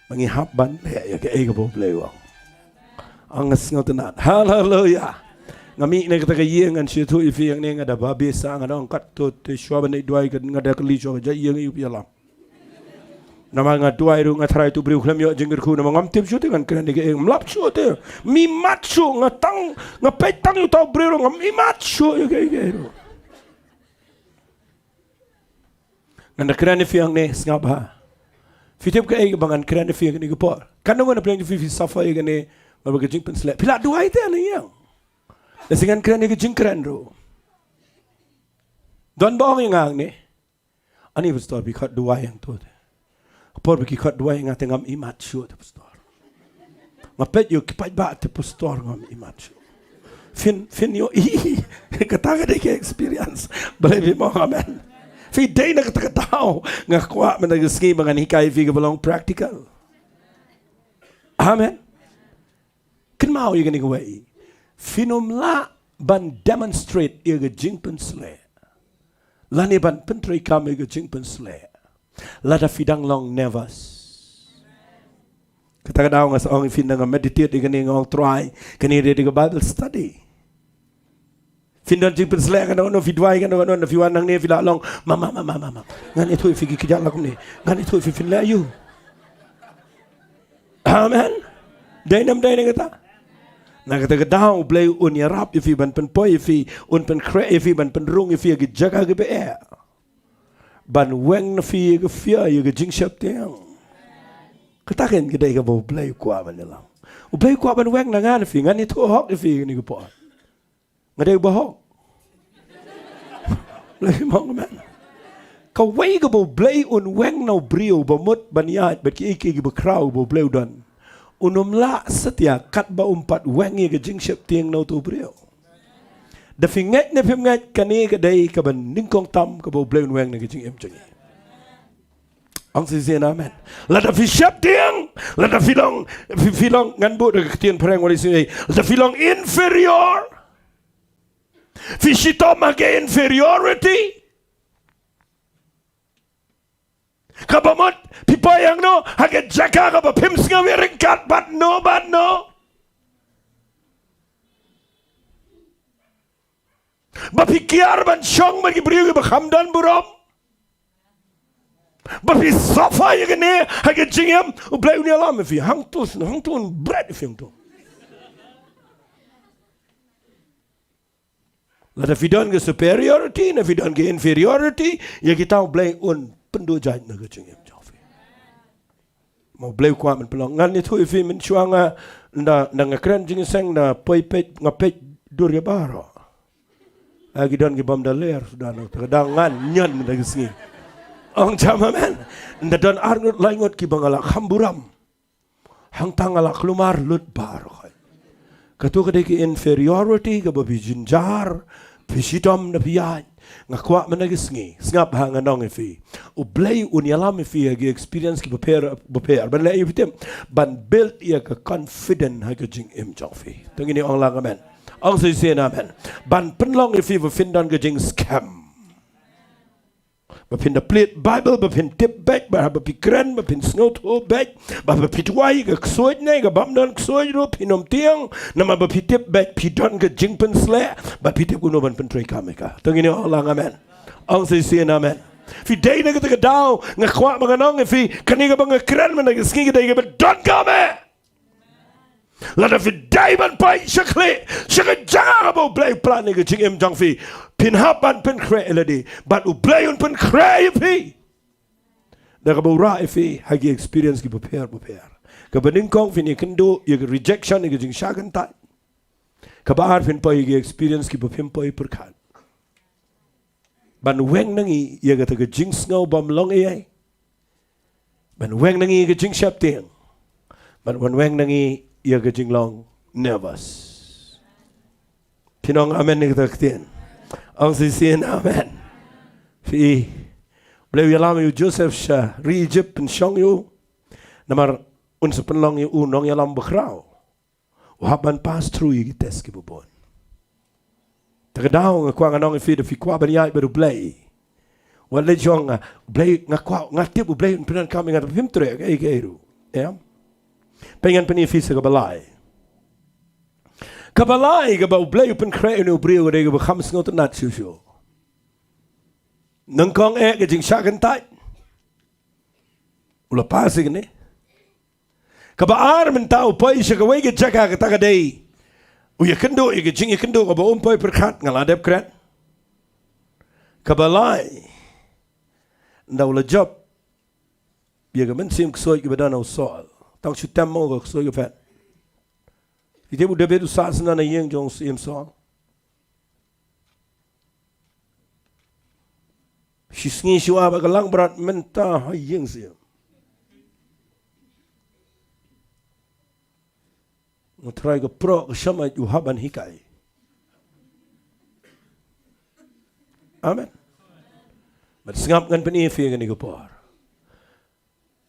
Ba ngi hap ban leh ïa kaei kaba U Blei u ong. Ong nga sngewtynnat. Haleluya. Nga mih na kata ka ïing ngan shu ïathuh ïa phi hangne, nga da ba beh sa, nga da ong katto te shuwa ban leit duwai, nga da kylli shuwa ka jaka ïing ïa u ïalam. Namar nga duwai ruh nga tharai uto u briew khlem ïoh jingkyrkhu, namar ngam tip shuh te ngan kren ïa kaei, ngam lap shuh te. Ngam ïohi shuh, nga tang, nga peit tang ïa uto u briew ruh ngam ïohi shuh ïa kaei kaei ruh. Ngan da kren ïa phi hangne, sngap bha. Phi tip kaei kaba ngan kren ïa phi ha kane ka por? Katno ngan da pynlong ïa phi, phi suffer ïa kane, ba ka jingpynshlur. Phi lah duwai te na ïing. Lehse ngan kren ïa ka jingkren ruh. Don ba ong ïa nga hangne, ani pastor, phi khot duwai ïa nga te. Ka por ba ki khot duwai ïa nga te ngam ïohi shuh te pastor. Nga peit ïa ki paidbah te pastor, ngam ïohi shuh. Phin, phin ïohi. Kata ka dei ka experience. Balei phim ong amen? Phi dei na kata ka daw. Nga kwah mynta ka sngi ba ngan hikai ïa phi kaba long practical. Amen. Kynmaw ïa kane kawei. Phin ym lah ban demonstrate ïa ka jingpynshlur lane ban pyntreikam ïa ka jingpynshlur lada phi dang long nervous. Kata ka daw nga sa ong ïa phi, nga meditate ïa kane, nga ong Trai, kane dei ka Bible study. Phin don jingpynshlur kano kano, phi duwai kano kano, phi wan hangne phi lah long, mama, mama, mama, ngan ïathuh ïa phi ki kjat la kumne, ngan ïathuh ïa phi, phin leh aïu? Amen. Dei ne ym dei ne kata? Na kata ka daw U Blei un ïarap ïa phi ban pynpoi ïa phi, un pynkhreh ïa phi, ban pynrung ïa phi ha ki jaka kiba eh, ban weng na phi ïa ka fear, ïa ka jingsheptieng. Kata kein ka dei kaba U Blei u kwah ban ïalam. U Blei u kwah ban weng na nga na phi, ngan ïathuh hok ïa phi ha kane ka por. Nga dei uba hok? Lei mo, amen. Kawei kaba U Blei un weng na u briew ba mut ban ïaid bad kiei kiei kiba khraw ba U Blei u don, un ym lah satia katba um pat weng ïa ka jingsheptieng na uto u briew. Da phi ngeit ne phim ngeit, kane ka dei kaba nyngkong tam kaba U Blei un weng na ka jingim jong ngi. Ong shisien amen. Lada phi sheptieng, lada phi long, phi, phi long, ngan buh da ka ktien phareng wat la isynei. Lada phi long inferior, phi shitom ha ka inferiority, kaba mut phi poi hangno, ha ka jaka kaba phim sngew ïa ryngkat bad no bad no. Ba phi kiar ban shong bad ki briew kiba kham don burom. Ba phi suffer ïa kane ha ka jingim, U Blei un ïalam ïa phi. Hangto, hangto un bret ïa phi hangto. Lada phi don ka superiority, ne phi don ka inferiority, ïa kita U Blei un pynduh jait na ka jingim jong phi. Ma U Blei u kwah ban pynlong. Ngan ïathuh ïa phi mynshuwa nga, nda, nda nga kren jingïaseng, nda poi peit, nga peit dur ïa baroh. Ai, ki don ki bym da ler suda, nda ka dang ngan ñion mynta ka sngi. Ong jam amen. Nda don ar ngut lai ngut kiba nga la kham burom. Hangta nga la kulmar lut baroh. Kato ka dei ka inferiority kaba phi jynjar, phi shitom na phi ïaid. Nga kwah mynta ka sngi, sngap ha nga ong ïa phi, U Blei un ïalam ïa phi ha ki experience kiba pher bapher, ban leh ïa phi tip, ban build ïa ka confident ha ka jingim jong phi. To ngin ong lang amen. Ong shisien amen. Ban pynlong ïa phi ba phin don ka jingskhem. Ba phin da plie Bible, ba phin tip beit, ba haba phi kren, ba phin sngewthuh beit, ba haba phi duwai, ka ksuid ne ka bym don ksuid ruh phin ym tieng, namar ba phi tip beit, phi don ka jingpynsleh, ba phi tip kumno ban pyntreikam ïa ka. To ngin ong lang amen. Ong shisien amen. Phi dei na kata ka daw, nga kwah ba ngan ong ïa phi, kane kaba nga kren mynta ka sngi ka dei kaba donkam eh. Lada phi dei ban poi sha khlieh, sha ka jaka kaba U Blei u plan ïa ka jingim jong phi, phin hap ban pynkhreh ïa lade, bad U Blei un pynkhreh ïa phi. Da kaba u rah ïa phi ha ki experience kiba pher bapher. Kaba nyngkong phin ïakynduh ïa ka rejection, ïa ka jingshah kyntait. Kaba ar phin poi ïa ki experience kiba phim poi pyrkhat. Ban weng na ngi ïa kata ka jingsngew bym long ei ei. Ban weng na ngi ïa ka jingsheptieng. Ban, ban weng na ngi ïa ka jinglong nervous. Phin ong amen ïa kata ka ktien? Ong shisien amen. Phi, U Blei u ïalam ïa u Joseph sha ri Egypt, pynshong ïa u. Namar un sa pynlong ïa u nongïalam bakhraw. U hap ban pass through ïa ki test kiba bun. Te ka daw nga kwah ngan ong ïa phi, da phi kwah ban ïaid bad U Blei, wat leh jong nga, Blei, nga kwah, nga tip U Blei un pyndonkam ïa nga, te phim treh kaei kaei ruh. Em? Peit, ngan pyni ïa phi sa kaba lai. Kaba lai kaba U Blei u pynkhreh ïa une u briew ka dei kaba kham sngewtynnat shuh shuh. Nyngkong eh ka jingshah kyntait. U la pass ïa kane. Kaba ar, mynta u poi sha kawei ka jaka, kata ka dei u ïakynduh ïa ka jingïakynduh kaba um poi pyrkhat, nga la dep kren. Kaba lai, ynda u la jop ïa ka mynsiem ksuid kaba don ha u Saul. Tang shu tem mo ka ksuid ka phet. Phi tip u David u sah sngewbha na ïing jong u Syiem Saul. Shi sngi shuwa ba ka langbrot mynta ha ïing Syiem. Nga trai ka pro ka shamai u hap ban hikai. Amen. Bad sngap, ngan pyni ïa phi kane ka por.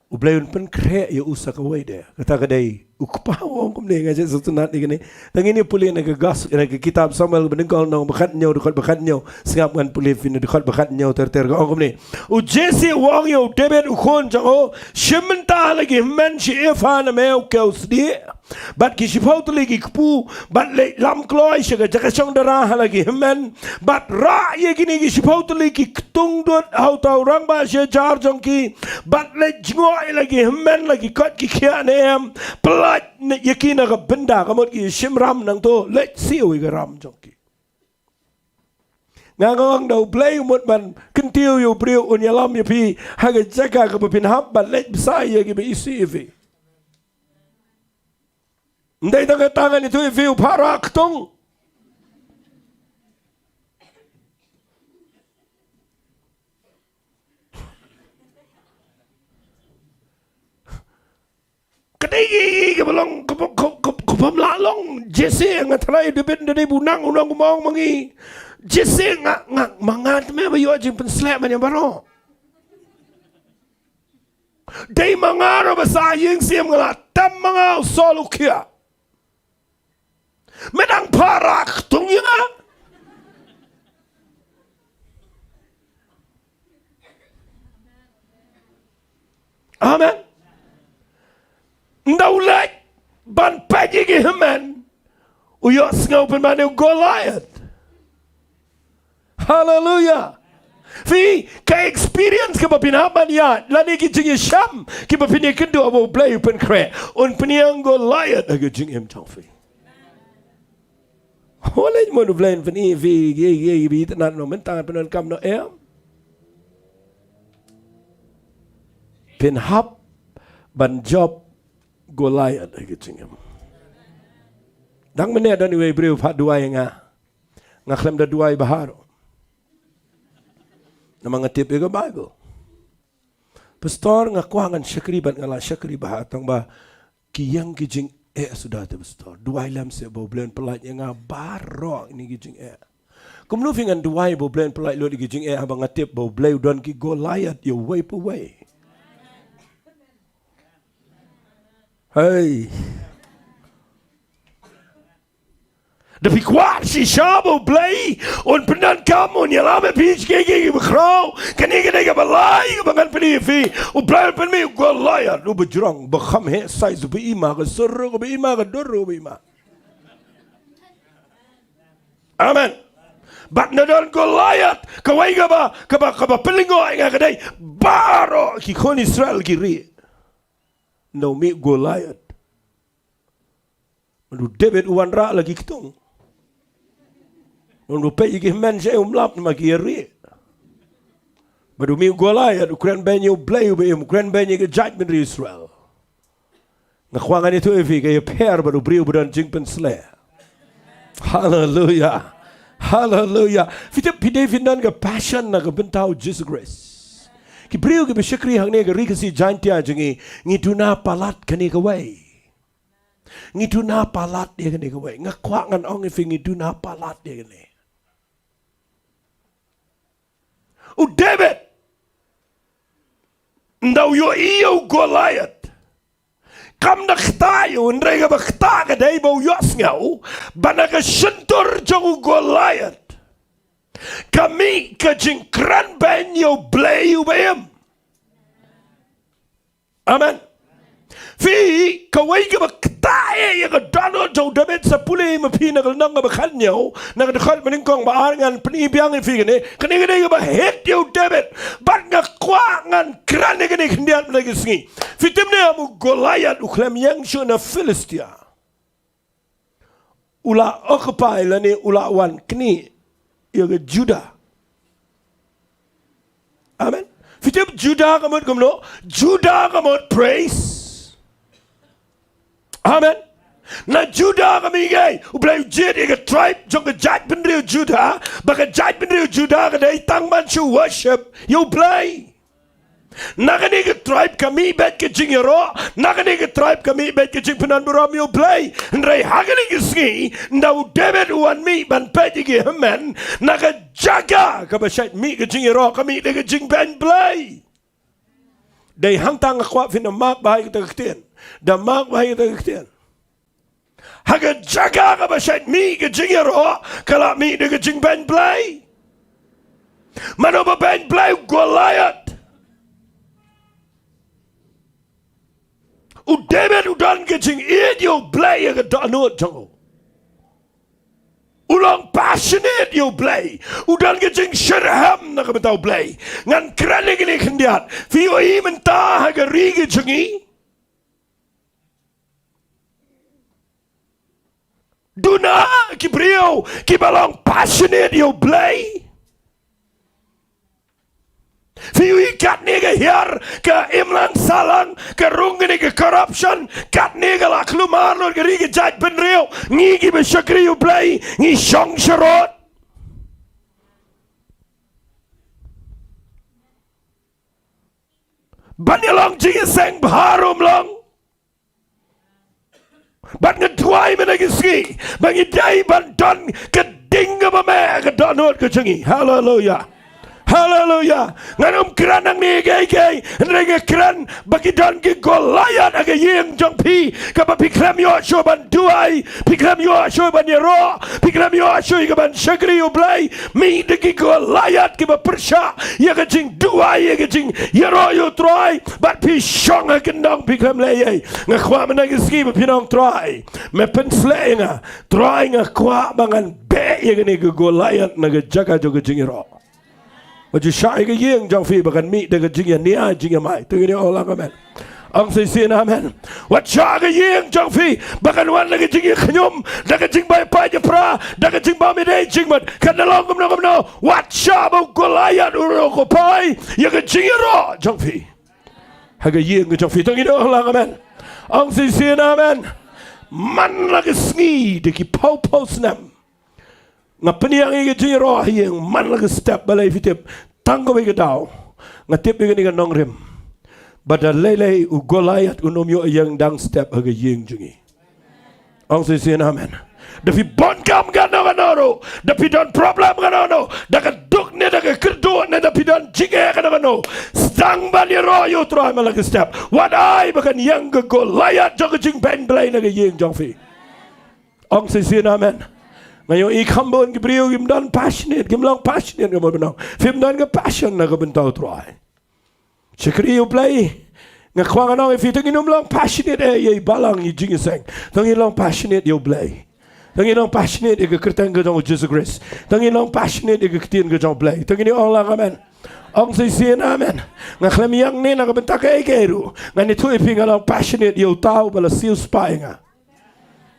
U Blei un pynkhreh ïa u sa kawei de. Kata ka dei u kpa, u ong kumne, nga sngewtynnat ïa kane. Tang ngin ïa pule na ka gas, na ka kitab Samuel ba nyngkong, lynnong ba khathynñiew, dkhot ba khathynñiew. Sngap, ngan pule ïa phi na dkhot ba khathynñiew ter ter, ka ong kumne. U Jesse u ong ïa u David u khun jong u, shim mynta la ki hynmen shi epha na me u kew sdieh, bad ki shiphew tylli ki kpu, bad leit lam kloi sha ka jaka shong dara ha la ki hynmen, bad rah ïa kine ki shiphew tylli ki ktung dud ha uta u rangbah shihajar jong ki, bad leit jngoh ïa la ki hynmen, la ki koit ki khiah ne em, pyllait ïa ki na ka bynda, ka mut ki shim ram nangto, leit siew ïa ka ram jong ki. Nga ong, da U Blei u mut ban kyntiew ïa u briew, un ïalam ïa phi ha ka jaka kaba phin hap ban leit bsa ïa kiba isih ïa phi. Ym dei tang kata, ngan ïathuh ïa phi, u phah rah ktung. Ka dei kaba long, kaba, kaba, kaba, kaba ym lah long. Jesse, nga tharai David, da dei ba u nang, u nang kumno ma ngi. Jesse, nga, nga, ma nga te me ba ïoh jingpynsleh man ïa baroh. Dei ma nga ruh ba sah ïing Syiem, nga la tem ma nga u Saul u khiah. Me dang phah rah ktung ïa nga. Amen. Ynda u leit ban peit ïa ki hynmen, u ïohsngew pynban ïa u Goliath. Haleluya. Phi, ka experience kaba phin hap ban ïaid, lane ki jingïashem kiba phin ïakynduh, ba U Blei u pynkhreh, un pynïeng Goliath ha ka jingim jong phi. Hooid, mo, U Blei un pyni ïa phi, ïa, ïa, ïa, ïa, tang na mynta pyndonkam noh em. Phin hap ban jop Goliath ha ka jingim. Dang mynne don iwei i briew phah duwai ïa nga. Nga khlem da duwai bha ruh. Namar nga tip ïa ka Baibl. Pastor, nga kwah ngan shakri bad nga la shakri bha, tang ba ki ïeng ki jingeh suda te, Pastor. Duwai lem seh ba U Blei un pyllait ïa nga baroh kine ki jingeh. Kumno phi, ngan duwai ba U Blei un pyllait lut ïa ki jingeh, haba nga tip ba U Blei u don ki Goliath ïa uwei pa uwei. Hei. Da phi kwah shisha ba U Blei un pyndonkam, un ïalam ïa phi sha kiei kiei kiba khraw, kane ka dei kaba lai kaba ngan pyni ïa phi. U Blei un pynmih u Goliath uba jrong, uba kham heh size, uba i ma ka sur ruh kaba i ma, ka dur ruh kaba i ma. Amen. Bad ynda don Goliath, kawei kaba, kaba, kaba pynlyngngoh ïa nga ka dei baroh ki khun Israel ki rieh. Ynda u mih Goliath. Bad u David u wanrah la ki ktung. Bad u peit ïa ki hynmen, sha um lap namar ki ïa rieh. Bad u mih u Goliath, u kren beiñ ïa U Blei uba im, u kren beiñ ïa ka jaitbynriew Israel. Nga kwah ngan ïathuh ïa phi, ka ïapher bad u briew ba don jingpynsleh. Haleluya. Haleluya. Phi tip, phi dei phin don ka passion na ka bynta U Jisu Khrist. Ki briew kiba shakri hangne ha ka Ri Khasi Jaintia jong ngi, ngi duna palat kane kawei. Ngi duna palat ïa kane kawei. Nga kwah ngan ong ïa phi, ngi duna palat ïa kane. U David, ynda u ïohi ïa u Goliath, kam da ktah ïa u, hynrei kaba ktah ka dei ba u ïohsngew ba na ka shyntur jong u Goliath ka mih ka jingkren beiñ ïa u Blei uba im. Amen. Phi, kawei kaba ktah ïa ka dohnud jong u David, sa pule ma phi na ka lynnong kaba khathynñiew, na ka dkhot ba nyngkong ba ar, ngan pyni biang ïa phi kane. Kane ka dei kaba heh ïa u David. Bad nga kwah ngan kren ïa kane khyndiat mynta ka sngi. Phi tip ne em, u Goliath u khlem ïeng shuh na Philistia. U la occupy lane u la wan knieh ïa ka Judah. Amen. Phi tip Judah ka mut kumno? Judah ka mut praise. Amen. Na Judah ka mih kaei? U Blei u jied ïa ka tribe jong ka jaitbynriew Judah, ba ka jaitbynriew Judah ka dei tang ban shu worship ïa u Blei. Na kane ka tribe ka mih beit ka jingïaroh, na kane ka tribe ka mih beit ka jingpyndonburom ïa u Blei. Hynrei ha kane ka sngi, ynda u David u wan mih ban peit ïa ki hynmen, na ka jaka kaba shait mih ka jingïaroh ka mih da ka jingbeiñ Blei. Dei hangta nga kwah phin da mark bha ïa kata ka ktien. Da mark bha ïa kata ka ktien. Ha ka jaka kaba shait mih ka jingïaroh, ka la mih da ka jingbeiñ Blei. Mano ba beiñ Blei? U Goliath. U David u don ka jingïeit ïa u Blei ha ka dohnud jong u. U long passionate ïa u Blei. U don ka jingshitrhem na ka bynta u Blei. Ngan kren ïa kane khyndiat. Phi ïohi mynta ha ka ri ka jong ngi, duna ki briew kiba long passionate ïa u Blei. Phi ïohi katne ka hiar ka imlang sahlang, ka rung kane ka corruption, katne ka la khlumar lut ka ri ka jaitbynriew. Ngi kiba shakri ïa u Blei ngi shong sharud. Ban ïalong jingïaseng bha ruh ym long. Bad nga duwai mynta ka sngi ba ngi dei ban don ka ding kaba meh ha ka dohnud ka jong ngi. Haleluya. Haleluya. Ngan ym kren nangne kiei kiei, hynrei nga kren ba ki don ki Goliath ha ka ïing jong phi, kaba phi khlem ïoh shuh ban duwai, phi khlem ïoh shuh ban ïaroh, phi khlem ïoh shuh ïa ka ban shakri ïa u Blei. Mih da ki Goliath kiba pyrshah ïa ka jingduwai, ïa ka jingïaroh ïa u Trai, bad phi shong ha kyndong, phi khlem leh ei ei. Nga kwah mynta ka sngi ba phin ong, Trai, me pynsleh ïa nga. Trai, nga kwah ba ngan beh ïa kane ka Goliath na ka jaka jong ka jingïaroh. Wat ju shah ïa ka ïing jong phi ba kan mih da ka jingïania jingïamai. To ngin ong lang amen. Ong sa shisien amen. Wat shah ka ïing jong phi ba kan wan da ka jingïakhñium, da ka jingbai paid jingpra, da ka jingbym ïadei jingmut. Kan da long kumno kumno, wat shah ba u Goliath un occupy ïa ka jingïaroh jong phi ha ka ïing ka jong phi. To ngin ong lang amen. Ong sa shisien amen. Man la ka sngi da ki phew phew snem, nga pynïeng ïa ka jingïaroh ha ïing man la ka step, balei phi tip? Tang kawei ka daw nga tip ïa kane ka nongrim, ba da lei lei u Goliath un ym ïoh ïeng dang step ha ka ïing jong ngi. Ong sa shisien amen. Da phi bun kam kano kano ruh, da phi don problem kano kano, da ka duk ne da ka kyrduh ne da phi don jingeh kano kano, sdang ban ïaroh ïa u Trai man la ka step. Wat ai ba kan ïeng ka Goliath jong ka jingbeiñ Blei na ka ïing jong phi. Ong sa shisien amen. Nga ïohi kham bun ki briew kim don passionate, kim long passionate, ka mut ban ong phim don ka passion na ka bynta u Trai. Shakri ïa u Blei. Nga kwah ngan ong ïa phi, to ngin ym long passionate ïa, ïa i balang, ïa i jingïaseng. To ngin long passionate ïa u Blei. To ngin long passionate ïa ka kyrteng ka jong u Jisu Khrist. To ngin long passionate ïa ka ktien ka jong u Blei. To ngin ong lang amen. Ong sa shisien amen. Nga khlem ïeng ne na ka bynta kaei kaei ruh. Ngan ïathuh ïa phi, nga long passionate ïa uta uba la siewspah ïa nga.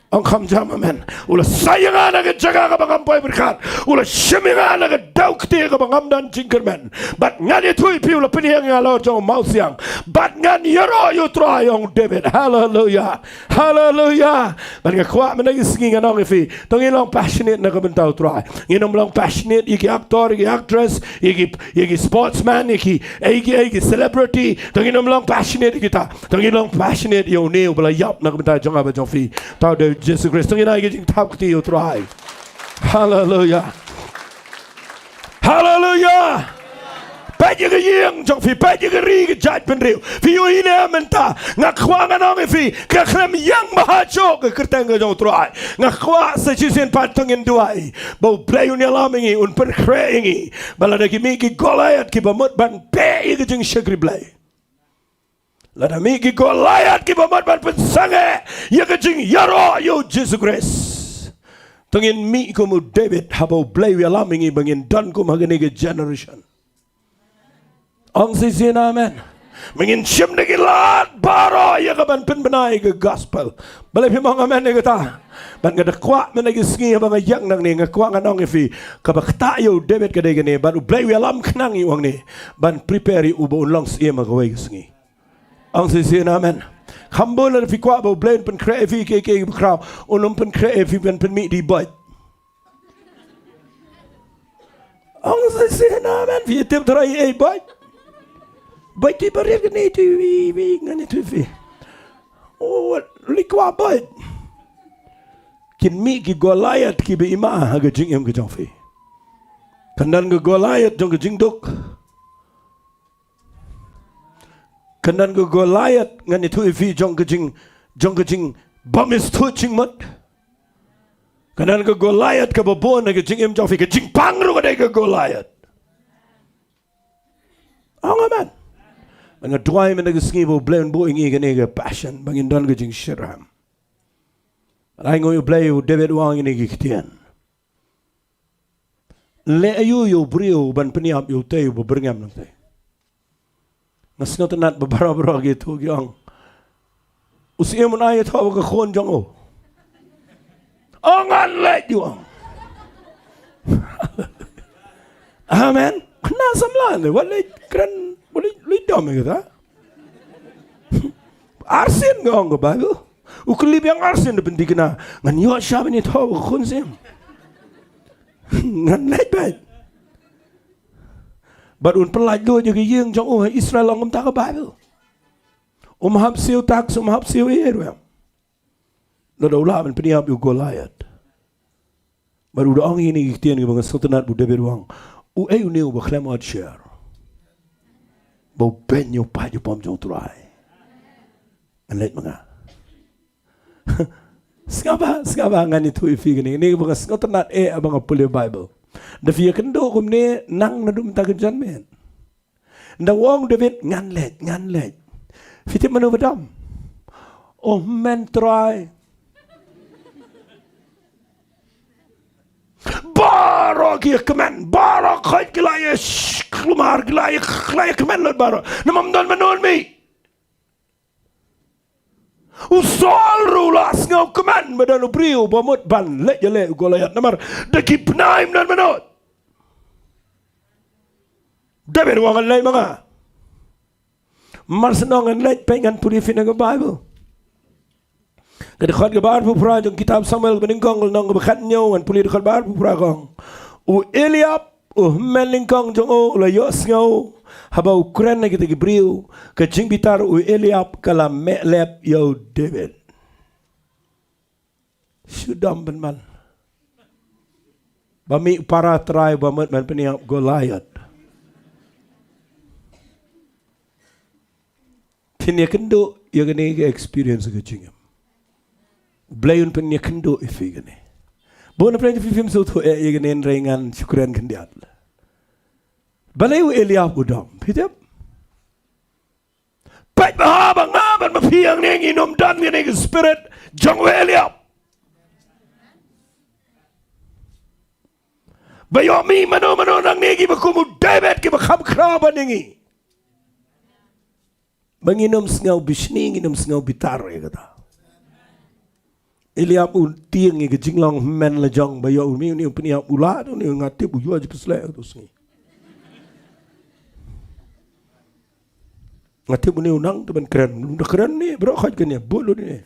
Ong kham jam amen. U la sei ïa nga na ka jaka kaba ngam poi pyrkhat. U la shim ïa nga na ka daw kti kaba ngam don jingkyrmen. Bad ngan ïathuh ïa phi, u la pynïeng ïa nga halor jong u mawsiang. Bad ngan ïaroh ïa u Trai, ong u David. Haleluya. Haleluya. Bad nga kwah mynta ka sngi ngan ong ïa phi, to ngin long passionate na ka bynta u Trai. Ngin ym long passionate ïa ki actor, ïa ki actress, ïa ki, ïa ki sportsman, ïa ki, ïa ki, ïa ki celebrity. To ngin ym long passionate ïa kita. To ngin long passionate ïa une uba la ïap na ka bynta jong nga bad jong phi. Uta u dei u Jisu Khrist. To ngin ai ka jingthap kti ïa u Trai. Haleluya. Haleluya. Peit ïa ka ïing jong phi, peit ïa ka ri ka jaitbynriew. Phi ïohi ne mynta, nga kwah ngan ong ïa phi, ka khlem ïeng bha shuh ka kyrteng ka jong U Trai. Nga kwah sa shisien pat to ngin duwai ba U Blei un ïalam ïa ngi, un pynkhreh ïa ngi. Ba lada ki mih ki Goliath kiba mut ban beh ïa ka jingshakri Blei, lada mih ki Goliath kiba mut ban pynsangeh ïa ka jingïaroh ïa U Jisu Khrist, to ngin mih kum u David, haba U Blei u ïalam ïa ngi ba ngin don kum ha kane ka generation. Ong shisien amen. Ba ngin shim da ki lad baroh ïa ka ban pynbna ïa ka gospel. Balei phim ong amen ïa kata? Ban nga da kwah mynta ki sngi haba nga ïeng nangne, nga kwah ngan ong ïa phi, kaba ktah ïa u David ka dei kane, bad U Blei u ïalam khnang ïa u hangne ban prepare ïa u ba un long syiem ha kawei ka sngi. Ong shisien amen. Kham bun lada phi kwah ba U Blei un pynkhreh ïa phi, kiei kiei kiba khraw, un ym pynkhreh ïa phi ban pynmih da i Boit. Ong shisien amen. Phi tip trai ei Boit? Boit, te ba riat kane, te wi wi ngan ïathuh ïa phi. Oh, wat li kwah Boit. Kin mih ki Goliath kiba i ma ha ka jingim ka jong phi. Kan don ka Goliath jong ka jingduk. Kan don ka Goliath, ngan ïathuh ïa phi, jong ka jing, jong ka jingbymsngewthuh jingmut. Kan don ka Goliath kaba bun ha ka jingim jong phi, ka jingpang ruh ka dei ka Goliath. Ong amen. Nga duwai mynta ka sngi ba U Blei un buh ïa ngi kane ka passion ba ngin don ka jingshitrhem. Ai nguh ïa U Blei, u David u ong ïa kine ki ktien. Leh aïu ïa u briew ban pynïap ïa utei uba byrngem nangtei? Nga sngewtynnat ba baroh baroh ki ïathuh ki ong, u syiem un ai ïathoh bad ka khun jong u. Ong ngan leit, u ong. Amen. Khynnah samla ne, wat leit kren, wat leit, leit dom ïa kata. Arsien ka ong ka Baibl. U kylli biang arsien da pynthikna. Ngan ïoh shwa ban ïathoh bad ka khun syiem? Ngan leit beit. Bad un pyllait lut ïa ka ïing jong u ha Israel, ong kumta ka Baibl. Um hap siew tax, um hap siew ei ei ruh em. Lada u lah ban pynïap ïa u Goliath. Bad u da ong ïa kine ki ktien kiba nga sngewtynnat, ba u David u ong, uei une uba khlem ot sher ba u beiñ ïa u paid u bym jong U Trai? Ngan leit ma nga. Sngap bha, sngap bha, ngan ïathuh ïa phi kane, kane ba nga sngewtynnat eh haba nga pule Baibl. Da phi ïakynduh kumne, nang naduh mynta ka janmiet. Nda u ong David, ngan leit, ngan leit. Phi tip mano ba dom? O men Trai. Baroh ki ïakmen, baroh khoit ki la ïa sh-, kulmar, ki la ïa, ki la ïakmen lut baroh. Namar ym don mano mih. U Saul ruh u la sngewkmen ba don u briew ba mut ban leit ïaleh u Goliath, namar da ki bnai ym don mano. David u ong ngan leit ma nga. Mar shen ong ngan leit, peit ngan pule ïa phi na ka Baibl. Ka dkhot kaba arphew phra jong kitab Samuel kaba nyngkong, ka lynnong kaba khathynñiew, ngan pule dkhot ba arphew phra, ka ong, u Eliab, u hynmen nyngkong jong u, u la ïohsngew haba u kren na kita ki briew. Ka jingbitar u Eliab ka la meh lep ïa u David. Shu dom pynban. Ba mih para trai ba mut ban pynïap Goliath. Phin ïakynduh ïa kane ka experience ka jingim. Blei un pynïakynduh ïa phi kane. Bun na pyrshah phi phim sngewthuh eh ïa kane, hynrei ngan shu kren khyndiat. Balei u Eliab u dom? Phi tip? Peit bha ba nga bad ma phi hangne ngin ym don kane ka spirit jong u Eliab. Ba ïoh mih mano mano nangne kiba kum u David kiba kham khraw ban ïa ngi. Ba ngin ym sngew bishni, ngin ym sngew bitar ïa kata. Eliab u tieng ïa ka jinglong hynmen la jong ba ïoh u mih une u pynïap, u lah une, nga tip u ïoh jingpysleh ha kato ka sngi. Nga tip une u nang te ban kren, u da kren ne, baroh khoit kane, bun lut ne.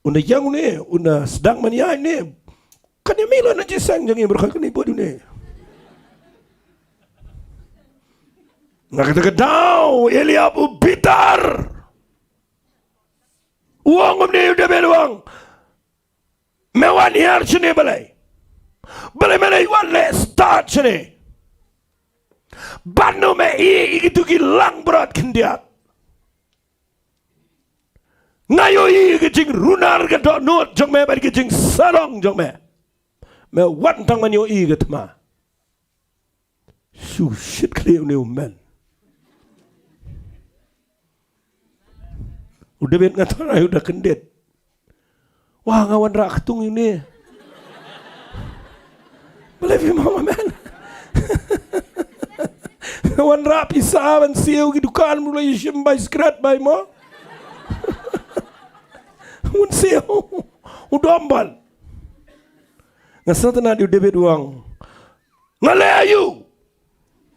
U da ïeng une, u da sdang ban ïaid ne. Kane mih lut na jingïaseng jong ngi, baroh khoit kane bun une. Nga kata ka daw, Eliab u bitar. U ong kumne, u David u ong, me wan hiar shane balei? Balei me la wan leh start shane? Bad no me i, i kito ki langbrot khyndiat. Nga ïohi ka jingrunar ka dohnud jong me bad ka jingsarong jong me. Me wan tang ban ïohi ka thma. Shu shit khlieh une u men. U David nga tharai u da kyndit. Wah, nga wanrah ktung ïa une. Balei phi mo, amen. Nga wanrah pisa ban siew ki dukan, mula ïa shim bai skret bai mo. Un siew. U dom bal. Nga sngewtynnat ïa u David u ong. Nga leh aïu?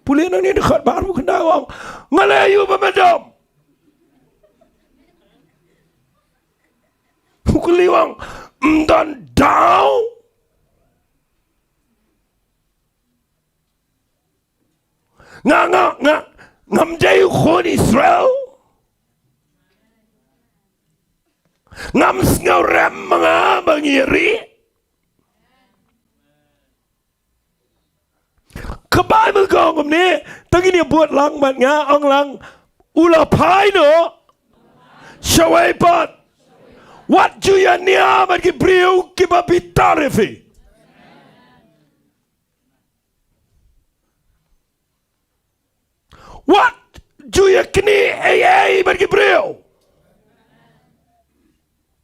Pule nangne dkhot ba arphew khyndai u ong. Nga leh aïu ba me dom? U kylli u ong. Ym don daw. Nga, nga, nga, ngam dei u khun Israel. Ngam sngew rem ma nga ba ngi ïa rieh. Ka Baibl ka ong kumne, tang ngin ïa bud lang bad nga, ong lang, u la phai noh shawei pat. Wat ju ïa nia bad ki briew kiba bitar ïa phi. Wat ju ïa knieh ei ei bad ki briew.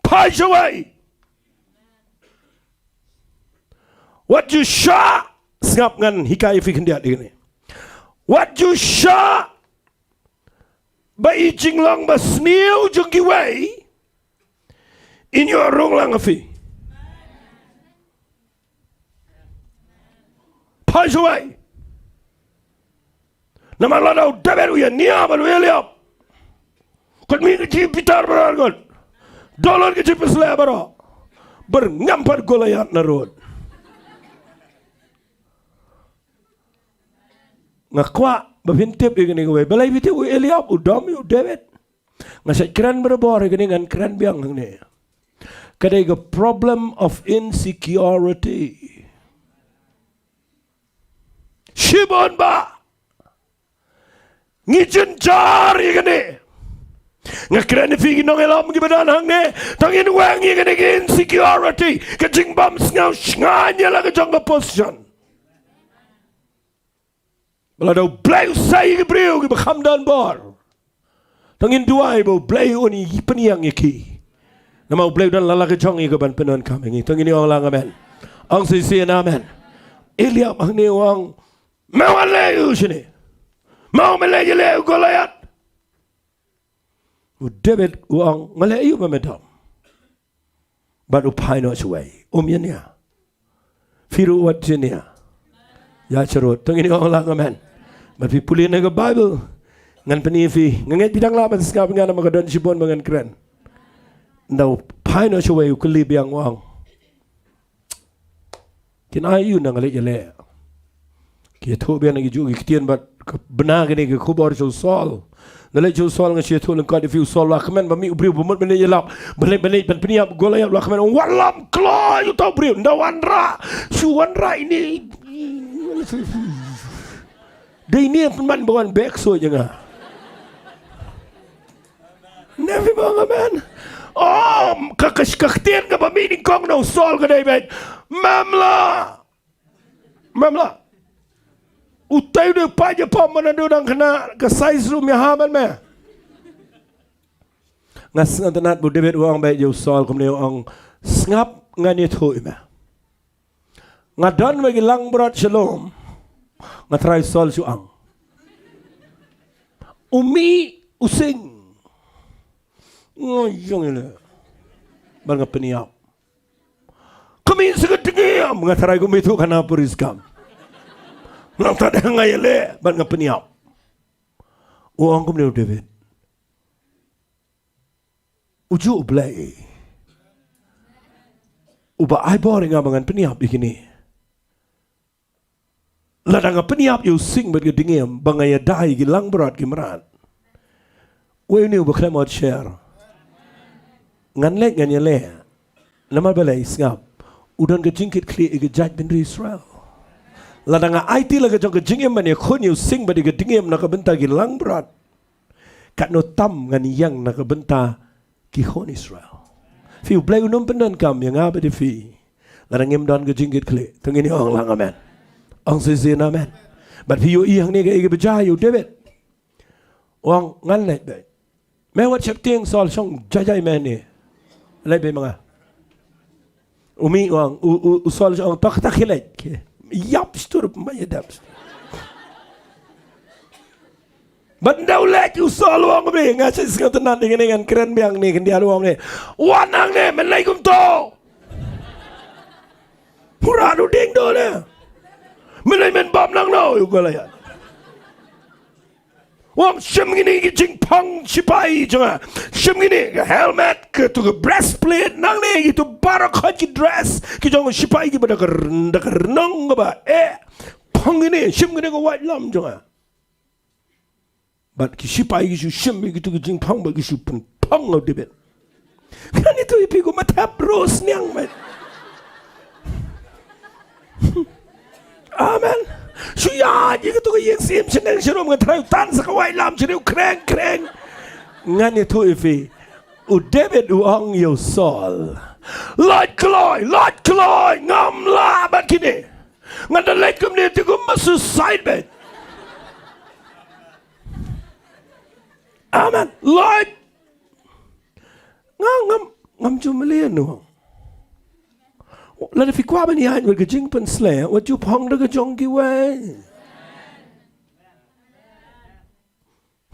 Phai shawei. Wat ju shah, sngap ngan hikai ïa phi khyndiat ïa kane. Wat ju shah ba i jinglong ba sniew jong kiwei in ïoh rung lang ha phi. Phai shawei. Namar lada u David u ïa nia bad u Eliab, kot mih ka jingbitar baroh kot. Dohnud ka jingpysleh baroh. Byrngem pat Goliath na rud. Nga kwah ba phin tip ïa kane kawei. Balei phi tip u Eliab u dom ïa u David? Nga sa kren barabor ïa kane, ngan kren biang hangne. Ka dei ka problem of insecurity. Shibun ba ngi jynjar ïa kane. Nga kren ïa phi ki nongïalam kiba don hangne, tang ngin weng ïa kane ka insecurity, ka jingbym sngew shngaiñ ïa la ka jong ka position. Ba lada U Blei u sei ïa ki briew kiba kham don bor, tang ngin duwai ba U Blei un pynïeng ïa ki. Namar U Blei u don la la ka jong ïa ka ban pyndonkam ïa ngi. Tang ngin ong lang amen. Ong shisien amen. Eliab hangne u ong, me wan leh aïu shane? Me ong me leh ïaleh ïa u Goliath. U David u ong, nga leh aïu ba me dom? Bad u phai noh shawei. Um ïa nia. Phi ruh wat ïa nia. Ïa sharud. Tang ngin ong lang amen. Bad phi pule na ka Baibl. Ngan pyni ïa phi. Nga ngeit phi dang lah ban sngap ïa nga namar ka don shibun ba ngan kren. Ynda u phai noh shawei u kylli biang u ong, kin ai aïu na nga leit ïaleh? Ki ïathuh biang na ki juh ki ktien bad ka bna kane ka khubor sha u Saul. Nga leit sha u Saul, nga shu ïathuh lyngkot ïa phi, u Saul u la kmen ba mih u briew ba mut ban leit ïalap, ban leit, ban leit ban pynïap Goliath, u la kmen, wat lam kloi uta u briew, ynda wanrah, shu wanrah ine. Dei ine pynban ba wan beh ksuid ïa nga. Ne phi ong amen? Oh, ka, ka, ka ktien kaba mih nyngkong na u Saul ka dei beit, mem lah. Mem lah. Utai u dei u paid ïapom, ma naduh dang khynnah ka size ruh ym ïahap ban me. Nga sngewtynnat ba u David u ong beit ïa u Saul kumne, u ong, sngap, ngan ïathuh ïa me. Nga don bad ki langbrot sha lum. Nga trai Saul shu ong, u mih u sing. Nga ïeng ïaleh bad nga pynïap. Ka mih sha ka dngiem, nga trai ka mih tu khana puriskam. Nangta dang nga ïaleh bad nga pynïap. U ong kumne u David, u juh U Blei uba ai bor ïa nga ba ngan pynïap ïa kine. Lada nga pynïap ïa u sing bad ka dngiem ba nga ïada ïa ki langbrot ki mrad, wei une uba khlem ot sher? Ngan leit ngan ïaleh. Namar balei? Sngap. U don ka jingkitkhlieh ïa ka jaitbynriew Israel. Lada nga aiti la ka jong ka jingim ban ïakhun ïa u sing bad ïa ka dingim na ka bynta ki langbrot, katno tam ngan ïeng na ka bynta ki khun Israel. Phi, U Blei un ym pyndonkam ïa nga bad ïa phi lada ngim don ka jingkitkhlieh. To ngin ong lang amen. Ong shisien amen. Bad phi ïohi hangne kaei kaba jia ïa u David. U ong ngan leit beit. Me wat sheptieng Saul shong jai jai me ne. Leit beit ma nga. U mih u ong, u, u, u Saul shong, to kata khie leit. Khie. Ïap stur ma ïa dap. Bad ynda u leit u Saul u ong beit, nga shu sngewtynnat ïa kane, ngan kren biang ne, khyndiat u ong ne. Wan hangne, men leit kumto. Murad u ding do ne. Men leit men bam nangno ïa u Goliath. U ong shim kine ki jingphang shipai jong nga. Shim kine ka helmet, katu ka breastplate, nangne kitu baroh ki dress ki jong shipai kiba da ka r-, da ka rnong kaba eh. Phang kine, shim kine ka waitlam jong nga. Bad ki shipai ki shu shim ïa kitu ki jingphang bad ki shu pynphang ïa u David. Ngan ïathuh ïa phi, kumba thep rus niang, mate. Amen. Shu ïa ji ka tu ka ïing syiem shaneng sharum, nga trai u tan sa ka waitlam sha u khreng khreng. Ngan ïathuh ïa phi. U David u ong ïa u Saul, lait kloi, lait kloi, ngam lah bad kine. Ngan da leit kumne te kumba suicide beit. Amen. Lait. Nga ngam, ngam ju mlien u. Lada phi kwah ban ïaid bad ka jingpynsleh, wat ju phong da ka jong kiwei.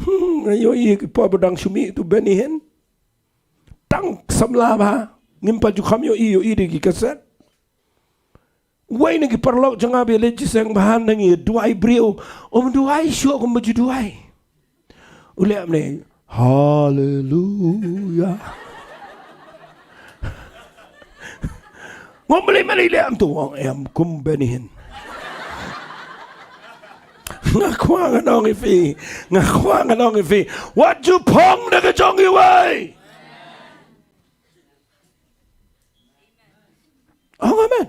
Hmm, nga ïohi ki por ba dang shu mih tu Benny Hinn. Tang samla ba. Ngim pat ju kham ïohi, ïohi da ki kaset. Wei na ki paralok jong nga ba ïaleit jingïaseng ba hap nang ïa duwai briew. Um duwai shuh kumba ju duwai. U leh kumne, haleluya. Ngam leh mane leh am tu, ong em kum Benny Hinn. Nga kwah ngan ong ïa phi, nga kwah ngan ong ïa phi, wat ju phong da ka jong kiwei. Ong amen.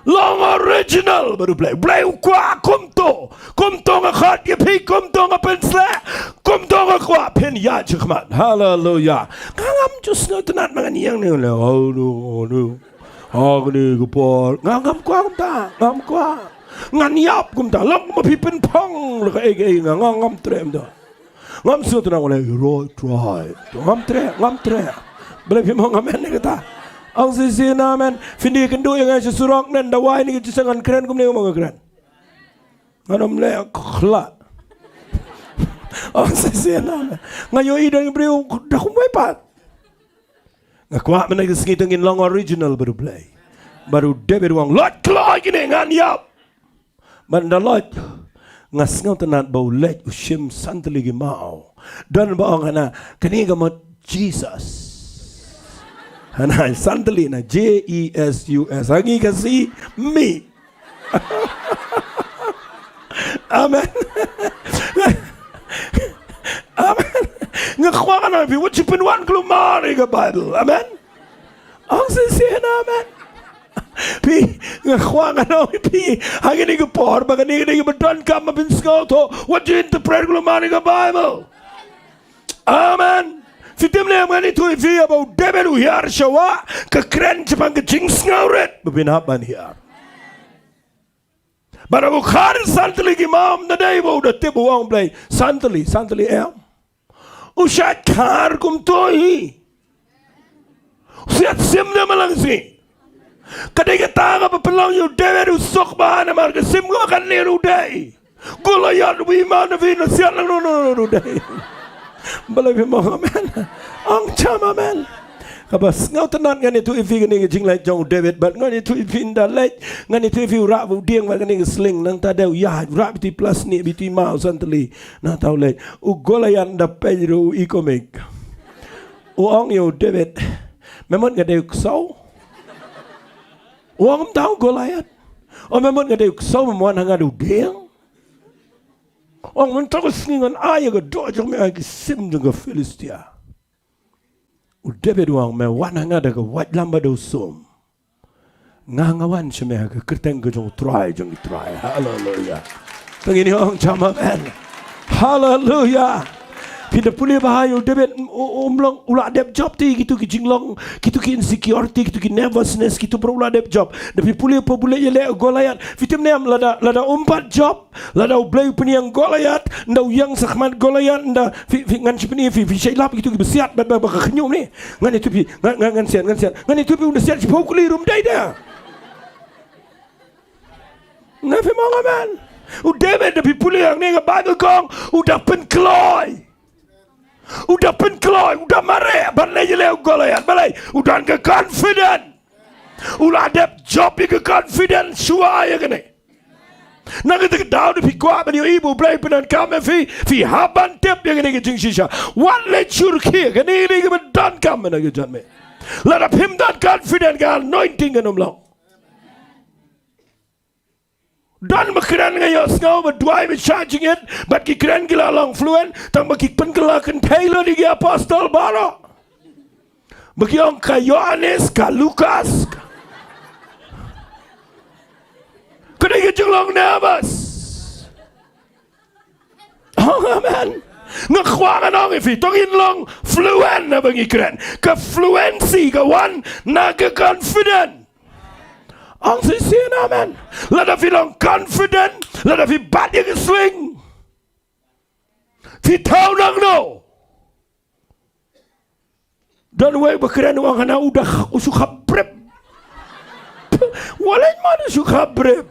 Long original bad U Blei. Blei u kwah kumto. Kumto nga khot ïa phi, kumto nga pynsleh, kumto nga kwah phin ïaid shakhmat. Haleluya. Nga ngam ju sngewtynnat ma ngan ïeng ne, ne, oh, no, oh, no. Oh, kane ka por. Nga ngam kwah kumta, ngam kwah. Ngan ïap kumta. Long ma phi pynphang la kaei kaei, nga, nga ngam treh kumta. Ngam sngewtynnat, nga leh, right, right. Ngam treh, ngam treh. Balei phi ong amen ïa kata? Ong shisien amen. Phin ïakynduh ïa nga sha surok, ynda wai ne ka jingïaseng ngan kren kumne, kumba nga kren. Ngan ym leh khlad. Ong shisien amen. Nga ïohi don ki briew da kumwei pat. Nga kwah mynne ka sngi to ngin long original bad U Blei. Bad u David u ong, lait kloi kine, ngan ïap. Bad ynda lait, nga sngewtynnat ba u leit u shim san tylli ki maw. Don ba ong hana, kane ka mut Jesus. Hana san tylli na, J E S U S. Ha ngi Khasi, mi. Amen. Amen. Nga kwah ngan ong ïa phi, wat shu pynwan kulmar ïa ka Baibl. Amen. Ong shisien amen. Phi, nga kwah ngan ong ïa phi, ha kane ka por, ba kane ka dei kaba donkam ba phin sngewthuh, wat ju interpret kulmar ïa ka Baibl. Amen. Phi tim ne em, ngan ïathuh ïa phi, ba u David u hiar sha wah, ka kren shaphang ka jingsngewrit ba phin hap ban hiar. Bad haba u khar san tylli ki maw, ym da dei ba u da tip, u ong Blei, san tylli, san tylli em. U shait khar kumto hi. U shait sim da ma lang shi. Ka dei kata kaba pynlong ïa u David u suk bha namar ka sim ko kan leh u dei. Goliath u ïa man na phi na siat lang no no no u dei. Balei phi ong amen? Ong cham amen. Kaba sngewtynnat ngan ïathuh ïa phi kane ka jingleh jong u David, bad ngan ïathuh ïa phi ynda leit, ngan ïathuh ïa phi u rah u dieng bad kane ka sling, nangta dei u ïaid, u rah beit i plastik, beit i maw san tylli. Nangta u leit, u Goliath da peit ruh u i kumne. U ong ïa u David, me mut nga dei u ksew? U ong kumta u Goliath. O me mut nga dei u ksew, me wan ha nga da u dieng? U ong mynta ka sngi ngan ai ïa ka doh jong me ha ki sim jong ka Philistia. U David u ong me wan ha nga da ka waitlam bad da u sum. Nga nga wan sha me ha ka kyrteng ka jong u Trai jong ki trai. Haleluia. Tang ini ong jam amen. Haleluia. Phi da pule ba ha ïa u David, u, um long u la dep jop te kitu ki jinglong, kitu ki insecurity, kitu ki nervousness, kitu baroh u la dep jop. Da phi pule pa bule ïa leh Goliath. Phi tip ne em lada, lada um pat jop, lada u Blei u pynïeng Goliath, nda u ïeng shakhmat Goliath, nda phi, phi ngan shu pyni phi, phi shait lap kitu ki basiat, bad ba, ba ka khñium ne. Ngan ïathuh phi, ngan, ngan, ngan siat, ngan siat. Ngan ïathuh phi u da siat shiphew kli ruh ym dei da. Nga phi mong amen. U David da phi pule hangne ka Bible kong, u da pynkloi. U da pynkloi, u da mareh, ban leh ïa leh u Goliath, balei, u don ka confident. U la dep jop ïa ka confident, shuwa ïa kane. Na kata ka daw da phi kwah ban ïohi ba u Blei pyndonkam ïa phi, phi hap ban tip ïa kane ka jingshisha. Wat leh shyrkhei, kane ka dei kaba donkam na ka janmiet. Lada phim don confident ka anointing kan ym long. Don ba kren nga ïohsngew ba duwai ba shah jingit, bad ki kren ki la long fluent, tang ba ki pynkylla kynthei lut ïa ki apostol baroh. Ba ki ong ka Ïoannis, ka Lukas. Ka dei ka jinglong nervous. Oh, amen. Nga kwah ngan ong ïa phi, to ngin long fluent haba ngi kren. Ka fluency ka wan na ka confident. Ong shisien amen. Lada phi long confident, lada phi bat ïa ka sling. Phi thaw nangno. Don uwei ba kren u ong hana u da u shu khap brip. Walei ma u shu khap brip.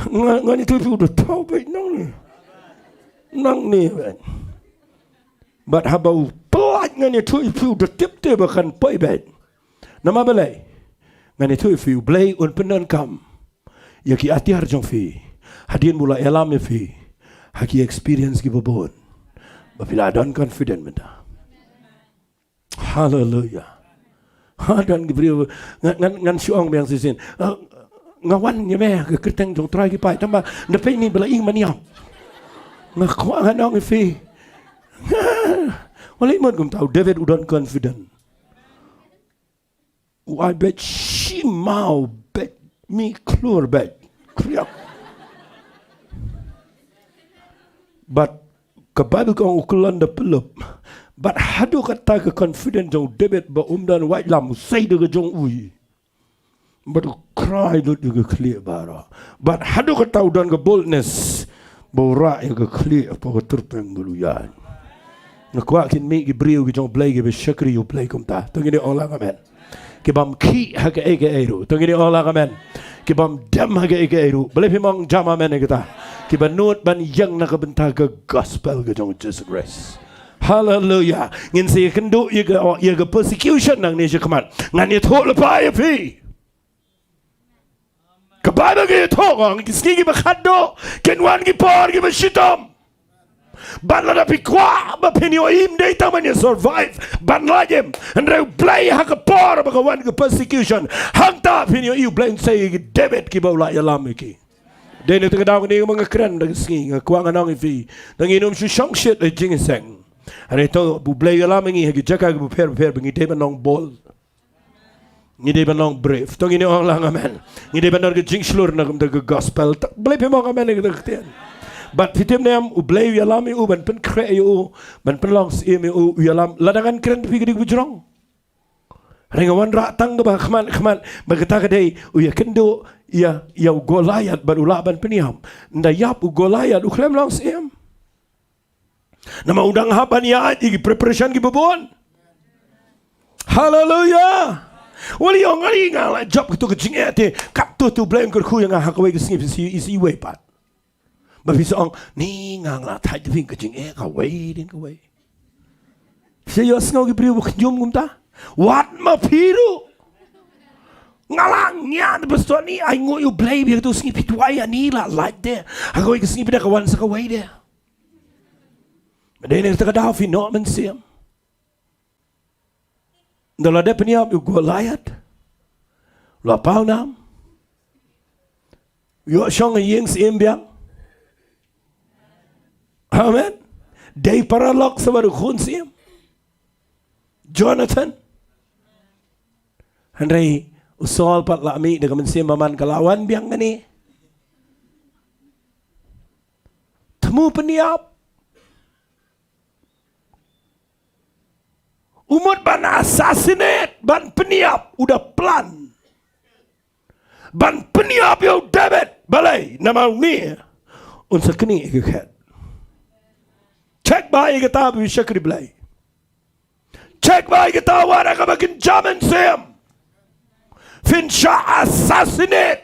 Nga, ngan ïathuh ïa phi u da thaw beit nangne. Nangne beit. Bad haba u pyllait ngan ïathuh ïa phi u da tip te ba kan poi beit. Namar balei? Ngan ïathuh ïa phi u Blei un pyndonkam ïa ki atiar jong phi. Hadien ba u la ïalam ïa phi ha ki experience kiba bun, ba phi la don confident mynta. Haleluia. Ha, don ki briew ngan, ngan, ngan shu ong biang shisien. Ah, nga wan ïa me ha ka kyrteng jong u Trai ki paid, tang ba da peit ni ba la ïeng ban ïap. Nga kwah ngan ong ïa phi. Walei mut kumta u David u don confident. U ai beit shi maw beit mi klur beit. Kriak. Bad ka Bible ka ong u kyllon da pyllup. Bad haduh katta ka confident jong u David ba um don waitlam, u sei da ka jong u. Bad u krai lut ïa ka khlieh baroh. Bad haduh katta u don ka boldness ba u rah ïa ka khlieh hapoh ka tyrpeng ba u ïaid. Nga kwah kin mih ki briew ki jong u Blei kiba shakri ïa u Blei kumta. To ngin ong lang amen. Ki bym khih ha kaei kaei ruh. To ngin ong lang amen. Ki bym dem ha kaei kaei ruh. Balei phim ong jam amen ïa kata? Kiba nud ban ïeng na ka bynta ka gospel ka jong u Jisu Khrist. Haleluia. Ngin sa ïakynduh ïa ka, ïa ka persecution nangne shakhmat. Ngan ïathuh lypa ïa phi. Ka Bible ka ïathuh, ha ki sngi kiba khatduh kin wan ki por kiba shitom. Bad lada phi kwah ba phin ïohi ym dei tang ban ïa survive, ban lait im. Hynrei u Blei ha ka por ba ka wan ka persecution, hangta phin ïohi u Blei un sei ïa ki David kiba u la ïalam ïa ki. Dei na kata ka daw kane ba nga kren da ka sngi, nga kwah ngan ong ïa phi, tang ngin ym shu shongshit ha jingïaseng. Hynrei to u Blei u ïalam ïa ngi ha ki jaka kiba pher bapher ba ngi dei ban long bold. Ngi dei ban long brave. To ngin ong lang amen. Ngi dei ban don ka jingshlur na ka bynta ka gospel. Balei phim ong amen ïa kata ka ktien? Bad phi tip ne em, u Blei u ïalam ïa u ban pynkhreh ïa u, ban pynlong syiem ïa u, u ïalam. Lada ngan kren, phi, ka dei kaba jrong. Hynrei nga wanrah tang kaba khmat khmat ba kata ka dei u ïakynduh ïa, ïa u Goliath bad u lah ban pynïap. Ynda ïap u Goliath u khlem long syiem. Namar u dang hap ban ïaid ïa ki preparation kiba bun. Haleluia. Wat ïa nga, nga la jop kato ka jingeh te, katto te u Blei un kyrkhu ïa nga ha kawei ka sngi, phi, phi, phi, phi, wei pat. Ba phi sa ong, ni nga, nga la thait da phi ka jingeh kawei din kawei. Phi ïohsngew ki briew ba khñium kumta? Wat ma phi ruh. Nga la ngiah da pastor ni, ai nguh ïa u Blei ba ïa kato ka sngi phi duwai ïa ni la lait de. Ha kawei ka sngi phi da ka wan sa kawei de. Dei na kata ka daw phi noh mynsiem. Ynda la dep pynïap ïa u Goliath, la paw nam. Ïoh shong ha ïing syiem biang. Amen. Dei paralok sa bad u khun syiem Jonathan. Hynrei U Saul pat la mih da ka mynsiem ba man ka la wan biang kane. Thmu pynïap. U mut ban assassinate, ban pynïap, u da plan. Ban pynïap ïa u David, balei, namar une un sa knieh ïa ka khet. Check bha ïa kata ba phi shakri Blei. Check bha ïa kata wat ha kaba kin jam mynsiem. Phin shah assassinate.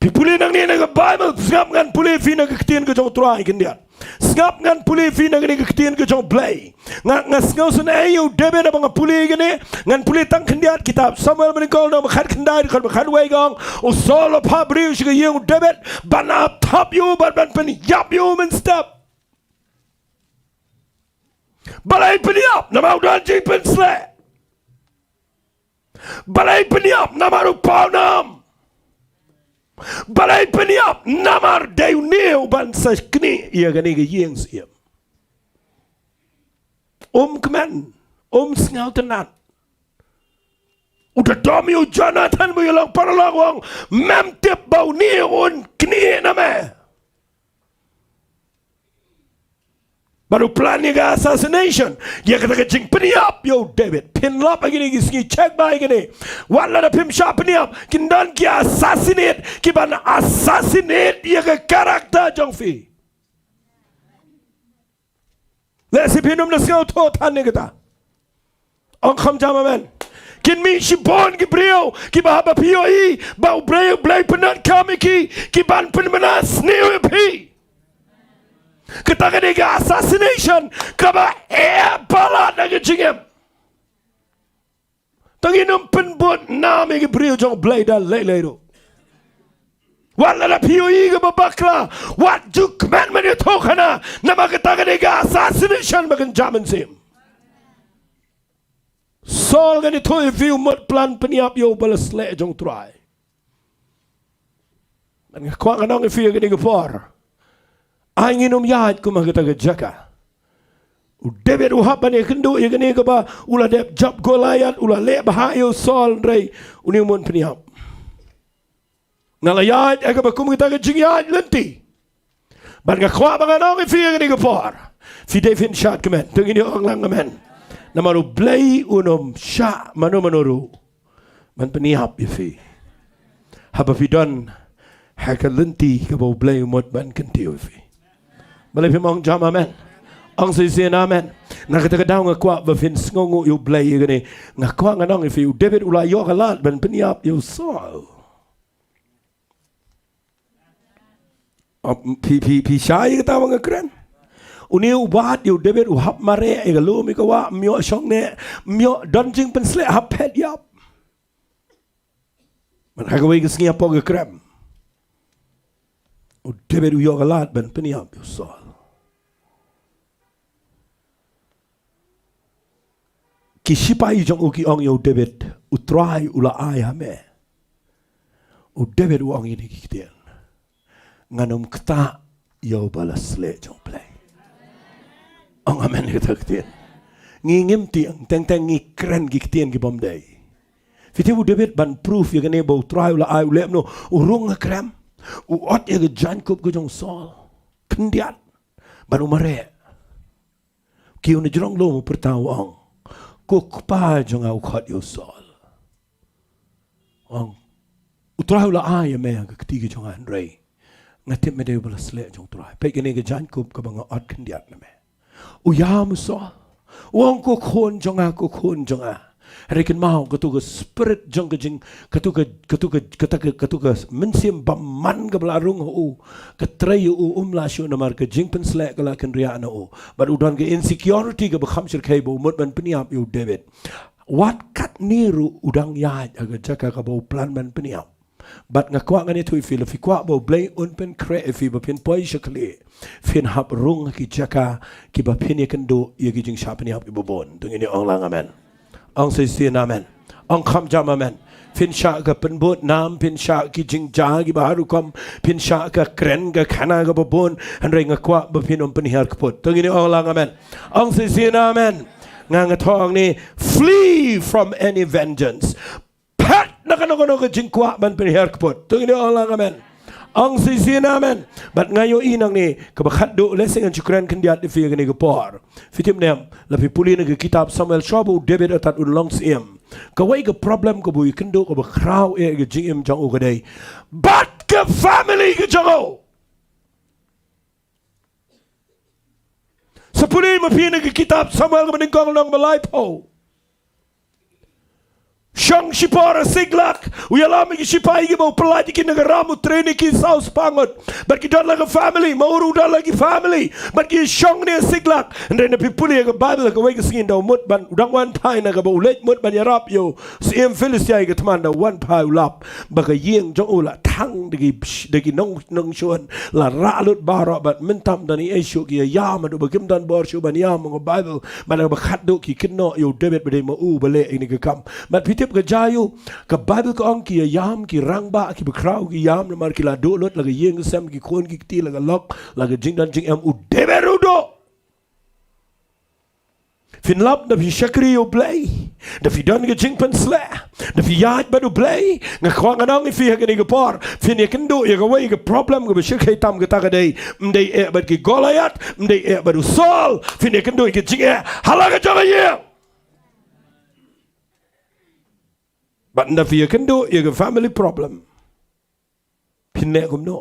Phi pule nangne na ka Bible, sngap ngan pule phi na ka ktien ka jong u Trai khyndiat. Sngap ngan pule phi na kane ka ktien ka jong u Blei. Nga, nga sngew sngewsih ïa u David haba nga pule kane, ngan pule tang khyndiat kitab Samuel ba nyngkong lynnong ba khatkhyndai, dkhot ba khatwei ka ong, u Saul u phah briew sha ka ïing u David, ban ap thap ïa u, ban, ban pynïap ïa u mynstep. Balei pynïap, namar u don jingpynsleh. Balei pynïap, namar u pawnam. Balei pynïap, namar dei une uban sa knieh ïa kane ka ïing syiem. Um kmen, um sngewtynnat. U da dom ïa u Jonathan ba u ïalong paralok, u ong, mem tip ba une un knieh na me. Bad u plan ïa ka assassination. Ïa kata ka jingpynïap ïa u David. Phin lap ha kine ki sngi, check bha ïa kine. Wat lada phim shah pynïap, kin don ki assassinate, ki ban assassinate ïa ka character jong phi. Lehse phin ym da sngewthuh than ïa kata. Ong kham jam amen. Kin mih shibun ki briew kiba haba phi ïohi ba u Blei, u Blei pyndonkam ïa ki, ki ban pynbna sniew ïa phi. Kata ka dei ka assassination kaba eh palat na ka jingim. Te ngin ym pynbud nam ïa ki briew jong u Blei da lei lei ruh. Wat lada phi ïohi kaba bakla, wat ju kmen ban ïathuh khana, namar kata ka dei ka assassination ba kan jam mynsiem. Saul, ngan ïathuh ïa phi, u mut plan pynïap ïa u ba la sleh jong u Trai. Bad nga kwah ngan ong ïa phi ha kane ka por, ai ngin ym ïaid kum ha kata ka jaka. U David u hap ban ïakynduh ïa kane kaba u la dep jop Goliath, u la leh bha ïa u Saul, hynrei une u mut pynïap. Nga la ïaid ha kaba kum kata ka jingïaid lynti. Bad nga kwah ba ngan ong ïa phi ha kane ka por, phi dei phin shad kmen. To ngin ïa ong lang amen. Namar u Blei un ym shah mano mano ruh ban pynïap ïa phi haba phi don ha ka lynti kaba u Blei u mut ban kyntiew ïa phi. Balei phim ong jam amen? Ong shisien amen. Na kata ka daw nga kwah ba phin sngewnguh ïa u Blei ïa kane. Nga kwah ngan ong ïa phi, u David u la ïoh ka lad ban pynïap ïa u Saul. Phi, phi, phi shai ïa kata ba nga kren? Une u bat ïa u David u hap mareh ïa ka lum ïa ka wah, ym ïoh shong ne, ym ïoh don jingpynsleh, hap phet ïap. Bad ha kawei ka sngi hapoh ka krem, u David u ïoh ka lad ban pynïap ïa u Saul. Ki shipai jong u ki ong ïa u David, u Trai u la ai ha me. U David u ong ïa kine ki ktien, ngan ym ktah ïa u ba la sleh jong u Blei. Ong amen ïa kata ka ktien. Ngi ngim tieng teng teng ngi kren ki ktien ki bym dei. Phi tip u David ban proof ïa kane ba u Trai u la ai, u leh kumno? U rung ha krem, u ot ïa ka jaiñkup ka jong u Saul khyndiat bad u mareh. Kiew na jrong lum u pyrta u ong, ko kpa jong nga u khot ïa u Saul. U ong, u Trai u la ai ïa me ha ka kti ka jong nga, hynrei nga tip me dei u ba la sleh jong u Trai. Peit kane ka jaiñkup kaba nga ot khyndiat na me. U ïam u Saul. U ong, ko khun jong nga, ko khun jong nga. Hynrei kynmaw, kato ka spirit jong ka jing, kato ka, kato ka, kato ka, kato ka mynsiem bymman kaba la rung ha u, ka trei ïa u, um lah shuh namar ka jingpynsleh ka la kynriah na u. Bad u don ka insecurity kaba kham shyrkhei ba u mut ban pynïap ïa u David. Wat katne ruh u dang ïaid ha ka jaka kaba u plan ban pynïap. Bad nga kwah ngan ïathuh ïa phi, lada phi kwah ba u Blei un pynkhreh ïa phi ba phin poi sha khlieh, phin hap rung ha ki jaka kiba phin ïakynduh ïa ki jingshah pynïap kiba bun. To ngin ïa ong lang amen. Ong shisien amen. Ong kham jam amen. Phin shah ka pynbud nam, phin shah ki jingjia kiba har rukom, phin shah ka kren ka khana kaba bun, hynrei nga kwah ba phin ym pynhiar kput. To ngin ïa ong lang amen. Ong shisien amen. Nga nga thong ni, flee from any vengeance. Phet na kano kano ka jingkwah ban pynhiar kput. To ngin ong lang amen. Ong shisien amen. Bad nga ïohi nangne kaba khatduh, lehse ngan shu kren khyndiat ïa phi ha kane ka por. Phi tip ne em, la phi pule na ka kitab Samuel, shuwa ba u David u tat un long syiem, kawei ka problem kaba u ïakynduh kaba khraw eh ha ka jingim jong u ka dei bad ka family ka jong u. Sa pule ma phi na ka kitab Samuel kaba nyngkong lynnong ba laiphew. Shong shipor ha Siklag, u ïalam ïa ki shipai kiba u pyllait ïa ki na ka ram, u train ïa ki saw spah ngut. Bad ki don la ka family, ma u ruh u don la ki family. Bad ki shong ne ha Siklag. Hynrei na phi pule ïa ka Baibl, kawei ka sngi ynda u mut ban, u dang wan phai na kaba u leit mut ban ïarap ïa u syiem Philistia ïa ka thma, ynda u wan phai u lap ba ka ïing jong u la thang da ki, da ki nong, nongshun, la rah lut baroh, bad mynta ym don ei ei shuh, ki ïa ïam haduh ba kim don bor shuh ban ïam, ong ka Baibl. Bad kaba khatduh ki kynnoh ïa u David ba dei ma u ba leh ïa kane ka kam. Bad phi tip ka jia aïu? Ka Baibl ka ong ki ïa ïam, ki rangbah kiba khraw ki ïam, namar ki la duh lut la ka ïing ka sem, ki khun ki kti, la ka lok, la ka jingdon jingem, u David ruh u duh. Phin lap da phi shakri ïa u Blei, da phi don ka jingpynshlur, da phi ïaid bad u Blei, nga kwah ngan ong ïa phi ha kane ka por, phin ïakynduh ïa kawei ka problem kaba shyrkhei tam, kata ka dei, ym dei eh bad ki Goliath, ym dei eh bad u Saul, phin ïakynduh ïa ka jingeh ha la ka jong ka ïing. Bad ynda phi ïakynduh ïa ka family problem, phin leh kumno?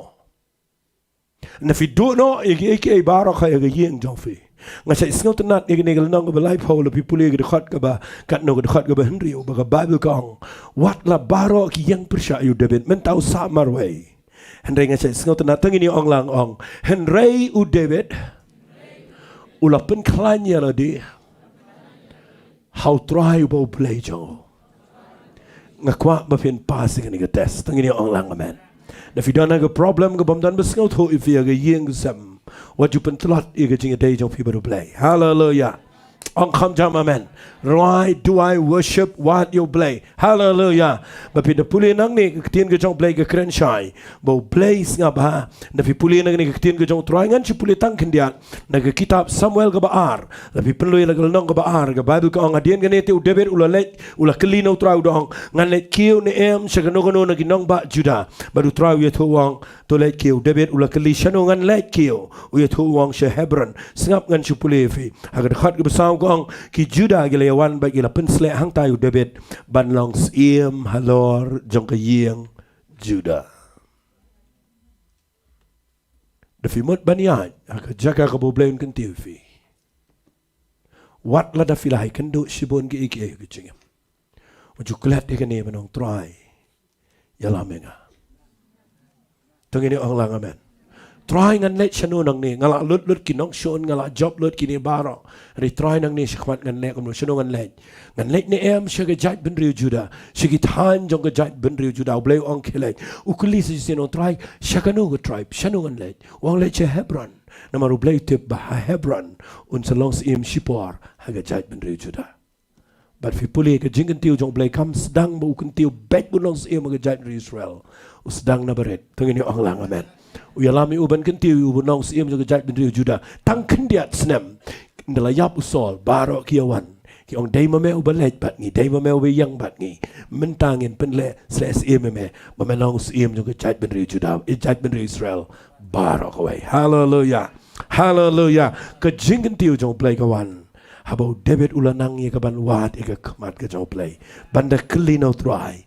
Ynda phi duh noh ïa kiei kiei baroh ha ka ïing jong phi. Nga sa sngewtynnat ïa kane ka lynnong kaba laiphew, la phi pule ka dkhot kaba, katno, ka dkhot kaba hynriew, ba ka Baibl ka ong, wat la baroh ki ïeng pyrshah ïa u David, mynta u sah marwei. Hynrei nga sa sngewtynnat, to ngin ïa ong lang, ong, hynrei u David u la pynkhlaiñ ïa lade ha u Trai uba u Blei jong u. Nga kwah ba phin pass ïa kane ka test. To ngin ïa ong lang amen. Ynda phi don ha ka problem kabym don ba sngewthuh ïa phi ha ka ïing ka sem, wat ju pyntlot ïa ka jingïadei jong phi bad u Blei. Haleluia. Ong kham jam amen. Why do I worship, wat ïa u Blei? Haleluia. Ba phi da pule nangne ka ktien ka jong u Blei ka kren shai ba u Blei sngap bha. Ynda phi pule nangne ka ktien ka jong u Trai, ngan shu pule tang khyndiat na ka kitab Samuel kaba ar. La phi pynlong la ka lynnong kaba ar, ka Baibl ka ong, hadien kane te u David u la leit, u la kylli na u Trai, u da ong, ngan leit kiew ne em sha kano kano na ki nongbah Judah? Bad u Trai u ïathuh u ong, to leit kiew. U David u la kylli, shano ngan leit kiew? U ïathuh u ong, sha Hebron. Sngap, ngan shu pule ïa phi. Ha ka dkhot kaba saw ka ong, ki Judah ki la ïawan bad ki la pynshlur hangta ïa u David ban long syiem halor jong ka ïing Judah. Da phi mut ban ïaid ha ka jaka kaba u Blei un kyntiew ïa phi, wat lada phi la ïakynduh shibun kiei kiei ha ka jingim, wat ju klet ïa kane ban ong, Trai, ïalam ïa nga. To ngin ïa ong lang amen. Trai, ngan leit shano nangne? Nga la lut lut ki nongshun, nga la jop lut kine baroh. Hynrei Trai, nangne shakhmat ngan leit kumno, shano ngan leit? Ngan leit ne em sha ka jaitbynriew Judah, sha ki thaiñ jong ka jaitbynriew Judah? U Blei u ong, khie leit. U kylli sa shisien, u ong, Trai, sha kano ka tribe, shano ngan leit? U ong, leit sha Hebron. Namar u Blei u tip ba ha Hebron un sa long syiem shipor ha ka jaitbynriew Judah. Bad phi pule ka jingkyntiew jong u Blei kam sdang ba u kyntiew beit ba un long syiem ha ka jaitbynriew Israel. U sdang na barit. To ngin ïa ong lang amen. U ïalam ïa u ban kyntiew ïa u ban long syiem jong ka jaitbynriew Judah. Tang khyndiat snem, ynda la ïap u Saul, baroh ki ïawan, ki ong, dei ma me uba leit bad ngi, dei ma me uba ïeng bad ngi. Mynta ngin pynleh shleh syiem ïa me ba me long syiem jong ka jaitbynriew Judah, eh, jaitbynriew Israel baroh kawei. Haleluia. Haleluia. Ka jingkyntiew jong u Blei ka wan haba u David u la nang ïa ka ban wad ïa ka khmat ka jong u Blei, ban da kylli na u Trai,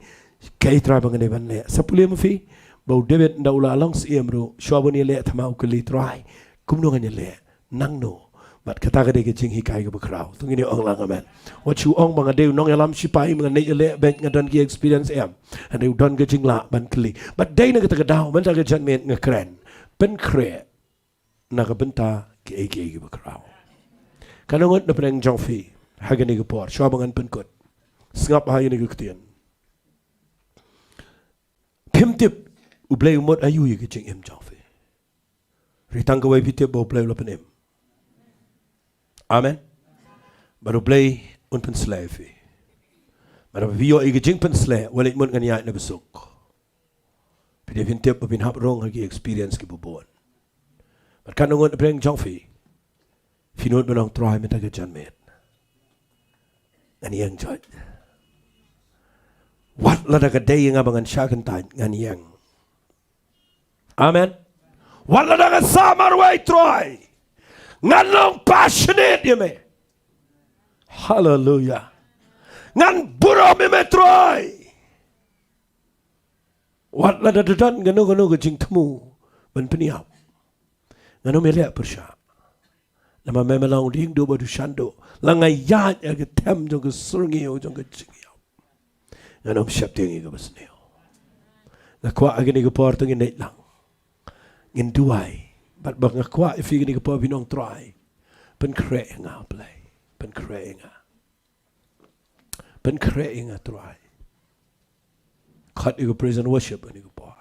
kaei Trai ba ngan dei ban leh? Sa pule ma phi ba u David ynda u la long syiem ruh, shuwa ban ïaleh thma u kylli, Trai, kumno ngan ïaleh? Nangno? Bad kata ka dei ka jinghikai kaba khraw. To ngin ïa ong lang amen. Wat shu ong ba nga dei u nongïalam shipai, ba ngan leit ïaleh beit, nga don ki experience, em. Hynrei u don ka jinglah ban kylli. Bad dei na kata ka daw mynta ka janmiet nga kren, pynkhreh na ka bynta kiei kiei kiba khraw. Katno ngut na pdeng jong phi ha kane ka por, shuwa ba ngan pynkut, sngap ha ïa kane ka ktien. Phim tip u Blei u mut aïu ïa ka jingim jong phi. Hynrei tang kawei phi tip, ba u Blei u la pynim. Amen. Bad u Blei un pynshlur ïa phi. Bad haba phi ïoh ïa ka jingpynshlur, wat leit mut ngan ïaid na ka suk. Phi dei phin tip ba phin hap rung ha ki experience kiba bun. Bad katno ngut na pdeng jong phi, phi nud ban ong, Trai, mynta ka janmiet Ngan ïeng, George. Wat lada ka dei ïa nga ba ngan shah kyntait, ngan ïeng. Amen. Wat lada nga sah marwei, Trai, ngan long passionate ïa me. Haleluya. Ngan burom ïa me, Trai. Wat lada don kano kano ka jingthmu ban pynïap, ngan ym ïaleh pyrshah. Namar me me long u diengduh bad u shanduh. La nga ïaid ha ka them jong ka syrngiew jong ka jingïap, ngan ym sheptieng ïa kaba sniew. Nga kwah ha kane ka por to ngin leit lang, ngin duwai. Bad ba nga kwah ïa phi kane ka por, phin ong, Trai, pynkhreh ïa nga, Blei. Pynkhreh ïa nga. Pynkhreh ïa nga, Trai. Khot ïa ka praise and worship ha kane ka por.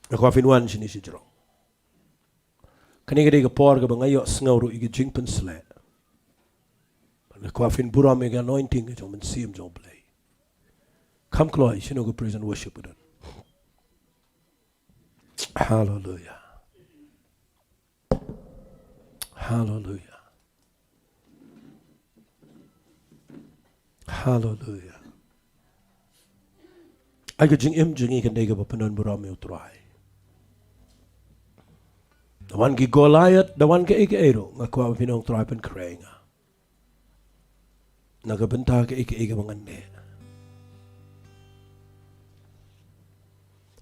Nga kwah phin wan shane shajrong. Kane ka dei ka por kaba nga ïohsngew ruh ïa ka jingpynshlur. Nga kwah phin burom ïa ka anointing ka jong u Mynsiem jong u Blei. Kham kloi shano ka praise and worship ka don. Haleluya. Haleluya. Haleluya. Ai ka jingim jong ngi kan dei kaba pyndonburom ïa u Trai. Da wan ki Goliath, da wan kaei kaei ruh, nga kwah ba phin ong, Trai, pynkhreh ïa nga na ka bynta kaei kaei kaba ngan leh.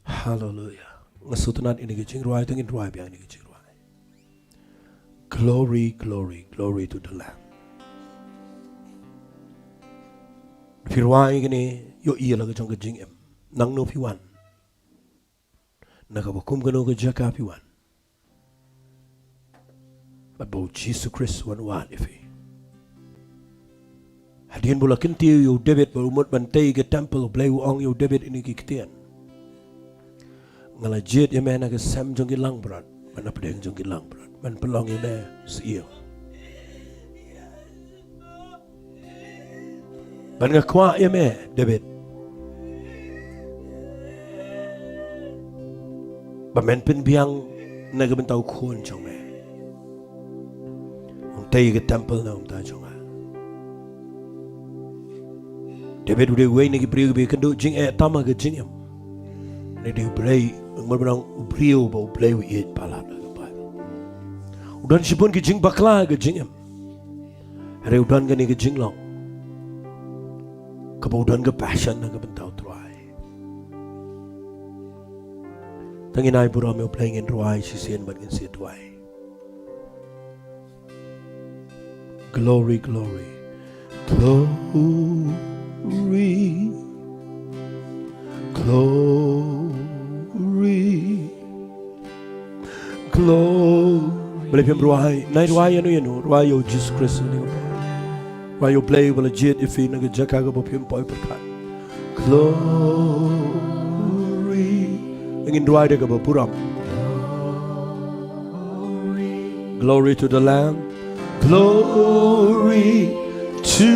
Haleluya. Nga sngewtynnat ïa kane ka jingrwai, to ngin rwai biang ïa kane ka jingrwai. Glory, glory, glory to the Lamb. Phi rwai ïa kane, ïohi ïa la ka jong ka jingim. Nangno phi wan, na kaba kum kano ka jaka phi wan, bad ba u Jisu Khrist u wan wad ïa phi. Hadien ba u la kyntiew ïa u David ba u mut ban tei ka temple, u Blei u ong ïa u David ha kine ki ktien, nga la jied ïa me na ka sem jong ki langbrot, ban hapdeng jong ki langbrot, ban pynlong ïa me syiem. Bad nga kwah ïa me, David, ba men pynbiang na ka bynta u khun jong me. Um tei ka temple na ka bynta jong nga. David u dei uwei na ki briew kiba ïakynduh jingeh tam ha ka jingim. Hynrei u dei u briew, u briew ba u Blei u ïeit palat ha ka Baibl. U don shibun ki jingbakla ha ka jingim. Hynrei u don kane ka jinglong kaba u don ka passion na ka bynta u Trai. To ngin ai burom ïa u Blei, ngin rwai shisien bad ngin sa duwai. Glory, glory. Glory, glory. Glory. Balei phim rwai? Nai rwai ïano ïano, rwai ïa u Jisu Khrist ïano. Rwai ïa u Blei ba la jied ïa phi na ka jaka kaba phim poi pyrkhat. Glory. Ngin rwai da kaba burom. Glory to the Lamb. Glory to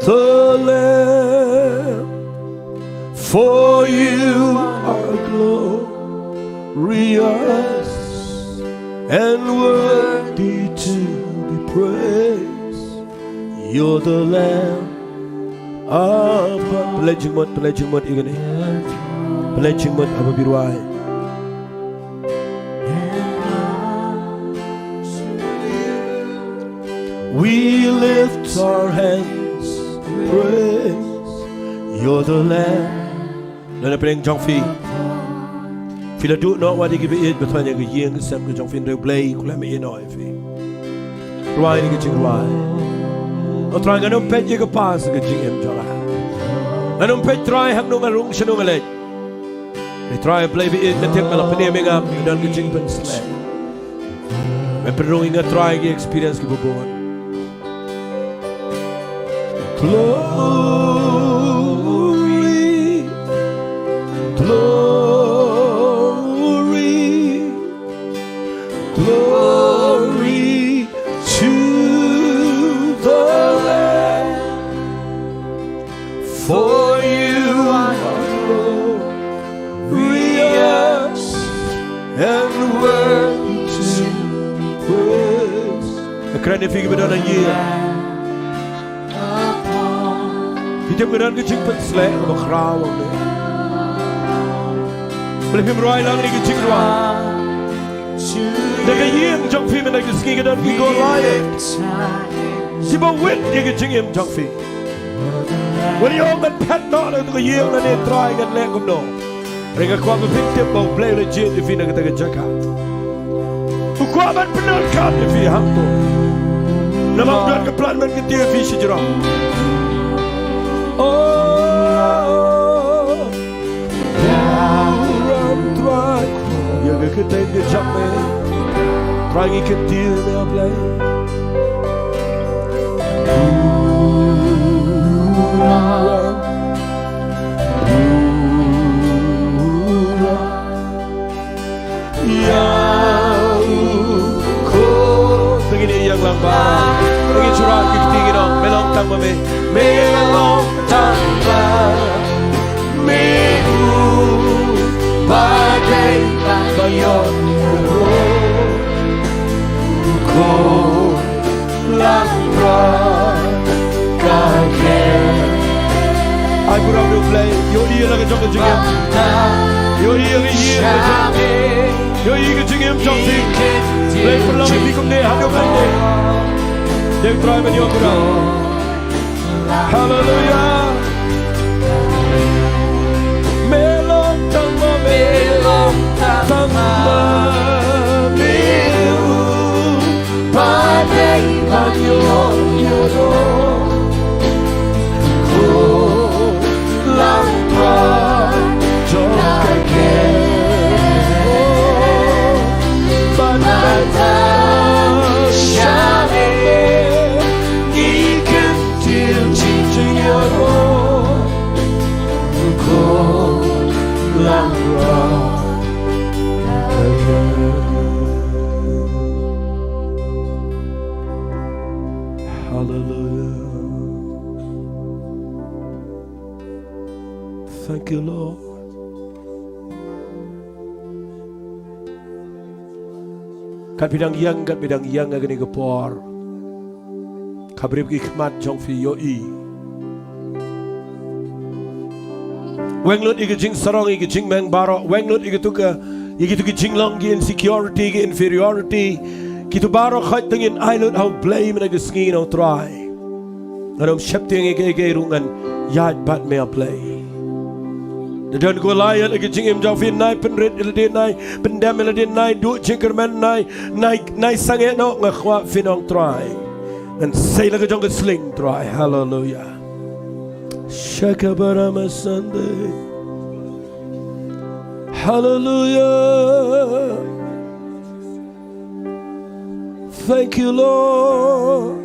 the Lamb. For you are glorious and worthy to be praised. You're the Lamb above. Pynleit jingmut, pynleit jingmut ïa kane. Pynleit jingmut haba phi rwai. We lift our hands, praise. You're the Lamb. Lada pyrshang jong phi, phi la duh noh wat ïa kiba ïeit ba thaiñ ha ka ïing ka sem ka jong phi, hynrei u Blei u khlem ïehnoh ïa phi. Rwai ïa ka jingrwai. O Trai, ngan ym peit ïa ka past ka jingim jong nga. Ngan ym peit, Trai, hangno nga rung, shano nga leit. Hynrei Trai Blei ba ïeit, nga tip nga la pynim ïa nga, nga don ka jingpynshlur. Me pynrung ïa nga, Trai, ki experience kiba bun. Glory, glory, glory to the Lamb. For you are glorious and worthy to be praised. Nga Kren ïa phi kiba don ha ïing. Phi tip ka don ka jingpynsleh kaba khraw hangne. Balei phim rwai lang ïa ka jingrwai? Da ka ïing jong phi mynta ka sngi ka don ki Goliath kiba wit ïa ka jingim jong phi. Wat ïa ong ngan phet noh na kata ka ïing lane Trai ngan leh kumno. Hynrei nga kwah ba phin tip ba U Blei u la jied ïa phi na kata ka jaka. U kwah ban pyndonkam ïa phi hangto. Namar u don ka plan ban kyntiew ïa phi shajrong. Oh, Ram Trai, ïa ka kyrteng ka jong me. Trai ngi kyntiew ïa me, A Blei. Ïa u khun. Te ngin ïa ïeng lang ba. Te ngin shukor ïa ka kti ngin ong, me long tang ma me. Me long tang ma me. U ba dei ba ïoh u khun. Lang bha ka kyrteng. Ai burom ïa U Blei, ïohi ïa la ka jong ka jingim. Ïohi ïa ka ïing ka jong. Ïohi ka jingim jong phi. Blei pynlong ïa phi kumne, ha ka Blei. Dei U Trai ban ïoh burom. Haleluia. Me long tang ma me. Me long tang ma me. Ba dei ban ïoh ïa u khun lang bha jong ka kyrteng. Ban ïa sha me ngi kyntiew jingïaroh. U khun lang bha. Hallelujah. Thank you, Lord. Kat phi dang ïeng, kat phi dang ïeng ha kane ka por. Khapbriew ki khmat jong phi ïohi. Weng lut ïa ka jingsarong, ïa ka jingmeng baroh, weng lut ïa kito ka, ïa kito ki jinglong, ki insecurity, ki inferiority. Kito baroh khoit te ngin ai lut ha U Blei mynta ka sngi, U Trai. Ngan ym sheptieng ïa kaei kaei ruh, ngan ïaid bad me, A Blei. Te don Goliath ha ka jingim jong phi, nai pynrit ïa lade, nai pyndem ïa lade, nai duh jingkyrmen, nai, nai, nai sangeh noh, nga kwah phin ong, Trai. Ngan sei la ka jong ka sling, Trai. Hallelujah. Shakabarama Sunday. Hallelujah. Thank you, Lord.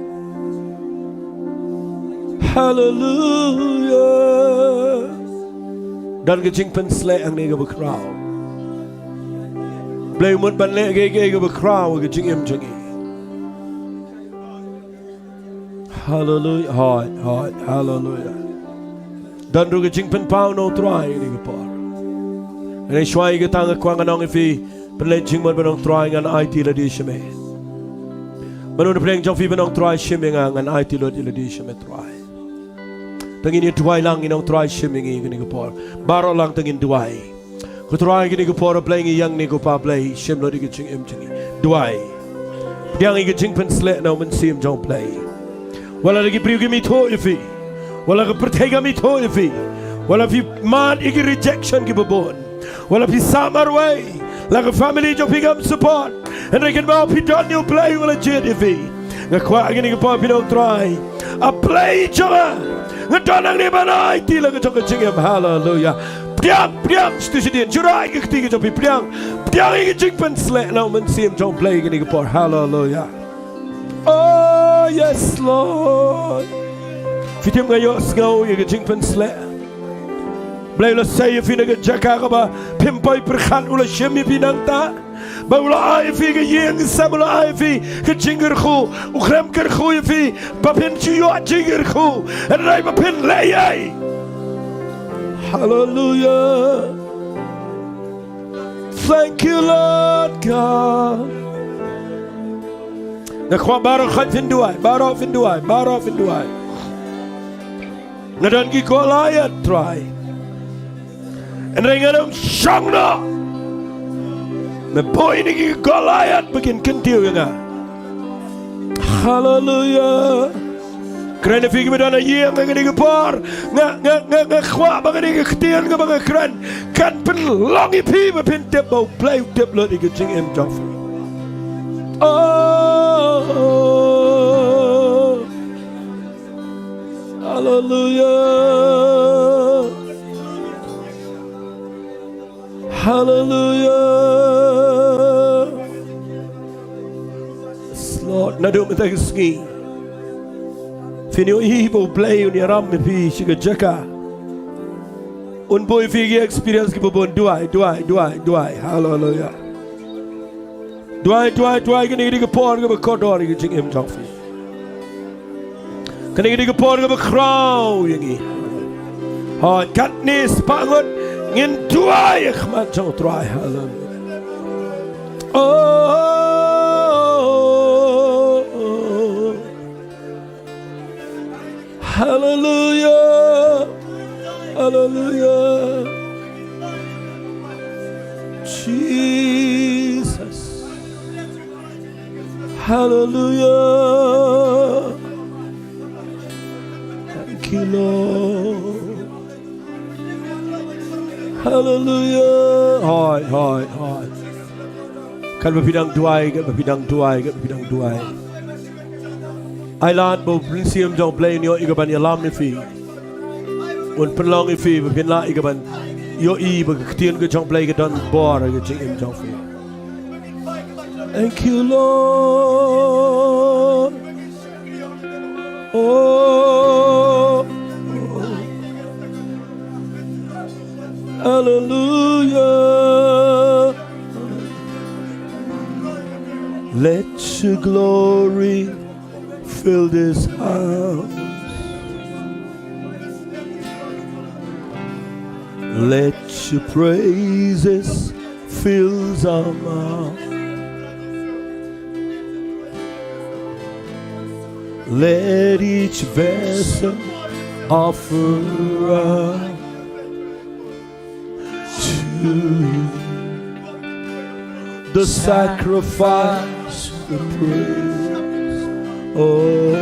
Hallelujah. Don ka jingpynsleh hangne kaba khraw. Blei u mut ban leh kaei kaei kaba khraw ha ka jingim jong ngi. Hallelujah. Hoi, hoi. Hallelujah. Don ruh ka jingpynpaw na U Trai ha kane ka por. Hynrei shuwa ïa kata nga kwah ngan ong ïa phi, pynleit jingmut ban ong, Trai, ngan aiti lade sha me. Mano na pdeng jong phi ban ong, Trai, shim ïa nga, ngan aiti lut ïa lade sha me, Trai. Te ngin ïa duwai lang, ngin ong, Trai, shim ïa ngi ha kane ka por. Baroh lang te ngin duwai. Ko Trai, ha kane ka por, A Blei, ngi ïeng hangne, ko Pa Blei, shim lut ïa ka jingim jong ngi. Duwai. Pdiang ïa ka jingpynsleh na U Mynsiem jong U Blei. Wat la ki briew kim ithuh ïa phi. Wat la ka pyrthei kam ithuh ïa phi. Wat la phi mad ïa ki rejection kiba bun. Wat la phi sah marwei. La ka family jong phi kam support. Hynrei kynmaw phi don ïa U Blei uba la jied ïa phi. Nga kwah ha kane ka por phin ong, Trai, A Blei jong nga, nga don hangne ban aiti la ka jong ka jingim. Hallelujah. Pdiang, pdiang, shatu shadien. Shu rai ka kti ka jong phi, pdiang. Pdiang ïa ka jingpynsleh na U Mynsiem jong U Blei ha kane ka por. Hallelujah. Oh, yes, Lord. Phi tip, nga ïohsngew ïa ka jingpynsleh. Blei u la sei ïa phi na ka jaka kaba phim poi pyrkhat, u la shim ïa phi nangta. Ba u la ai ïa phi ka ïing ka sem, u la ai ïa phi ka jingkyrkhu, u khlem kyrkhu ïa phi ba phin shu ïoh jingkyrkhu, hynrei ba phin leh ei. Hallelujah. Thank you, Lord God. Nga kwah baroh khot phin duwai, baroh phin duwai, baroh phin duwai. Nga don ki Goliath, Trai. Hynrei ngan ym shong noh. Me buh ïa kine ki Goliath ba kin kyntiew ïa nga. Haleluya. Kren ïa phi kiba don ha ïing ha kane ka por. Nga, nga, nga, nga kwah ba kane ka ktien kaba nga kren kan pynlong ïa phi ba phin tip ba U Blei u tip lut ïa ka jingim jong phi. Oh, haleluya. Haleluya. Yes, Lord. Naduh mynta ka sngi phin ïohi ba U Blei un ïalam ïa phi sha ka jaka. Un buh ïa phi ki experience kiba bun. Duwai, duwai, duwai, duwai. Haleluya. Duwai, duwai, duwai, kane ka dei ka por kaba kordor ïa ka jingim jong phi. Kane ka dei ka por kaba khraw ïa ngi. Hooid, katne spah ngut ngin duwai ha khmat jong U Trai. Haleluya. Oh, haleluya. Haleluya. Jesus. Haleluya. Thank you, Lord. Haleluya. Hooid, hooid, hooid. Katba phi dang duwai, katba phi dang duwai, katba phi dang duwai, ai lad ba U Mynsiem jong U Blei un ïoh ïa kaban ïalam ïa phi. Un pynlong ïa phi ba phin lah ïa kaban ïohi ba ka ktien ka jong U Blei ka don bor ha ka jingim jong phi. Thank you, Lord. Oh, haleluya. Let your glory fill this house. Let your praises fill our mouth. Let each vessel offer up to you the sacrifice of praise. Oh,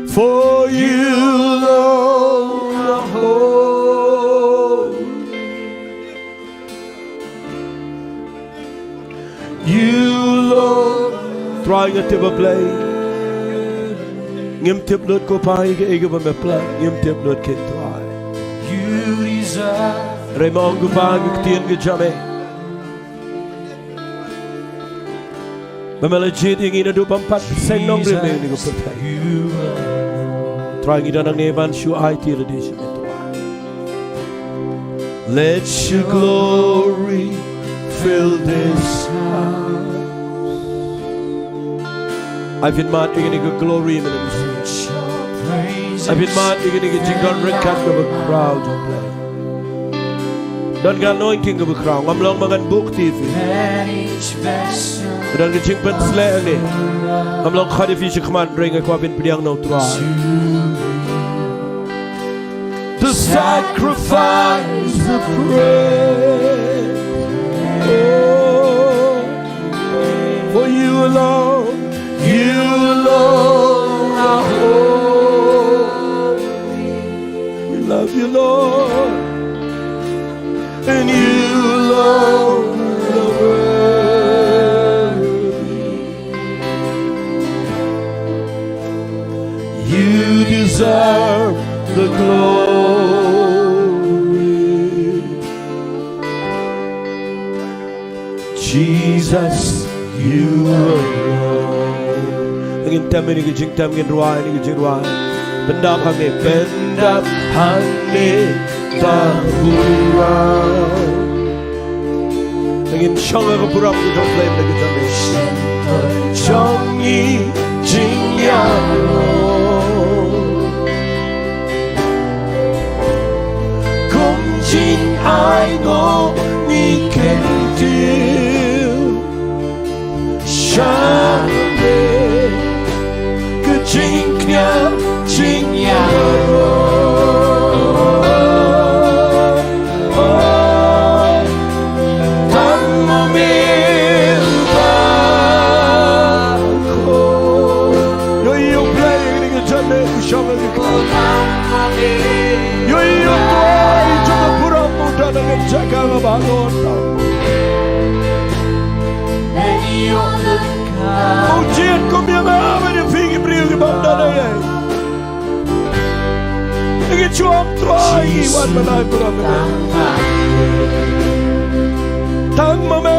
for you, Lord, are holy. You, Lord. Trai, nga tip, A Blei, ngim tip lut ko Kpa ïa kaei kaba me plan. Ngim tip lut, ko Trai. Hynrei me ong, Kpa, ha ka ktien ka jong me, ba me la jied ïa ngi naduh bym pat seng nongrim ïa kane ka pyrthei. Trai, ngi don hangne ban shu aiti lade sha me, Trai. Let your glory fill this house. Ai pynmad ïa kane ka glory mynne. Ai pynmad ïa kane ka jingdon ryngkat kaba khraw jong U Blei. Don ka anointing kaba khraw. Ngam long ba ngan buh kti ïa phi. Don ka jingpynsleh hangne. Ngam long khot ïa phi shakhmat, hynrei nga kwah phin pdiang noh, Trai. The sacrifice of praise. Oh, for you alone, you alone are holy. We love you, Lord. And you alone are worthy. You deserve the glory. Jesus, you alone. Ngin tem ïa kane ka jingtem, ngin rwai ïa kane ka jingrwai. Pyndap hangne, pyndap hangne, Kpa Blei. Ngin shong ha ka burom ka jong U Blei, ka jong U Blei. Jong ngi jingïarap, kum jingainguh ngi kyntiew. U jied kum ïa nga bad ïa phi ki briew ki bym don ei ei. Ngi shu ong Trai, ngi wan ban ai burom ïa me. Tang ma me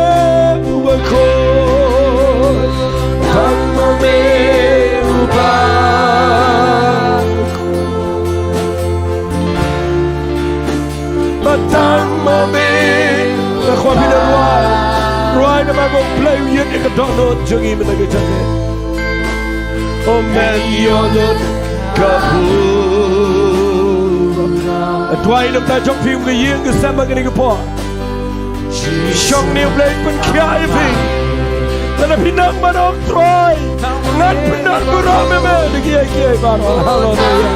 uba khuid, tang ma me uba khuid. Ba tang ma me. Nga kwah phi da rwai. Rwai namar ba U Blei u ïeit ïa ka dohnud jong ngi mynta ka janmiet. O men ïoh lut ka burom. Nga duwai na ka bynta jong phi, kum ka ïing ka sem ha kane ka por. Shong ne U Blei pynkhiah ïa phi. Lada phi nang ban ong Trai, ngan pyndonburom ïa me da kiei kiei baroh. Haleluia.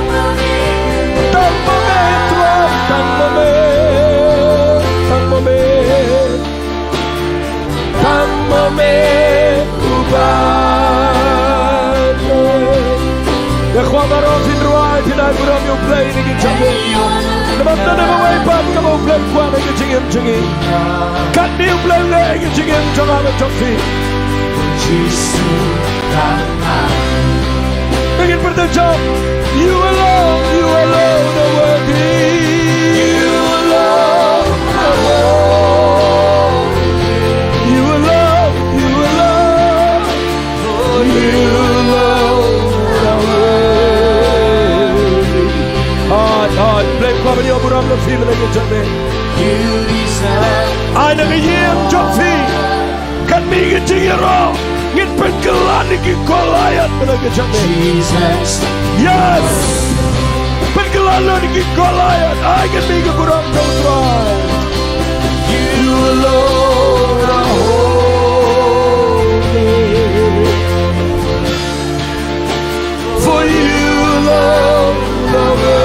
Tang ma me Trai, tang ma me. Tang ma me. Tang ma me uba khuid. Nga kwah baroh phin rwai, phin ai burom ïa U Blei na ka jingim. Namar tang da kawei pat kaba U Blei u kwah na ka jingim jong ngi. Katne U Blei u leh ha ka jingim jong nga bad jong phi. Jisu. Begin with the jump. You alone, you alone are worthy. You alone are worthy. You alone, you alone, you alone are worthy. Hooid, hooid. Blei, kwah ban ïoh burom na phi mynta ka janmiet. Ai na ka ïing jong phi. Kan mih ka jingïaroh. Ngin pynkylla ïa ki Goliath mynta ka janmiet. Jesus. Yes. Pynkylla ïa ki Goliath. Ai kan mih ka burom jong U Trai. You alone are holy. For you alone are worthy.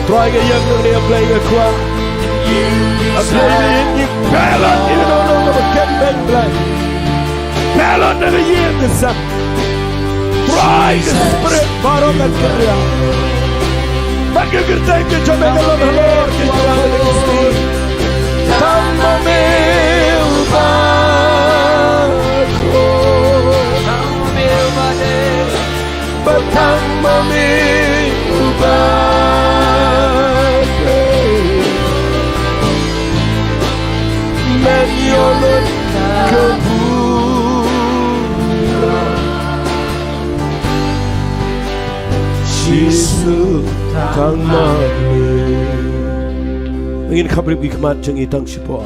Trai, nga ïeng hangne, A Blei, nga kwah, A Blei, ngi, ngi pyrshah ïa kano kano kaba kem beiñ, Blei. Pyrshah na ka ïing ka sem. Trai, ka spirit baroh kan kynriah. Bad ka kyrteng ka jong me kan long halor ki jong me. Tang ma me uba khuid. Tang ma me uba khuid. Ba tang ma me uba khuid. Men ïoh lut ka burom. Jisu, tang ma me. Ngin khapbrip ki khmat jong ngi tang shipor.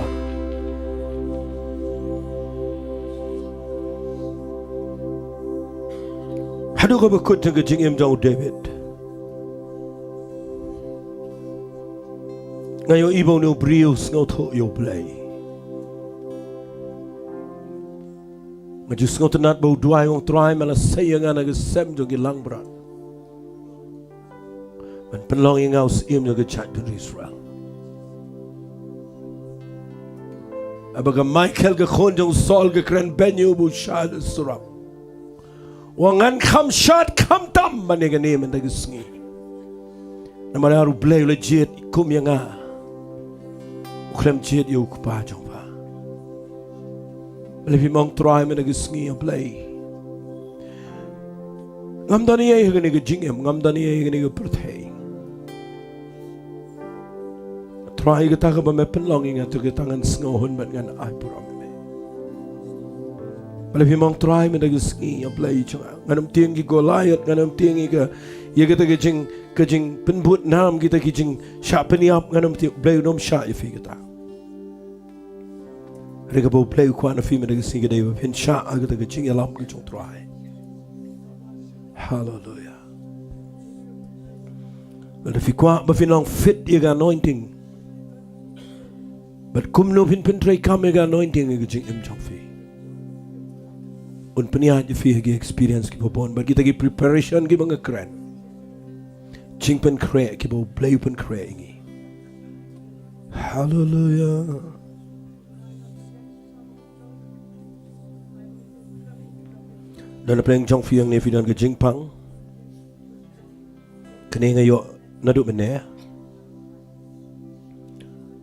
Haduh kaba kut jong ka jingim jong u David, nga ïohi ba une u briew u sngewthuh ïa U Blei. Nga ju sngewtynnat ba u duwai, u ong, Trai, me la sei ïa nga na ka sem jong ki langbrot ban pynlong ïa nga u syiem jong ka jaitbynriew Israel. Haba ka Michael, ka khun jong u Saul, ka kren beiñ ïa u, ba u shah da u surok, u ong, ngan kham shad khamtam ban ïa kane mynta ka sngi. Namar U Blei u la jied kum ïa nga, u khlem jied ïa u kpa jong pha. Balei phim ong, Trai, mynta ka sngi, A Blei, ngam don ei ei ha kane ka jingim, ngam don ei ei ha kane ka pyrthei. Trai, kata kaba me pynlong ïa nga, to kata ngan sngewhun bad ngan ai burom ïa me. Balei phim ong, Trai, mynta ka sngi, A Blei jong nga, ngan ym tieng ki Goliath, ngan ym tieng ïa ka, ïa kata ka jing, ka jingpynbud nam, kita ki jingshah pynïap, ngan ym tieng, Blei un ym shah ïa phi kata. Hynrei kaba U Blei u kwah na phi mynta ka sngi ka dei ba phin shah ha kata ka jingïalam ka jong U Trai. Haleluia. Lada phi kwah ba phin long fit ïa ka anointing, bad kumno phin pyntreikam ïa ka anointing ha ka jingim jong phi, un pynïaid ïa phi ha ki experience kiba bun bad kita ki preparation kiba nga kren. Jingpynkhreh kiba U Blei u pynkhreh ïa ngi. Haleluia. Don na pdeng jong phi hangne phi don ka jingpang. Kane nga ïoh naduh mynne.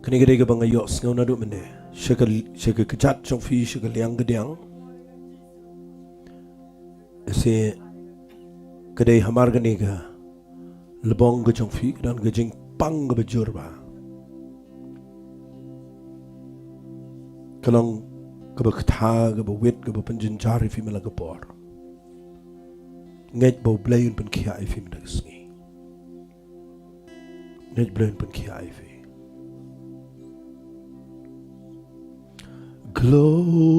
Kane ka dei kaba nga ïohsngew naduh mynne sha ka, sha ka kjat jong phi, sha ka liang ka diang. Ïa se ka dei hamar kane ka lbong ka jong phi ka don ka jingpang kaba jur bha. Ka long kaba ktha, kaba wit, kaba pynjynjar ïa phi man la ka por. Ngeit ba U Blei un pynkhiah ïa phi mynta ka sngi. Ngeit ba U Blei un pynkhiah ïa phi. Glory,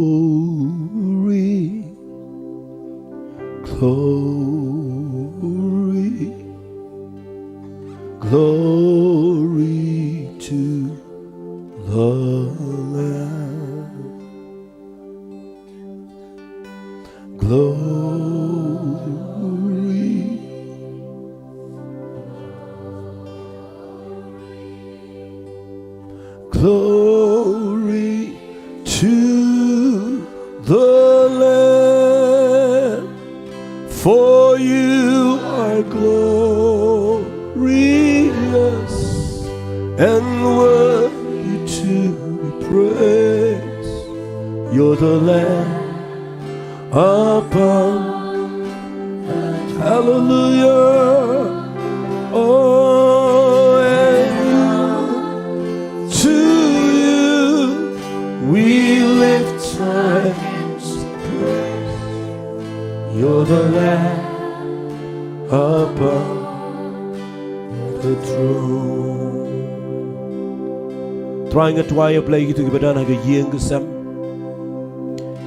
glory, glory to the Lamb. Glory, glory to the Lamb, for you are glorious and worthy to be praised. You're the Lamb upon, hallelujah. Oh, and you, to you we lift our hands in praise. You're the Lamb upon the throne. Trai, nga duwai, A Blei, kito kiba don ha ka ïing ka sem,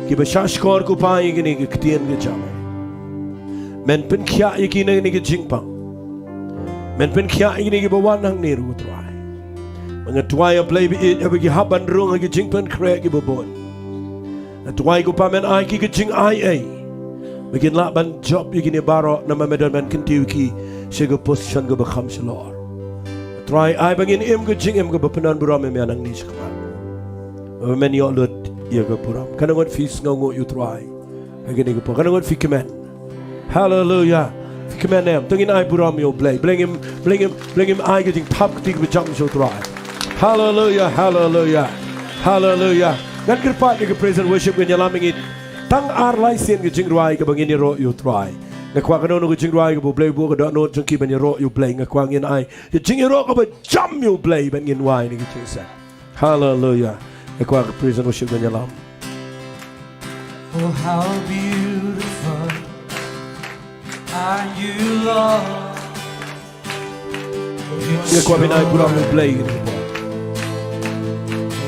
kiba shahshkor, ko Pa, ïa kine ki ktien ka jong me, men pynkhiah ïa ki na kane ka jingpang. Men pynkhiah ïa kine kiba wan hangne ruh, Trai. Nga duwai, A Blei, ba ïeit, haba ki hap ban rung ha ki jingpynkhreh kiba bun, nga duwai, ko Pa, men ai ki ka jingai ei ba kin lah ban jop ïa kine baroh, namar me don ban kyntiew ïa ki sha ka position kaba kham shalor. Trai, ai ba ngin im ka jingim kaba pyndonburom ïa me nangne shakhmat, ba men ïoh lut ïa ka burom. Katno ngut phi sngewnguh ïa U Trai ha kane ka por? Katno ngut phi kmen? Haleluya. Phi kmen em? To ngin ai burom ïa U Blei. Blei, ngim, Blei, ngim, Blei, ngim ai ka jingthap kti kaba jam sha U Trai. Haleluya, haleluya, haleluya. Ngan kyrpad ïa ka praise and worship, ngin ïalam ïa ngi tang ar lai sien ka jingrwai kaba ngin ïaroh ïa U Trai. Nga kwah kano kano ka jingrwai kaba U Blei u buh ka dohnud jong ki ban ïaroh ïa U Blei, nga kwah ngin ai ka jingïaroh kaba jam ïa U Blei ban ngin wai na ka jingseng. Haleluya. Nga kwah ka praise and worship, ngin ïalam. Oh, how beautiful are you, Lord. Nga kwah phin ai burom ïa U Blei.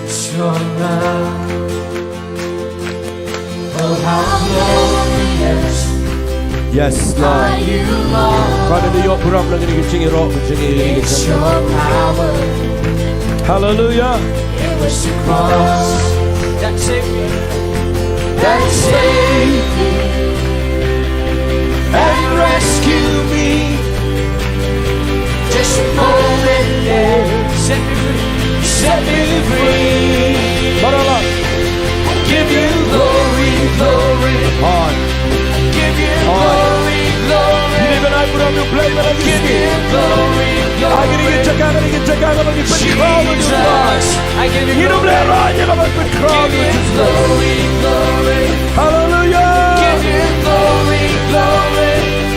It's your love. Oh, how glorious. Yes, Lord. Are you, Lord? Father, ïoh burom na kane ka jingïaroh, ka jingïaroh. It's your power. Hallelujah. It was the cross that saved me, that saved me and rescued me. Just a moment there, set me free, set me free. Baroh lah. I give you glory, glory. Hooid. I give you glory, glory. Phi dei ban ai burom ïa U Blei mynta ka sngi. Ai kane ka jaka, kane ka jaka kaba ngi pynkhraw ïa U Blei. Ngi ïoh ban ïaroh ïa kaba ngi pynkhraw ïa U Blei. Haleluya.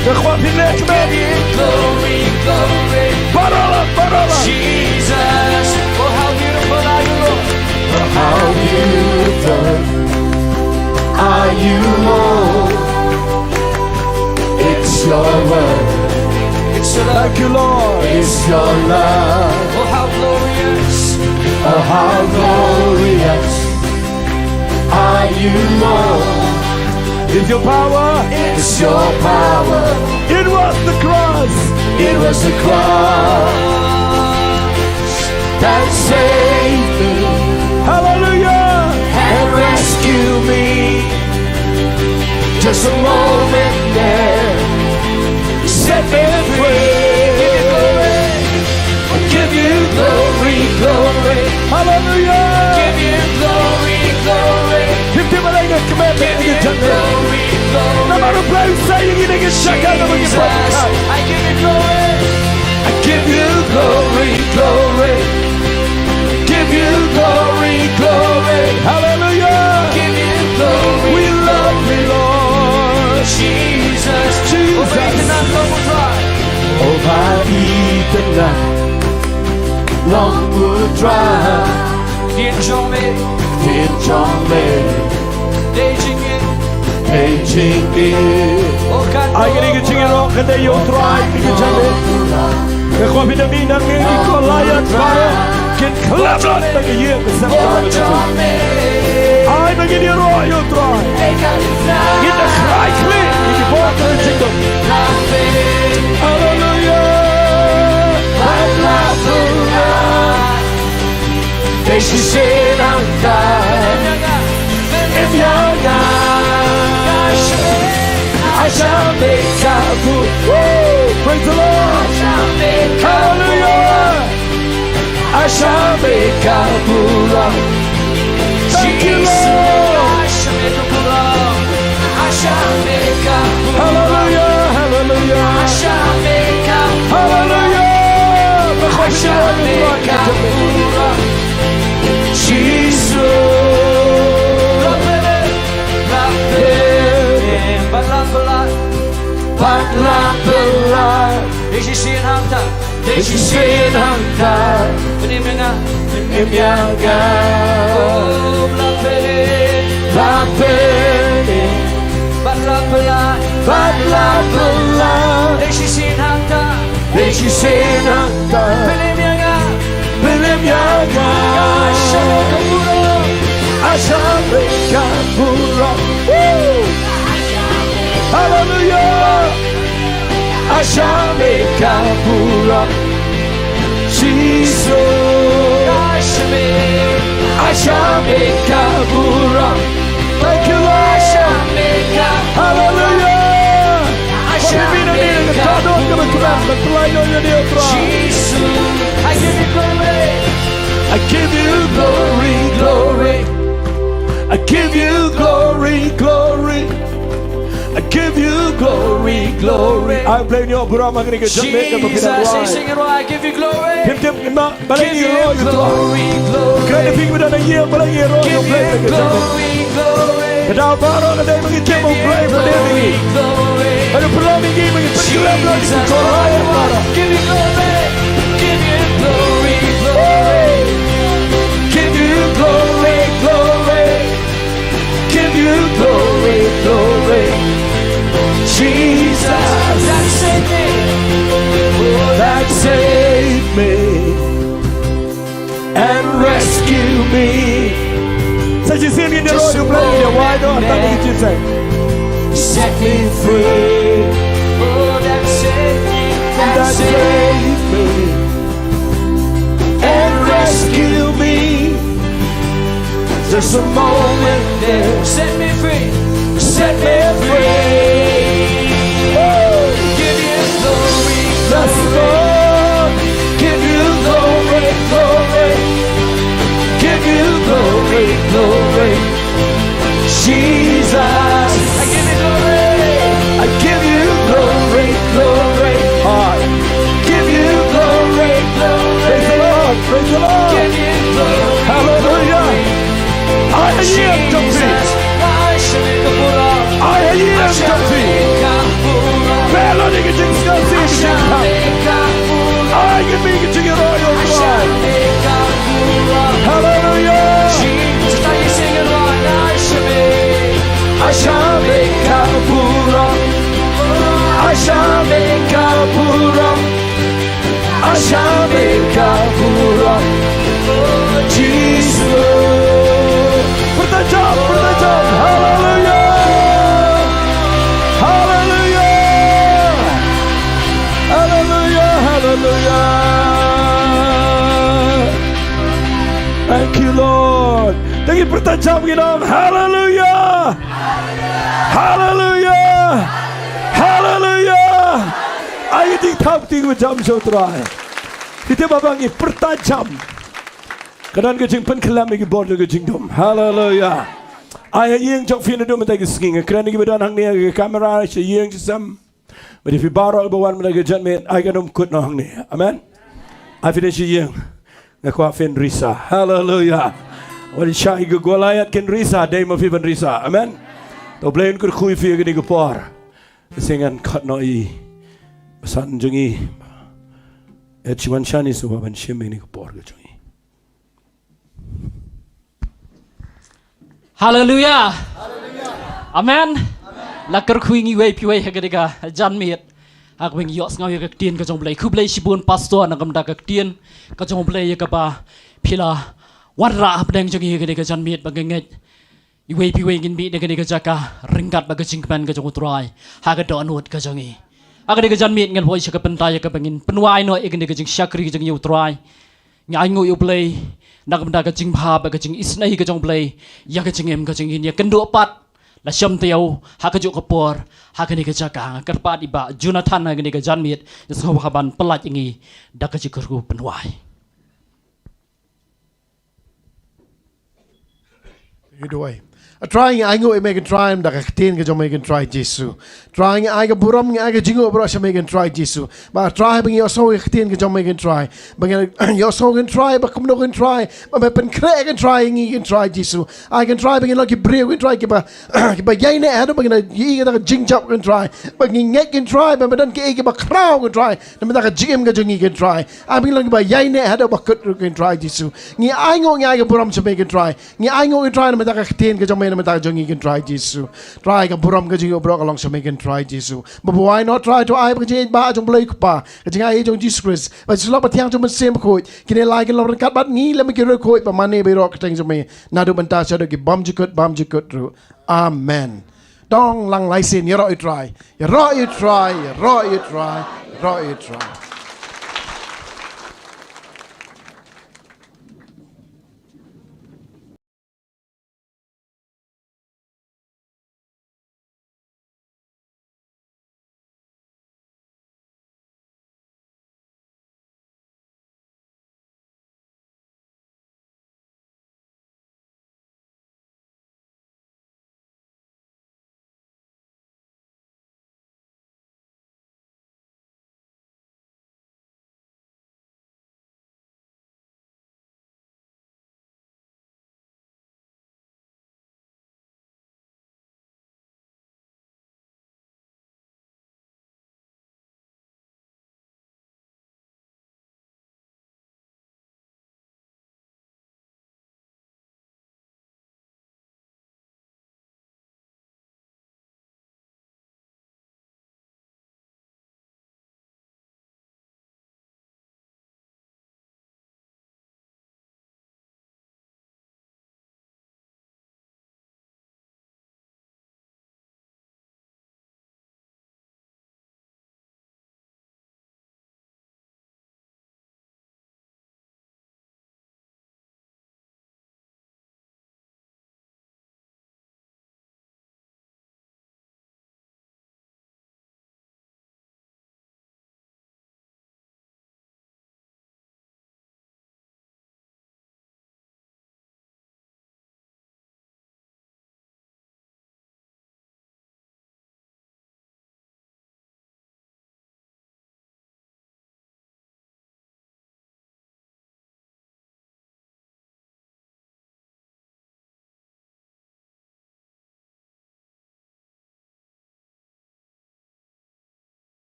Nga kwah phin leh kmen. Baroh lah, baroh lah. Oh, how beautiful are you, Lord. It's your word. It's your love. Thank you, Lord. It's your love. Oh, how glorious. Oh, how glorious are you, Lord. It's your power. It's your power. It was the cross. It was the cross that saved me. Hallelujah. And rescued me. Just a moment there, set me free. I give you glory, glory. Hallelujah. Give you glory, glory. Ngim tip balei nga kmen ïa kane ka jingkmen. Namar U Blei u sa ïa ngi na ka jaka kaba ngi pynkhraw. I give you glory. I give you glory, glory. Give Trai, ktien jong me, ktien jong me, dei jingim, dei jingim. Oh, kan ai kane ka jingïaroh ka dei ïa U Trai, kane ka jingim. Nga kwah phi da mih nangne, ki Goliath baroh kin khlem lut na ka ïing ka sem. Ai ba ngin ïaroh ïa U Trai. Ngin da khreh khlieh ïa ki bor ka jingdum. Haleluya. Dei shisien hangta, im ïa nga. Ai shah me ka bor. Woo! Praise the Lord. Hallelujah. Ai shah me ka burom. Thank you, Lord. Hallelujah, hallelujah. Hallelujah. Jesus. Bad la bad la. Dei shisien hangta. Dei shisien hangta. Pynim ïa nga. Pynim ïa nga. Oh, bad la bad. Bad la bad. Bad la bad la. Bad la bad la. Dei shisien hangta. Dei shisien hangta. Pynim ïa nga. Pynim ïa nga. Ai shah me ka burom. Ai shah me ka burom. Woo! Hallelujah. Ai shah me ka burom. Jesus. Ai shah me ka burom. Thank you, Lord. Hallelujah. Ai shah me ka burom. Jesus. I give you glory. I give you glory, glory. I give you glory, glory. I give you glory, glory. Ai Blei, ngi ïoh burom ha kane ka jingmut kaba phi la rai. Jesus, sing it, I give you glory. Tim tim, balei ngi ïoh ïa U Trai? Kren ïa phi ba don ha ïing, balei ngi ïoh ïa U Blei ha kane ka jingmut? Ka daw baroh ka dei ba ngi tip U Blei u pyndem ïa ngi. Ka dei pynlong ïa ngi ba ngin pynkhlem ïa ki Goliath baroh. Give you glory, give you glory, glory. Give you glory, glory. Give you glory, glory. Jesus. That saved me. Oh, that saved me and rescue me. Sa shisien ngin ïaroh ïa U Blei, ngin wad noh, tang ïa ki jingïaseng. Set me free. Oh, that saved me, that saved me and rescue me. Just a moment there. Set me free. Set me free. Oh. Give you glory, yes, Lord. Give you glory, glory. Give you glory, glory. Jesus. I give you glory. I give you glory, glory. I give you glory, glory. Praise the Lord, praise the Lord. Give you glory, hallelujah, glory. Ai ha ïing jong phi. Jesus, ai ha ïing jong phi. Peit noh ïa ka jingsngewsih, ka jingthap. Ai ha ïing jong phi ka jingïaroh ïa U Trai. Hallelujah. Ai sha me ka burom. Ai sha me ka burom. Ai sha me ka burom. Oh, Jesus. Pyrta jam, pyrta jam. Hallelujah. Hallelujah. Hallelujah. Hallelujah. Thank you, Lord. Thank you, pyrta jam, you know. Hallelujah. Hallelujah. Hallelujah. Ai ka jingthap kti kaba jam sha U Trai. Phi tip ba ngi pyrta jam, ka don ka jingpynkhlem ïa ki bor jong ka jingdum. Hallelujah. Ai ha ïing jong phi naduh mynta ka sngi, nga kren ïa kiba don hangne ha ka kamera, sha ïing sha sem. Bad ïa phi baroh kiba wan mynta ka janmiet, ai kan ym kut noh hangne. Amen. Ai phi dei sha ïing, nga kwah phin risa. Haleluya. Wat shah ïa ka Goliath kin risa, dei ma phi ban risa. Amen. To Blei un kyrkhu ïa phi ha kane ka por. Sngewbha khot noh ïa i basan jong i. Ïa, shim wan shane sngewbha ban shim ïa kane ka por ka jong i. Haleluya. Amen. La kyrkhu ïa ngi iwei pa iwei ha kane ka janmiet, ha kaba ngi ïohsngew ïa ka ktien ka jong U Blei. Khublei shibun pastor na ka bynta ka ktien ka jong U Blei ïa kaba phi la wanrah hapdeng jong ngi ha kane ka janmiet, ba nga ngeit iwei pa iwei ngin mih na kane ka jaka ryngkat bad ka jingkmen ka jong U Trai ha ka dohnud ka jong ngi. Ha kane ka janmiet ngan poi sha ka bynta ïa kaba ngin pynwai noh ïa kane ka jingshakri ka jong ngi ïa U Trai. Ngi ainguh ïa U Blei na ka bynta ka jingbha bad ka jingisynei ka jong U Blei ïa ka jingim ka jong ngi. Ïa kynduh pat la shem taïew ha kajuh ka por ha kane ka jaka. Nga kyrpad ïa i Bah Jonathan ha kane ka janmiet, ïa sngewbha ban pyllait ïa ngi da ka jingkyrkhu pynwai. Ïa duwai. A Trai, ngi ainguh ïa me ko Trai, namar ka ktien ka jong me ko Trai Jisu. Trai, ngi ai ka burom, ngi ai ka jingnguh baroh sha me ko Trai Jisu. Ba Trai, ba ngi ïohsngew ïa ka ktien ka jong me ko Trai, ba ngi ïohsngew ko Trai, ba kumno ko Trai, ba me pynkhreh ko Trai ïa ngi ko Trai Jisu. Ai ko Trai, ba ngin long ki briew ko Trai kiba, kiba ïaineh haduh ba ngin ïohi ïa ka jingjop ko Trai, ba ngin ngeit ko Trai ba me don kiei kiba khraw ko Trai na ka bynta ka jingim ka jong ngi ko Trai. Ai ba ngin long kiba ïaineh haduh ba kut ruh ko Trai Jisu. Ngi ainguh, ngi ai ka burom sha me ko Trai. Ngi ainguh ko Trai na ka bynta ka ktien ka jong me, na ka bynta ka jong ngi ko Trai Jisu. Trai, ka burom ka jingnguh baroh ka long sha me ko Trai Jisu. Ba pynwai noh Trai, to ai ba ka jingïeit ba jong U Blei U Kpa, ka jingaiei jong U Jisu Khrist, bad ka jingïasyllok bathiang jong U Mynsiem Bakhuid, kine lai kin long ryngkat bad ngi lem bad ki riewkhuid ba mane baroh kyrteng jong me, naduh mynta shaduh ki bymjukut bymjukut ruh. Amen. Dang lang lai sien, ïaroh ïa U Trai, ïaroh ïa U Trai, ïaroh ïa U Trai, ïaroh ïa U Trai.